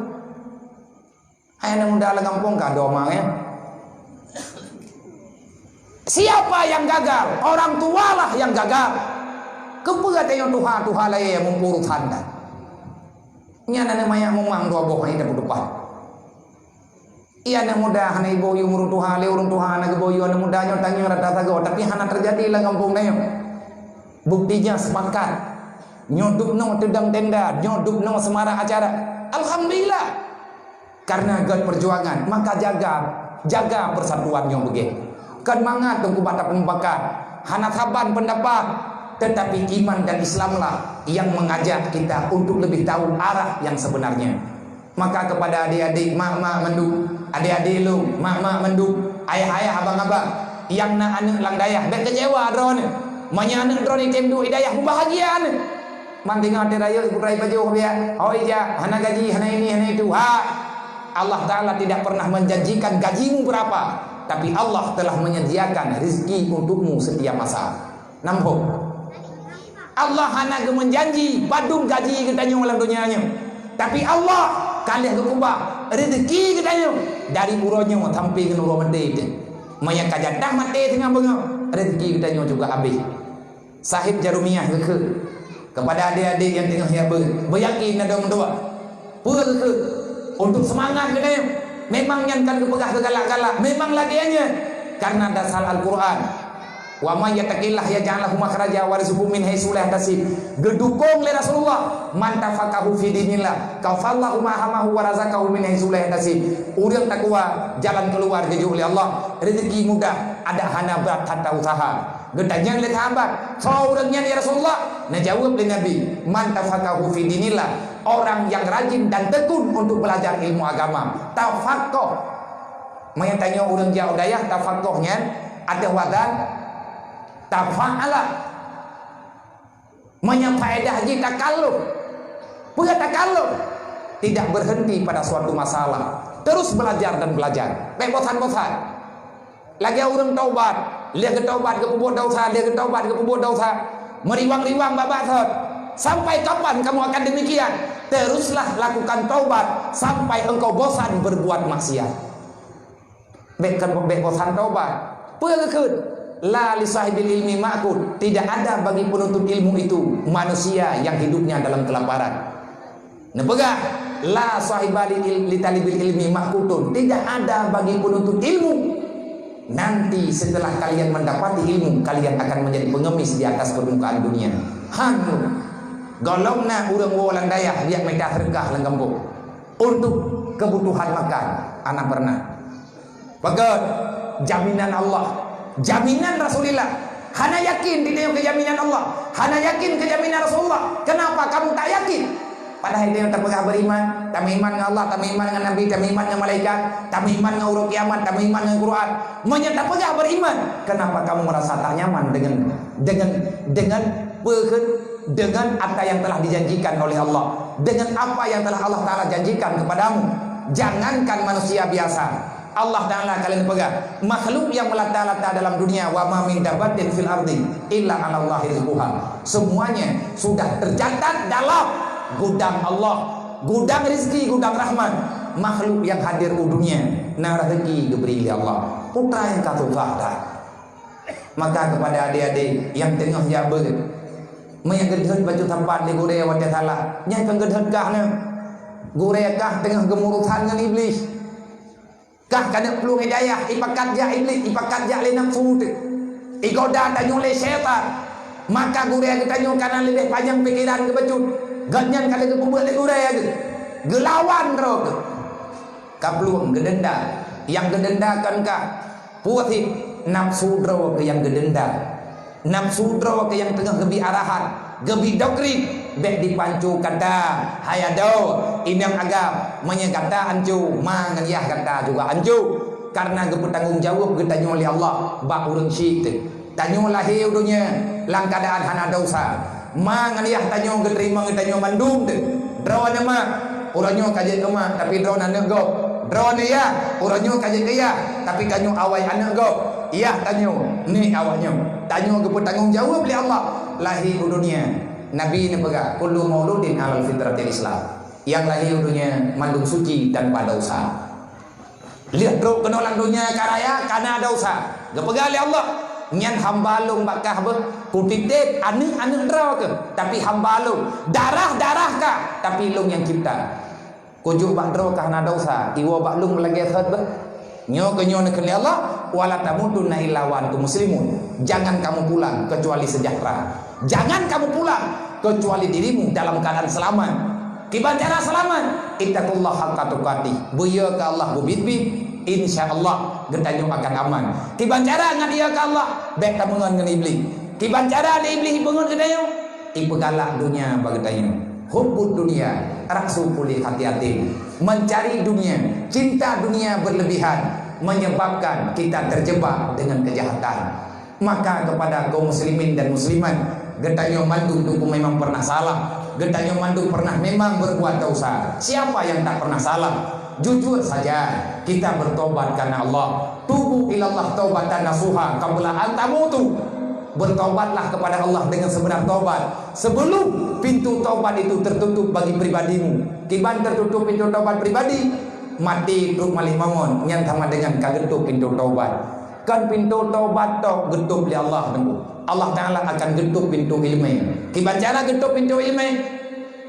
Hai aneuk muda lam gampông ka doma, ya. Siapa yang gagal? Orang tualah yang gagal. Keupeue tanyoe tuha-tuha laén nyang mumpung urusan dah? Nyan aneuk manyak mumang dua boh hai tapeutupat. Iya aneuk muda hana iboh yue ureuëng tuha, lé ureuëng tuha hana geuboh yue aneuk muda nyoe tanyoe rata sagoe, tapi hana terjadi lam gampông tanyoe. Buktinya sepakat. Nyoe dubnoe teudong tenda, nyoe dubnoe seumarak acara. Alhamdulillah. Karena gét perjuangan, maka jaga, jaga persatuan nyoe beugét. Kon mangat teungku bak tapeumeupakat, hana saban pendapat, tetapi iman dan Islamlah yang mengajak kita untuk lebih tahu arah yang sebenarnya. Maka kepada adik-adik, mak-mak mandum, adik-adik lôn, mak-mak mandum, ayah-ayah, abang-abang, nyang na aneuëk lam dayah, bék keucewa droeneuh. Meunyoe aneuëk droeneuh tem duek di dayah, meubahagia aneuëk. Man teungoh watée rayeuk, ibu rai pajoh biak, hôi jak, hana gaji, hana ini, hana itu. Ha! Allah Ta'ala tidak pernah menjanjikan gajimu berapa, tapi Allah telah menyediakan rezeki untukmu setiap masa. Nambah. Allah hana geumeujanji padum gaji geutanyoe lam donya nyoe. Tapi Allah ka lheueh geukeubah rezeki geutanyoe dari uroe nyoe sampai ngon uroe maté teuh. Meunyoe ka jatah maté teungoh beungoh, rezeki geutanyoe juga habéh. Sahib Jarumiah geukheun kepada adik-adik nyang teungoh jak beu-, beuyakin na dong dua. Peue geukheun? Untuk seumangat geutanyoe. Memang nyan kan geupeugah keu galak-galak. Memang lagée nyan. Karena dasar Al-Quran. "Wa may yattaqillaha yaj'al lahu makhraja wa yarzuqhu min haitsu la yahtasib." Geudukong lé Rasulullah, "Man tafaqahu fi dinillah, kafallahu ma hamahu wa razaqahu min haitsu la yahtasib." Ureuëng takwa, jalan keuluar geujok lé Allah, rezeki mudah, adak hana brat hareuta usaha. Geutanyong lé sahabat, "Soe ureuëng nyan, ya Rasulullah?" Neujaweueb lé Nabi, "Man tafaqahu fi dinillah," orang yang rajin dan tekun untuk belajar ilmu agama. Tafaqoh. Meunyoe tanyoe ureuëng jak u dayah, tafaqoh nyan ateueh wazan tafa'ala. Meunyoe faedah jih takalluf. Peue takalluf? Tidak berhenti pada suatu masalah. Terus belajar dan belajar. Bék bosan-bosan. Lagée ureuëng taubat, lheueh geutaubat geupeubuet desya, lheueh geutaubat geupeubuet desya, meuriwang-riwang babah thot. Sampai kapan kamu akan demikian? Teruslah lakukan taubat sampai engkau bosan berbuat maksiat. Bék kan, bék bosan taubat. Peue geukheun? "La li sahibil ilmi ma'kul." Tidak ada bagi penuntut ilmu itu manusia yang hidupnya dalam kelaparan. Neupeugah, "La sahiba li il-, li talibil ilmi ma'kutun." Tidak ada bagi penuntut ilmu. Nanti setelah kalian mendapati ilmu, kalian akan menjadi pengemis di atas permukaan dunia. Hanu. Golom na ureuëng woe lam dayah, biak mita seudeukah lam gampông. Untuk kebutuhan makan, hana pernah. Pakon? Jaminan Allah. Jaminan Rasulullah. Hana yakin di dalam kejaminan Allah. Hana yakin kejaminan Rasulullah. Kenapa kamu tak yakin? Padahai tanyoe tapeugah beriman, tameuiman ngon Allah, tameuiman ngon Nabi, tameuiman ngon malaikat, tameuiman ngon uroe kiamat, tameuiman ngon Quran. Meunyoe tapeugah beriman, kenapa kamu merasa tak nyaman dengan, dengan, dengan peue kheun, dengan apa yang telah dijanjikan oleh Allah, dengan apa yang telah Allah Taala janjikan kepadamu? Jangankan manusia biasa, Allah Taala kalian peugah, makhluk yang melata-lata dalam dunia, "Wa ma min dabbatin fil ardi illa 'alallahi rizquha." Semuanya sudah tercatat dalam gudang Allah, gudang rizki, gudang rahmat. Makhluk yang hadir u dunia, na rezeki geubri lé Allah. Putra nyang ka susah that. Maka kepada adik-adik yang teungoh jak beuet, Meunyo geudhôt bacut sapat lé gurée watée salah, nyan kon geudhôt kah na. Gurée kah teungoh geumurusan ngon Iblih. Kah ka neuk plueng hidayah, ipakat jak Iblih, ipakat jak lé nafsu teuh. Igoda tanyoe lé syaitan. Maka gurée geutanyoe ka na leubeh panyang pikeran keu bacut. Gobnyan ka lheueh geupeubeuet lé gurée geuh. Geulawan droe geuh. Ka plueng geudenda. Nyang geudenda kon kah. Peue cit? Nafsu droe keuh nyang geudenda. Nafsu droe keuh nyang teungoh geubi arahan, geubi doktrin, bék dipanco gata. Hai adoe, inong agam, meunyo gata anco, ma ngon yah gata juga anco. Kareuna geupeutanggong jaweueb geutanyoe lé Allah bak ureuëng syiek teuh. Tanyoe lahé u donya lam keuadaan hana desya. Ma ngon yah tanyoe geuteurimong geutanyoe mandum teuh. Droeneuh ma, uroe nyoe ka jeuet keu ma, tapi droeneuh aneuëk gob. Droeneuh yah, uroe nyoe ka jeuet keu yah, tapi tanyoe awai aneuëk gob. Yah tanyoe, nek awaknyoe. Tanyoe geupeutanggong jaweueb lé Allah lahé u donya. Nabi neupeugah, "Kullu mauludin alal fitratil Islam." Nyang lahé u donya mandum suci tanpa desya. Lheueh trok keunoe lam donya ka raya, ka na desya. Geupeugah lé Allah, "Nyan hamba lôn bak kah beuh, kutitép aneuëk-aneuëk droe keuh, tapi hamba lôn, darah-darah kah, tapi lôn nyang cipta. Kujok bak droe kah na desya, iwoe bak lôn meulagée thot beuh." Nyoe keuh nyoe neukheun lé Allah, "Wala tamutunna illa wa antum muslimun." Jangan kamu pulang kecuali sejahtera. Jangan kamu pulang kecuali dirimu dalam keadaan selamat. Kiban cara selamat? Ittaqullaha haqqa tuqatih. Beuyeu keu Allah beubiet-biet, insya Allah geutanyoe akan aman. Kiban cara ngat yeu keu Allah? Bék tameungon ngon Iblih. Kiban cara lé Iblih ipeungon geutanyoe? Ipeugalak donya bak geutanyoe. Hubbud dunya ra'su kulli khati'atin. Mencari dunia, cinta dunia berlebihan menyebabkan kita terjebak dengan kejahatan. Maka kepada kaum muslimin dan muslimat, geutanyoe mandum dukung memang pernah salah, geutanyoe mandum pernah memang berbuat dosa. Siapa yang tak pernah salah? Jujur saja, kita bertobat karena Allah. Tubu ilallah taubatan nasuha qabla an tamutu. Bertobatlah kepada Allah dengan sebenar tobat sebelum pintu tobat itu tertutup bagi pribadimu. Kiban tertutup pintu tobat pribadi? Maté trok malék mawöt, nyan sama dengan ka geutôp pintu tobat. Kon pintu tobat tok geutôp lé Allah teungku. Allah Taala akan geutôp pintu ileumé. Kiban cara geutôp pintu ileumé?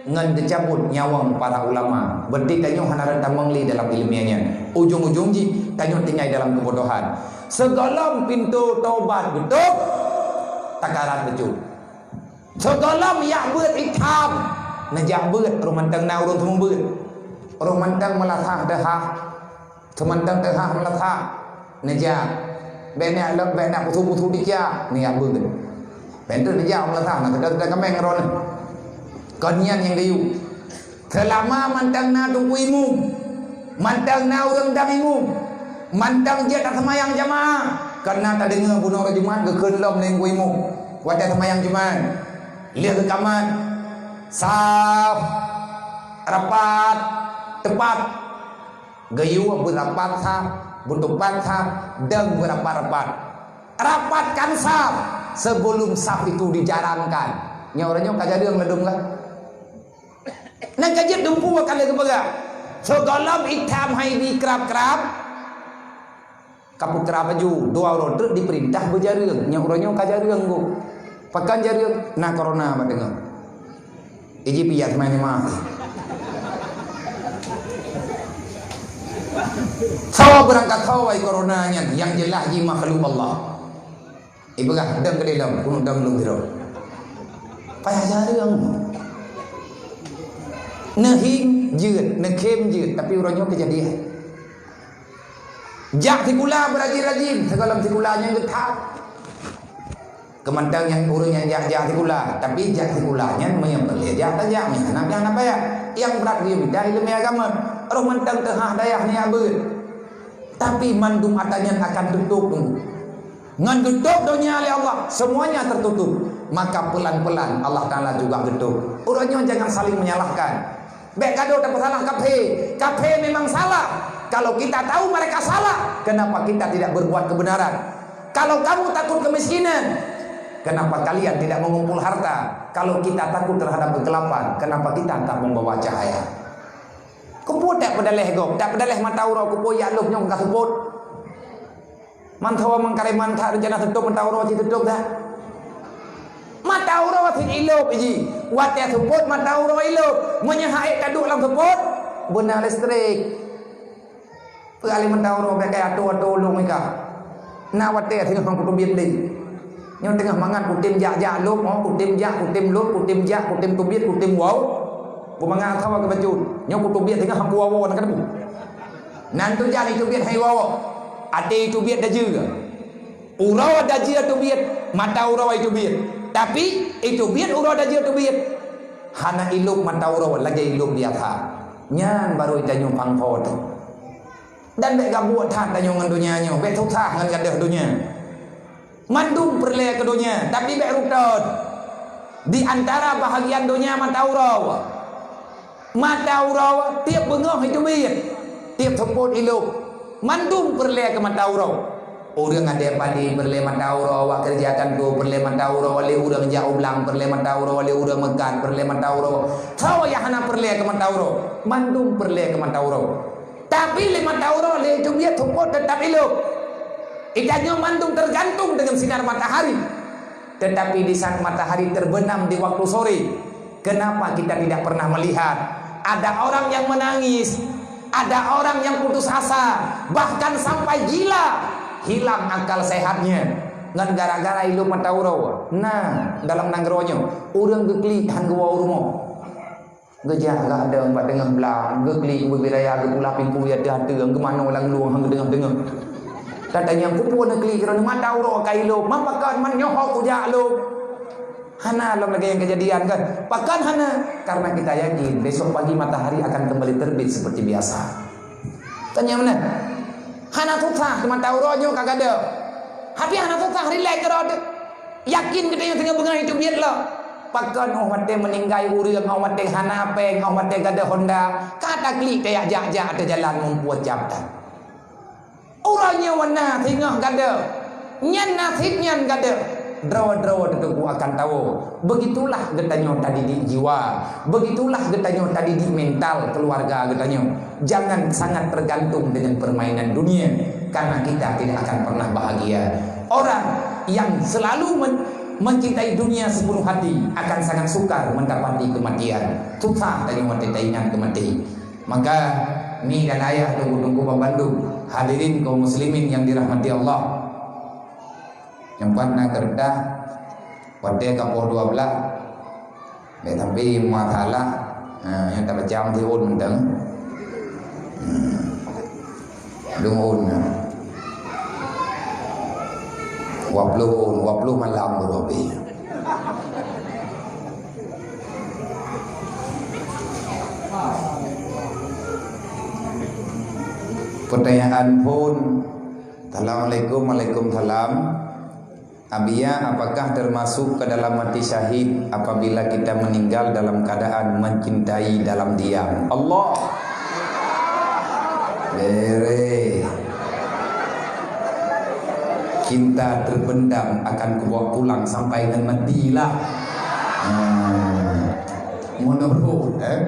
Ngon geucabut nyawöng para ulama. Berarti tanyoe hana rot tamong lé dalam ileumé nyan. Ujong-ujong jih tanyoe tinggai dalam keubodohan. Sigohlom pintu tobat geutôp, takarat bacut. Sigohlom jak beuet itam, neujak beuet, roh mantong na ureuëng seumeubeuet. Roh mantong meulasah teuhah. Teumantong teuhah meulasah, neujak. Bék neujak lom, bék neujak pusu-pusu dikia, neujak beuet. Bék neujak meulasah, na keudroe-keudroe kaméng droeneuh. Kon nyan nyang geuyue. Seulama mantong na teungku imum, mantong na ureuëng dang imum, mantong jeuet taseumayang jamaah, kareuna tadeungoe bunoe Jumat geukheun lom lé teungku imum watée seumayang Jumat. Lheueh geukamat, saf, rapat, teupat. Geuyue beurapat saf, beuteupat saf, dan beurapat-rapat. Rapatkan saf sebelum saf itu dijarankan. Nyoe uroe nyoe ka jareueng ladôm ka. Nyan ka jeuet dumpeue ka lheueh geupeugah. Sigohlom itam hai bi krab-krab. Ka peukrab laju, dua uroe treuk dipeurintah beujareueng. Nyoe uroe nyoe ka jareueng gob. Pakon jareueng? Na corona bak teungoh. Iji piat main lima. Sawa beurangkat sawa corona nyan, nyang jeulaih jih makhluk Allah. Ipeugah dang keudeh lom, keuneuk dang lôn sidroe. Payah jareueng. Neuhieng jeuet, neukhém jeuet, tapi uroe nyoe keujadian. Jak sikula beurajin-rajin, sigohlom sikula nyang geuthap. Keumantong nyang ureuëng nyang jak-jak sikula, tapi jak sikula nyan meunyoe peureulée jak, tajak, meunyoe hana, hana payah. Nyang brat geuyue mita ileumé agama, roh mantong teuhah dayah neujak beuet. Tapi mandum atra nyan akan teutôp. Ngon geutôp donya lé Allah, semuanya tertutup. Maka pelan-pelan Allah Taala juga geutôp. Uroe nyoe jangan saling menyalahkan. Bék gadôh tapeusalah kafé. Kafé memang salah. Kalau kita tahu mereka salah, kenapa kita tidak berbuat kebenaran? Kalau kamu takut kemiskinan, kenapa kalian tidak mengumpul harta? Kalau kita takut terhadap kegelapan, kenapa kita tak membawa cahaya? Keupeue tak peudaleh gob, tak peudaleh mata uroe, keupeue jak lôh nyoe ka seupôt? Mantong mangkareman that rencana seutôp mata uroe cit seutôp dah. Mat Mata uroe sit ilop jih. Watée seupôt mata uroe ilop. Meunyoe han ék taduek lam seupôt, beuna listrik. Peue alai mata uroe bèk kai atô-atô lôn mika. Na watée singoh han kuteubiet lé. Nyoe teungoh mangat kutem jak-jak lop, oh, kutem jak, kutem lop, kutem jak, kutem teubiet, kutem woe. Beumangat sawa keu bacut. Nyoe kuteubiet singoh han kuwoe-woe na keudeubu. Nan tu jak iteubiet hai woe. Até iteubiet dajeue. Uroe dajeue teubiet, mata uroe iteubiet. Tapi, iteubiet uroe dajeue teubiet. Hana ilop mata uroe lagée ilop biasa. Nyan baru itanyoe pangko teuh. Dan bèk gabuek that tanyoe ngon donya nyoe, bèk susah ngon gadôh donya. Mandum peureulée keu donya, tapi bèk rutot. Di antara bahagian donya mata uroe. Mata uroe tiep beungoh iteubiet, tiep seupôt ilop. Mandum peureulée keu mata uroe. Ureuëng adée padi peureulée mata uroe, awak keureuja kantô peureulée mata uroe, lé ureuëng jak u blang peureulée mata uroe, lé ureuëng meukat peureulée mata uroe. Soe nyang hana peureulée keu mata uroe? Mandum peureulée keu mata uroe. Tapi lé mata uroe lé iteubiet seupôt teutap ilop. Itanyoe mandum tergantung dengan sinar matahari. Tetapi di saat matahari terbenam di waktu sore, kenapa kita tidak pernah melihat ada orang yang menangis, ada orang yang putus asa, bahkan sampai gila, hilang akal sehatnya, ngon gara-gara ilop mata uroe? Nah, dalam nanggroe nyoe, ureuëng geuklik han geuwoe u rumoh. Geujak gadôh bak teungoh blang, geuklik bubé raya, geupulah pintoe ateueh, geumanoe lam lueng han geudeungoh-deungoh. Tatanyong, "Peue neuklik droeneuh mata uroe ka ilop, ma pakon man nyoe ho kujak lom?" Hana lom lagée nyang keujadian kan? Pakon hana? Karena kita yakin besok pagi matahari akan kembali terbit seperti biasa. Tanyong meunan. Hana susah keu mata uroe nyoe ka gadôh. Tapi hana susah rilek keudroe teuh. Yakin geutanyoe singoh beungoh iteubiet lom. Pakon óh watée meuninggai ureuëng, óh watée hana péng, óh watée gadôh honda, ka taklik tajak jak-jak ateueh jalan mumpue cap that. Uroe nyoe na singoh gadôh, nyan naseb nyan gadôh. Droe-droe teuh teungku akan tawoe. Begitulah geutanyoe tadidik jiwa, begitulah geutanyoe tadidik mental keluarga geutanyoe. Jangan sangat tergantung dengan permainan dunia, karena kita tidak akan pernah bahagia. Orang yang selalu men-, mencintai dunia sepenuh hati akan sangat sukar mendapati kematian. Susah tanyoe watée taingat keu maté. Maka, mi dan ayah, teungku-teungku bandum, hadirin kaum muslimin yang dirahmati Allah. Nyang pat na keureutah, watée ka poh dua blaih, bèk sampai masalah, ha, nyang tabaca meusiôn mantong. Hmm. Lôn ôn, ha. Dua ploh ôn, dua ploh malam baru habéh. Pertanyaan phon. Assalamualaikum, waalaikumsalam. Abiya, apakah termasuk ke dalam mati syahid apabila kita meninggal dalam keadaan mencintai dalam diam? Allah. Bere. Cinta terpendam akan kubawa pulang sampai ngon mati lah. Hmm. Menurut, eh?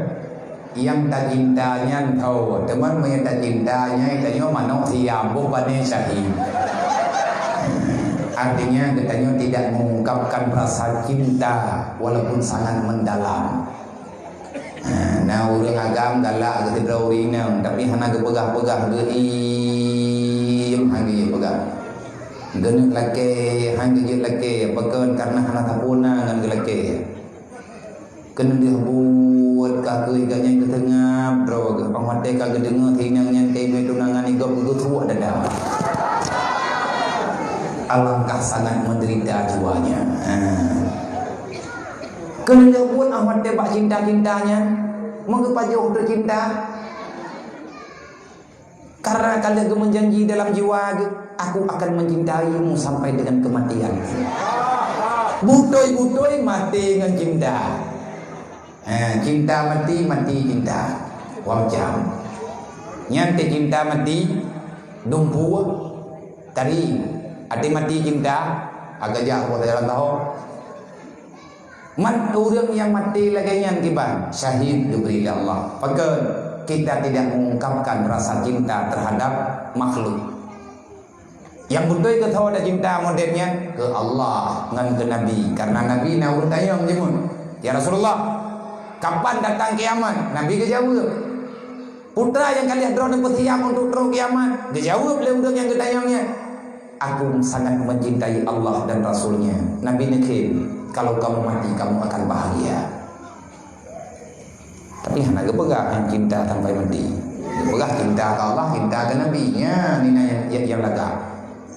Nyang tacinta nyan tho, teuma meunyo tacinta nyan tanyoe manok siam boh pane syahid. Artinya geutanyoe tidak mengungkapkan rasa cinta walaupun sangat mendalam. Nah, na ureuëng agam galak keu sidroe ureuëng inong, tapi hana geupeugah-peugah, geuiem han geujeuet peugah. Geuneuk lakée han geujeuet lakée, pakon? Karena hana sapeue na ngon geulakée. Keuneuk buet ka keuh gobnyan geuteungab droe geuh, bak watée ka geudeungoe si inong nyan ka imeue tunangan, i gob geugeusuek dada. Alangkah sangat menderita jiwanya. Ha. Keuneuk buet ah watée bak cinta-cinta nyan, meugeupajoh teucinta. Karena ka lheueh geumeujanji dalam jiwa geuh, "Aku akan mencintaimu sampai dengan kematian." Beutôi-beutôi maté ngon cinta. Eh, cinta mati, mati cinta. Wang cam. Nyan teucinta mati, dumpeue, kari. Até mati cinta, agak jak buat dalam tahu. Man ureuëng nyang maté lagée nyan kiban, syahid geubri lé Allah. Pakon? Kita tidak mengungkapkan rasa cinta terhadap makhluk. Nyang beutôi keu soe tacinta model nyan? Keu Allah ngon keu Nabi. Karena Nabi na ureuëng tanyong jimeuet, "Ya Rasulullah, kapan datang kiamat?" Nabi geujaweueb. "Peue teuma nyang ka lheueh droeneuh peusiab untuk trok kiamat?" Geujaweueb lé ureuëng nyang geutanyong nyan, "Aku sangat mencintai Allah dan Rasul-Nya." Nabi neukheun, "Kalau kamu mati, kamu akan bahagia." Tapi hana geupeugah cinta sampai mati. Geupeugah cinta keu Allah, cinta keu Nabi. Nyan, nyan nyang, nyang, nyang lagak.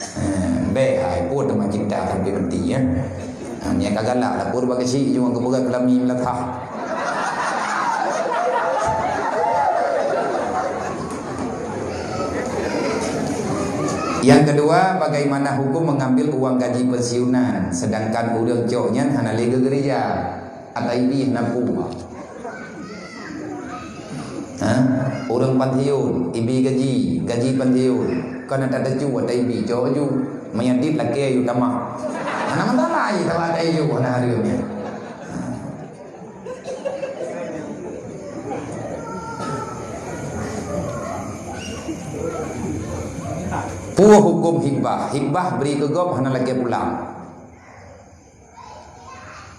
Eh, bèk hai, peue teuma cinta sampai mati, ya. Ha, nyang ka galak lah, peue bak keuchik cuma geupeugah keulami meulatah. Yang kedua, bagaimana hukum mengambil uang gaji pensiunan, sedangkan ureuëng cok nyan hana lé geugeurija? Ata ibi hana peue. Ha? Ureuëng pensiun, ibi gaji, gaji pensiun. Kon ata teucue ata ibi, cok ju. Meunyo dit lakée yue tamah. Hana masalah, ié saban ata ibi, hana hareuem nyan. Peue huköm hibah? Hibah bri keu gob hana lakée pulang.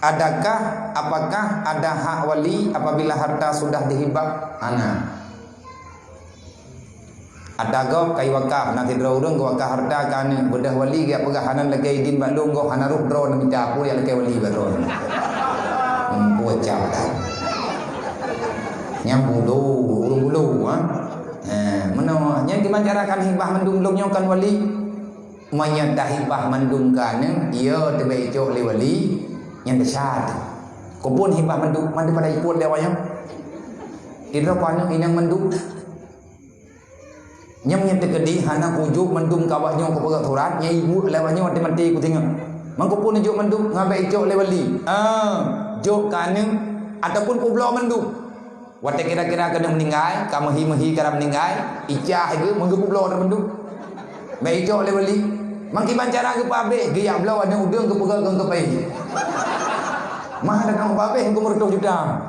Adakah, apakah ada hak wali apabila harta sudah dihibah? Hana. Ata gob ka iwakaf, na sidroe ureuëng geuwakaf harta keu aneuëk, beudôh wali geujak peugah, "Hana lagée idin bak lôn, gob hana rhoh droe neumita, peue nyang lakée wali bak droe?" Hmm, bocah dah. Nyang bodoh, ureuëng bodoh, ha? Eh, meunoe, nyan kiban cara kan hibah mandum lôn nyoe kan wali. Meunyo tahibah mandum keu aneuëk, iya teubèk icok lé wali, nyan desya teuh. Keupeue hibah mandum, mandum pada ipot lé awaknyan. Idroe keu aneuëk inong mandum. Nyang nyan teukeudi hana kujok mandum keu awaknyoe keu peugah surat, nyang ibuet lé awaknyoe maté-maté kutinggai. Mangko peue neujok mandum, ngon bèk icok lé wali. Ah, jok keu aneuëk ataupun peubloe mandum. Watée kira-kira keuneuk meuninggai, ka meuhi-meuhi kara meuninggai, icah geuh meungeupubloe teumandum. Bèk icok lé wali. Mangkiban cara geupeuabéh, geujak bloe aneuëk udeueng geupeugah keu keupai. Mah dah kang peuabéh keu meureutoh juta.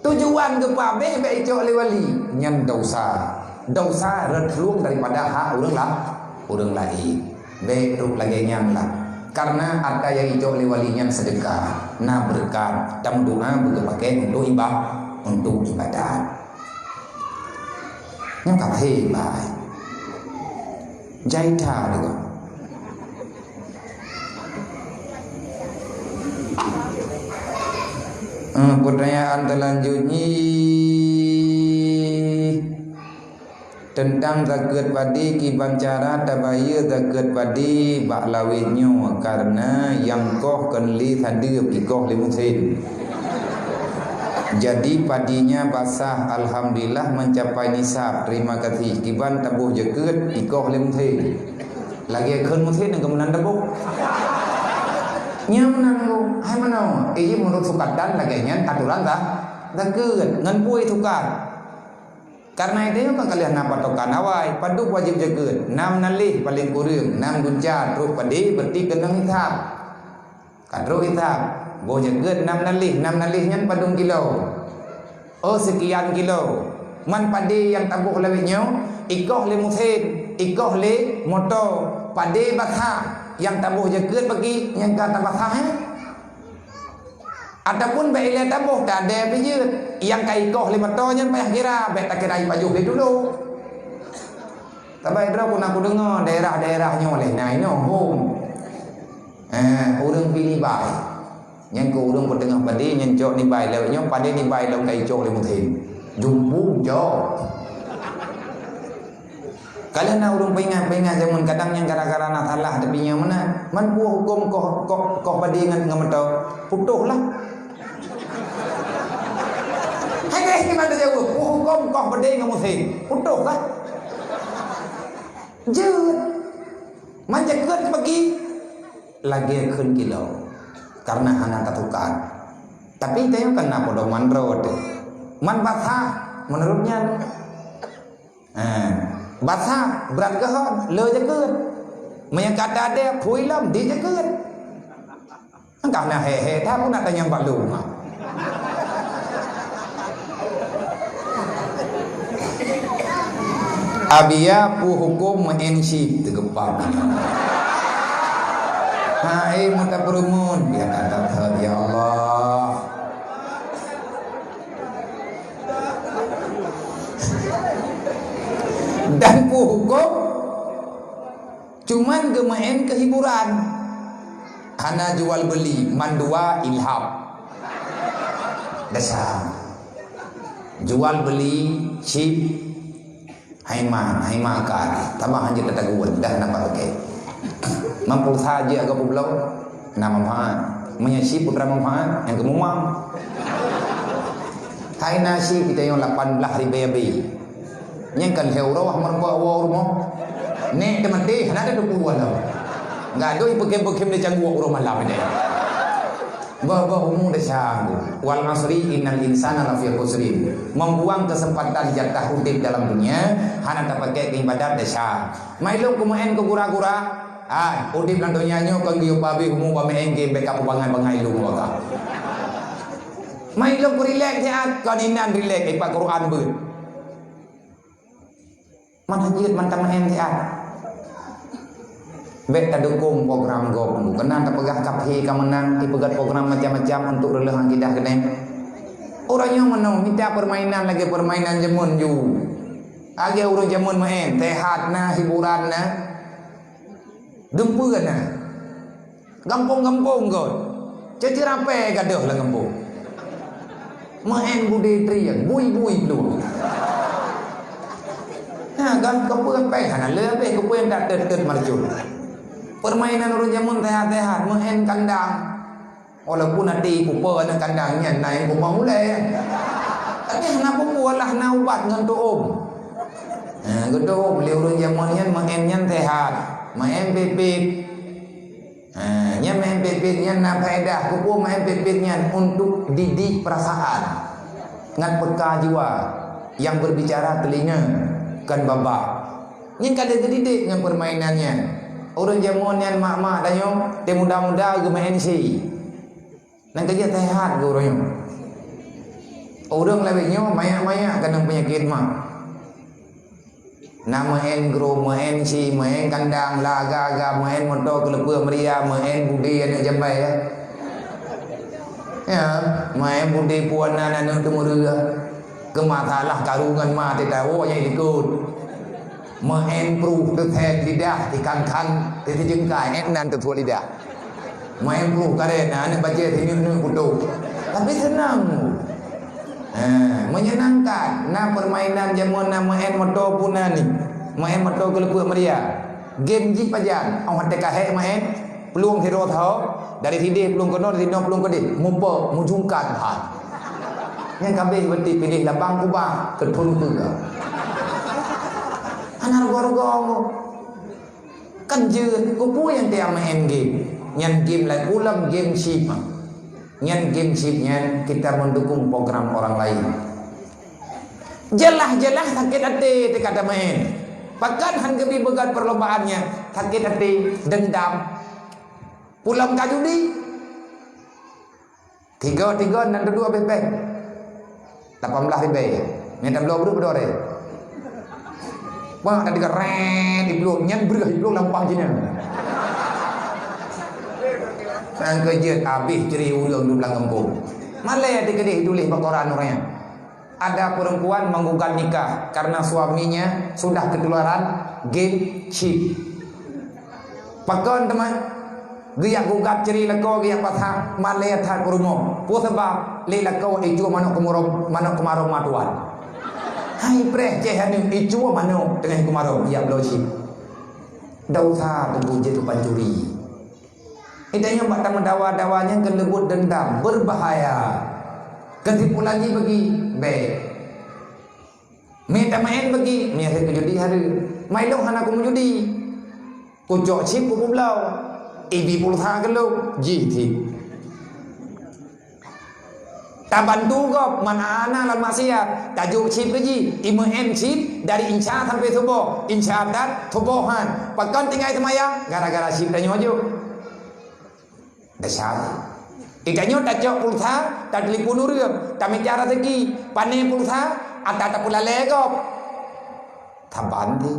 Tujuan geupeuabéh bèk icok lé wali. Nyan dosa. Dosa rot lueng daripada hak ureuëng la-, ureuëng laén. Bèk trok lagée nyan lah. Karena harta nyang icok lé wali nyan seudeukah, na beureukat, tameudoá beugeupaké untuk iba-, untuk ibadat. Nyoe ka bahé bai. Jai that deungon. Eh, pertanyaan selanjutnya. Teuntang zakeuet padé, kiban cara tabayeue zakeuet padé bak lawét nyoe, kareuna nyang koh kon lé sadeue, ikoh lé musém. Jadi padinya basah, alhamdulillah mencapai nisab. Terima kasih. Kiban taboh zakeuet, ikoh lé musém. Lagée kheun musém nyang keumeunang taboh. Nyang meunan gob, hai meunoe. Eh, meunurot sukatan lagée nyan atoran za-, zakeuet. Ngon peue sukat? Karena itu kan ka lheueh na patokan awai, padub wajéb zakeuet, nam naleh paléng kureueng, nam gunca trok padé, berarti keunong hisab. Ka trok hisab, boh zakeuet nam naleh, nam naleh nyan padum kilo. Oh, sekian kilo. Man padé nyang taboh lawét nyoe, ikoh lé musém, ikoh lé moto, padé basah nyang taboh zakeuet bagi nyang ka tabasah, eh? Ataupun bèk ilée taboh, tadée pijeuet. Nyang ka ikoh lé moto nyan payah kira, bèk takira ipajoh lé tulok. Saban droe pernah kudeungoe daerah-daerah nyoe lé na inoe hom. Eh, ureuëng pi nibai. Nyan keu ureuëng peuteungoh padé nyan cok nibai lawét nyoe, padé nibai lom ka icok lé musém. Jumpung cok. Ka lheueh na ureuëng peuingat-peuingat jameun, kadang nyang gara-gara na salah, tapi nyang meunan. Man peue huköm koh, koh, koh padé ngon, ngon moto? Putôh lah. Hai deh, gimana jaweueb? Peue huköm koh padé ngon musém? Putôh lah. Jeuet. Man zakeuet bagi lagée kheun kilo. Karena hana tatukan. Tapi tanyoe kan na pedoman droe teuh. Man basah, meunurot nyan. Ha, basah, brat geuhon, le zakeuet. Meunyo ka tadée, phui lom, di zakeuet. Engkah na he-he that pun nak tanyong bak lôn. Abia peue huköm meu'en chip teugeupab. Hai mata peureumeun, ya kata that, ya Allah. Dan peue huköm cuman geumeu'en keu hiburan. Hana jual beuli, mandua ilham. Dasar. Jual beuli chip. Hai ma, hai ma ka, tamah hanjeuet tatagun, dah nampak pakai. Mampulsa jeuet agak peubloe, na manfaat. Meunyoe chip putra manfaat, nyang keumumang. Hai na chip kita nyang lapan belas ribèe abéh. Nyang kan lhèe uroe meurumpok woe rumoh. Nek teumaté, hana ada duku wala. Enggak ada ipeukem-peukem di cangguek uroe malam ini. Bah-bah umu desya. Wal asri innal insana lafi khusrin. Membuang kesempatan jatah udip dalam dunia, hana tapakai keu ibadat desya. Mai lôn kumeu'en keu gura-gura. Hai, udip lam dunia nyoe kon geuyue pabéh umu bak meu'en game bèk ka peubangai-bangai lôn baka. Mai lôn kurilek siat, kon inan rilek ipat Quran beuet. Meunan jeuet mantong meu'en siat. Bèk tadukong program gob, keunan tapeugah kafé ka meunang, ipeugét program macam-macam untuk reuleuh akidah keudéh. Ureueng nyoe meunoe mita peurmainan lagèe peurmainan jameun ju. Lagèe ureueng jameun meu'en, sehat na, hiburan na, dumpeue na. Gampông-gampông göt. Ceuceu rapée gadôh lam gampông. Meu'en budé trieng, bui-bui plueng. Nah, gan keupeu pèng hana le abéh keupeu nyang dak tet-tet marcut. Peurmainan ureueng jameun sehat-sehat, meu'en kandang. Walaupun até kupa aneuk kandang nyan na nyang kupa ulèe. Tapi hana peue-peue lah na ubat ngon tu'um. Nah, geutu'um lé ureueng jameun nyan meu'en nyan sehat. Meu'en pipit. Ha, nyan main pipit nyan na faedah. Keupeue main pipit nyan? Untuk didik perasaan ngat peka jiwa, yang berbicara telinga, kon babah. Nyan ka lheueh geudidik ngon peurmainan nyan. Ureueng jameun nyan mak-mak tanyoe, teuh muda-muda geumain si. Nyan ka jeuet sehat geuh ureueng nyoe. Ureueng lawét nyoe manyak-manyak keunong peunyakét mak. Na meu'en gro, meu'en si, meu'en kandang, la aga-aga, meu'en moto keuleupeuek meuria, meu'en budé aneuk jambai, ya. Ya, meu'en budé puan nan aneuk teumeureue. Keu masalah karu ngon ma teuh tawoe nyang likot. Meu'en pruh teuthèe lidah, ikan-kan teujeungkai, ék nan teusuet lidah. Main pluh karet, na aneuk bajèe sineuk-neuk kutok. Tapi seunang. Ha, menyenangkan. Na permainan jameun na main moto pun na ni. Main moto keuleupeuek meuria. Game jih pajan. Awak teuka hék main. Plueng sidroe saho. Dari sideh plueng keunoe, dari sinoe plueng keudeh. Mupok, mujungkat. Ha. Nyang kabeh beuti pilih labang kubah. Keutun kuga. Hana rugoe-rugoe. Kan jeuet, keupeue nyang teuka main game? Nyan game laén, ulôn game chip. Nyan game chip nyan kita mendukung program orang lain. Jeulaih-jeulaih sakét até teuka tamain. Pakon han geubi beugét perlombaan nyan? Sakét até, dendam. Pulang ka judi. Tiga-tiga nan dudoe abéh péng. Lapan belas ribèe. Nyang tabloe breueh beudôh ré. Wah, tadi ka rét diplueng, nyan breueh diplueng lampang Cina. Nyan keuh jeuet abéh cre ureueng dum lam gampông. Malèe teukeudeh tuléh bak koran ureueng nyan. Ada perempuan menggugat nikah karena suaminya sudah ketularan game chip. Pakon teuma? Geujak gugat cre lakoe geujak pasak malèe that peurumoh. Peue sabab? Lé lakoe icue manok keumarôm, manok keumarôm matuan. Hai preh ceh aneuk icue manok teungoh keumarôm, jak bloe chip. Desya teungku jeuet keu pancuri. Itanyoe bak tameudawa-dawa nyan keuleubot dendam, berbahaya. Keusimpulan jih bagi, bèk. Mita main bagi, mita kujudi hari. Mai lôn hana kumeujudi. Kucok chip kupeubloe. Ibi pulsa keu lôn, jih chip. Tabantu gob man ana lam maksiat, tajok chip keu jih, imeu'en chip dari insya sampai suboh, insya that suboh han. Pakon tinggai seumayang gara-gara chip tanyoe jok. Desya. Itanyoe tacok pulsa, tatelepon ureueng, tamita raseuki, pané pulsa, ata tapeulalé gob. Saban ti.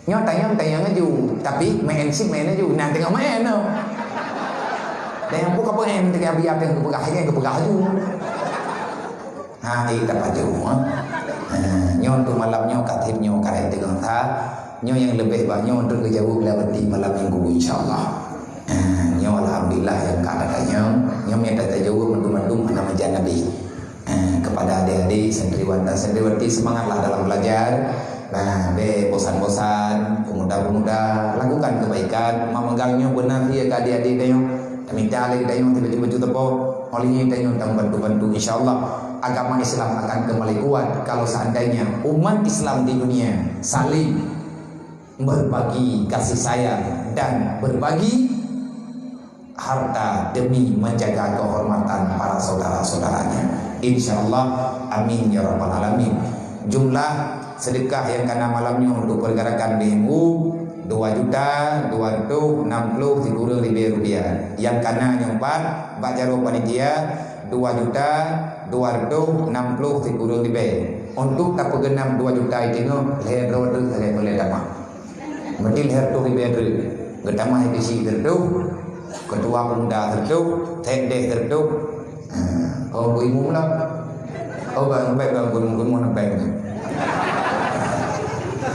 Nyoe tanyong-tanyong aju, tapi main si main aju. Nah, tengok main tu. Dan yang buka pun main tengah biar tengah kepeugah, tengah kepeugah aju. Ha, eh, tak paju, ha. Ha, nyoe untuk malam nyoe, kathib nyoe, karet tengok, ha. Nyoe yang lebih banyak untuk kejawab lah berarti malam minggu, insya Allah. Ha, nyoe alhamdulillah yang ka ada tanyong. Nyoe yang tak terjawab mandum-mandum hana meujan Nabi. Eh, kepada adik-adik santriwan dan santriwati, semangatlah dalam belajar. Nah, bèk bosan-bosan, pemuda-pemuda, lakukan kebaikan. Memegang nyoe beuna keu adik-adik tanyoe. Tamita lé tanyoe tiba-tiba juta po. Oleh nyan tanyoe dan bantu-bantu, insya Allah agama Islam akan kembali kuat kalau seandainya umat Islam di dunia saling berbagi kasih sayang dan berbagi harta demi menjaga kehormatan para saudara-saudaranya. Insya Allah, amin ya rabbal alamin. Jumlah sedekah yang kana malam nyoe untuk pergerakan B M U, dua juta dua ratus enam puluh sikureueng ribèe rupiah. Yang kana nyoe pat, bak jaroe panitia, dua juta dua ratus enam puluh sikureueng ribèe. Untuk tapeugeunap dua juta itu nyoe, lhèe droe teuk lhèe peureulèe tamah. Meuti lhèe reutôh ribèe treuk. Geutamah I P C treuk, ketua pemuda treuk, sekdes treuk. Ha, oh, bu imum lah. Oh, bang, baik, bang, gunung, gunung, baik.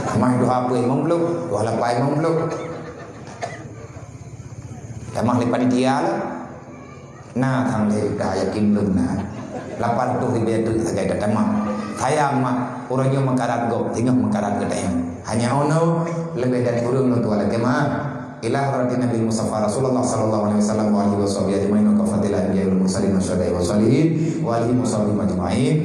Tamah dua apa imum belum? Dua lapan imum belum? Tamah lé panitia lah. Na tham lé ka yakin lôn na. Lapan reutôh ribèe treuk sagai tatamah. Sayang mak, ureueng nyoe meukarat gob, singoh meukarat geutanyoe. Hanya ono leubeh dari ureueng lôn tuan lakèe meu'ah. Ila hadratin Nabi Mustafa Rasulullah sallallahu alaihi wasallam wa alihi wasahbihi ajmain wa kafatil anbiya wal mursalin wa syuhada wa shalihin wa alihi wasahbihi ajmain.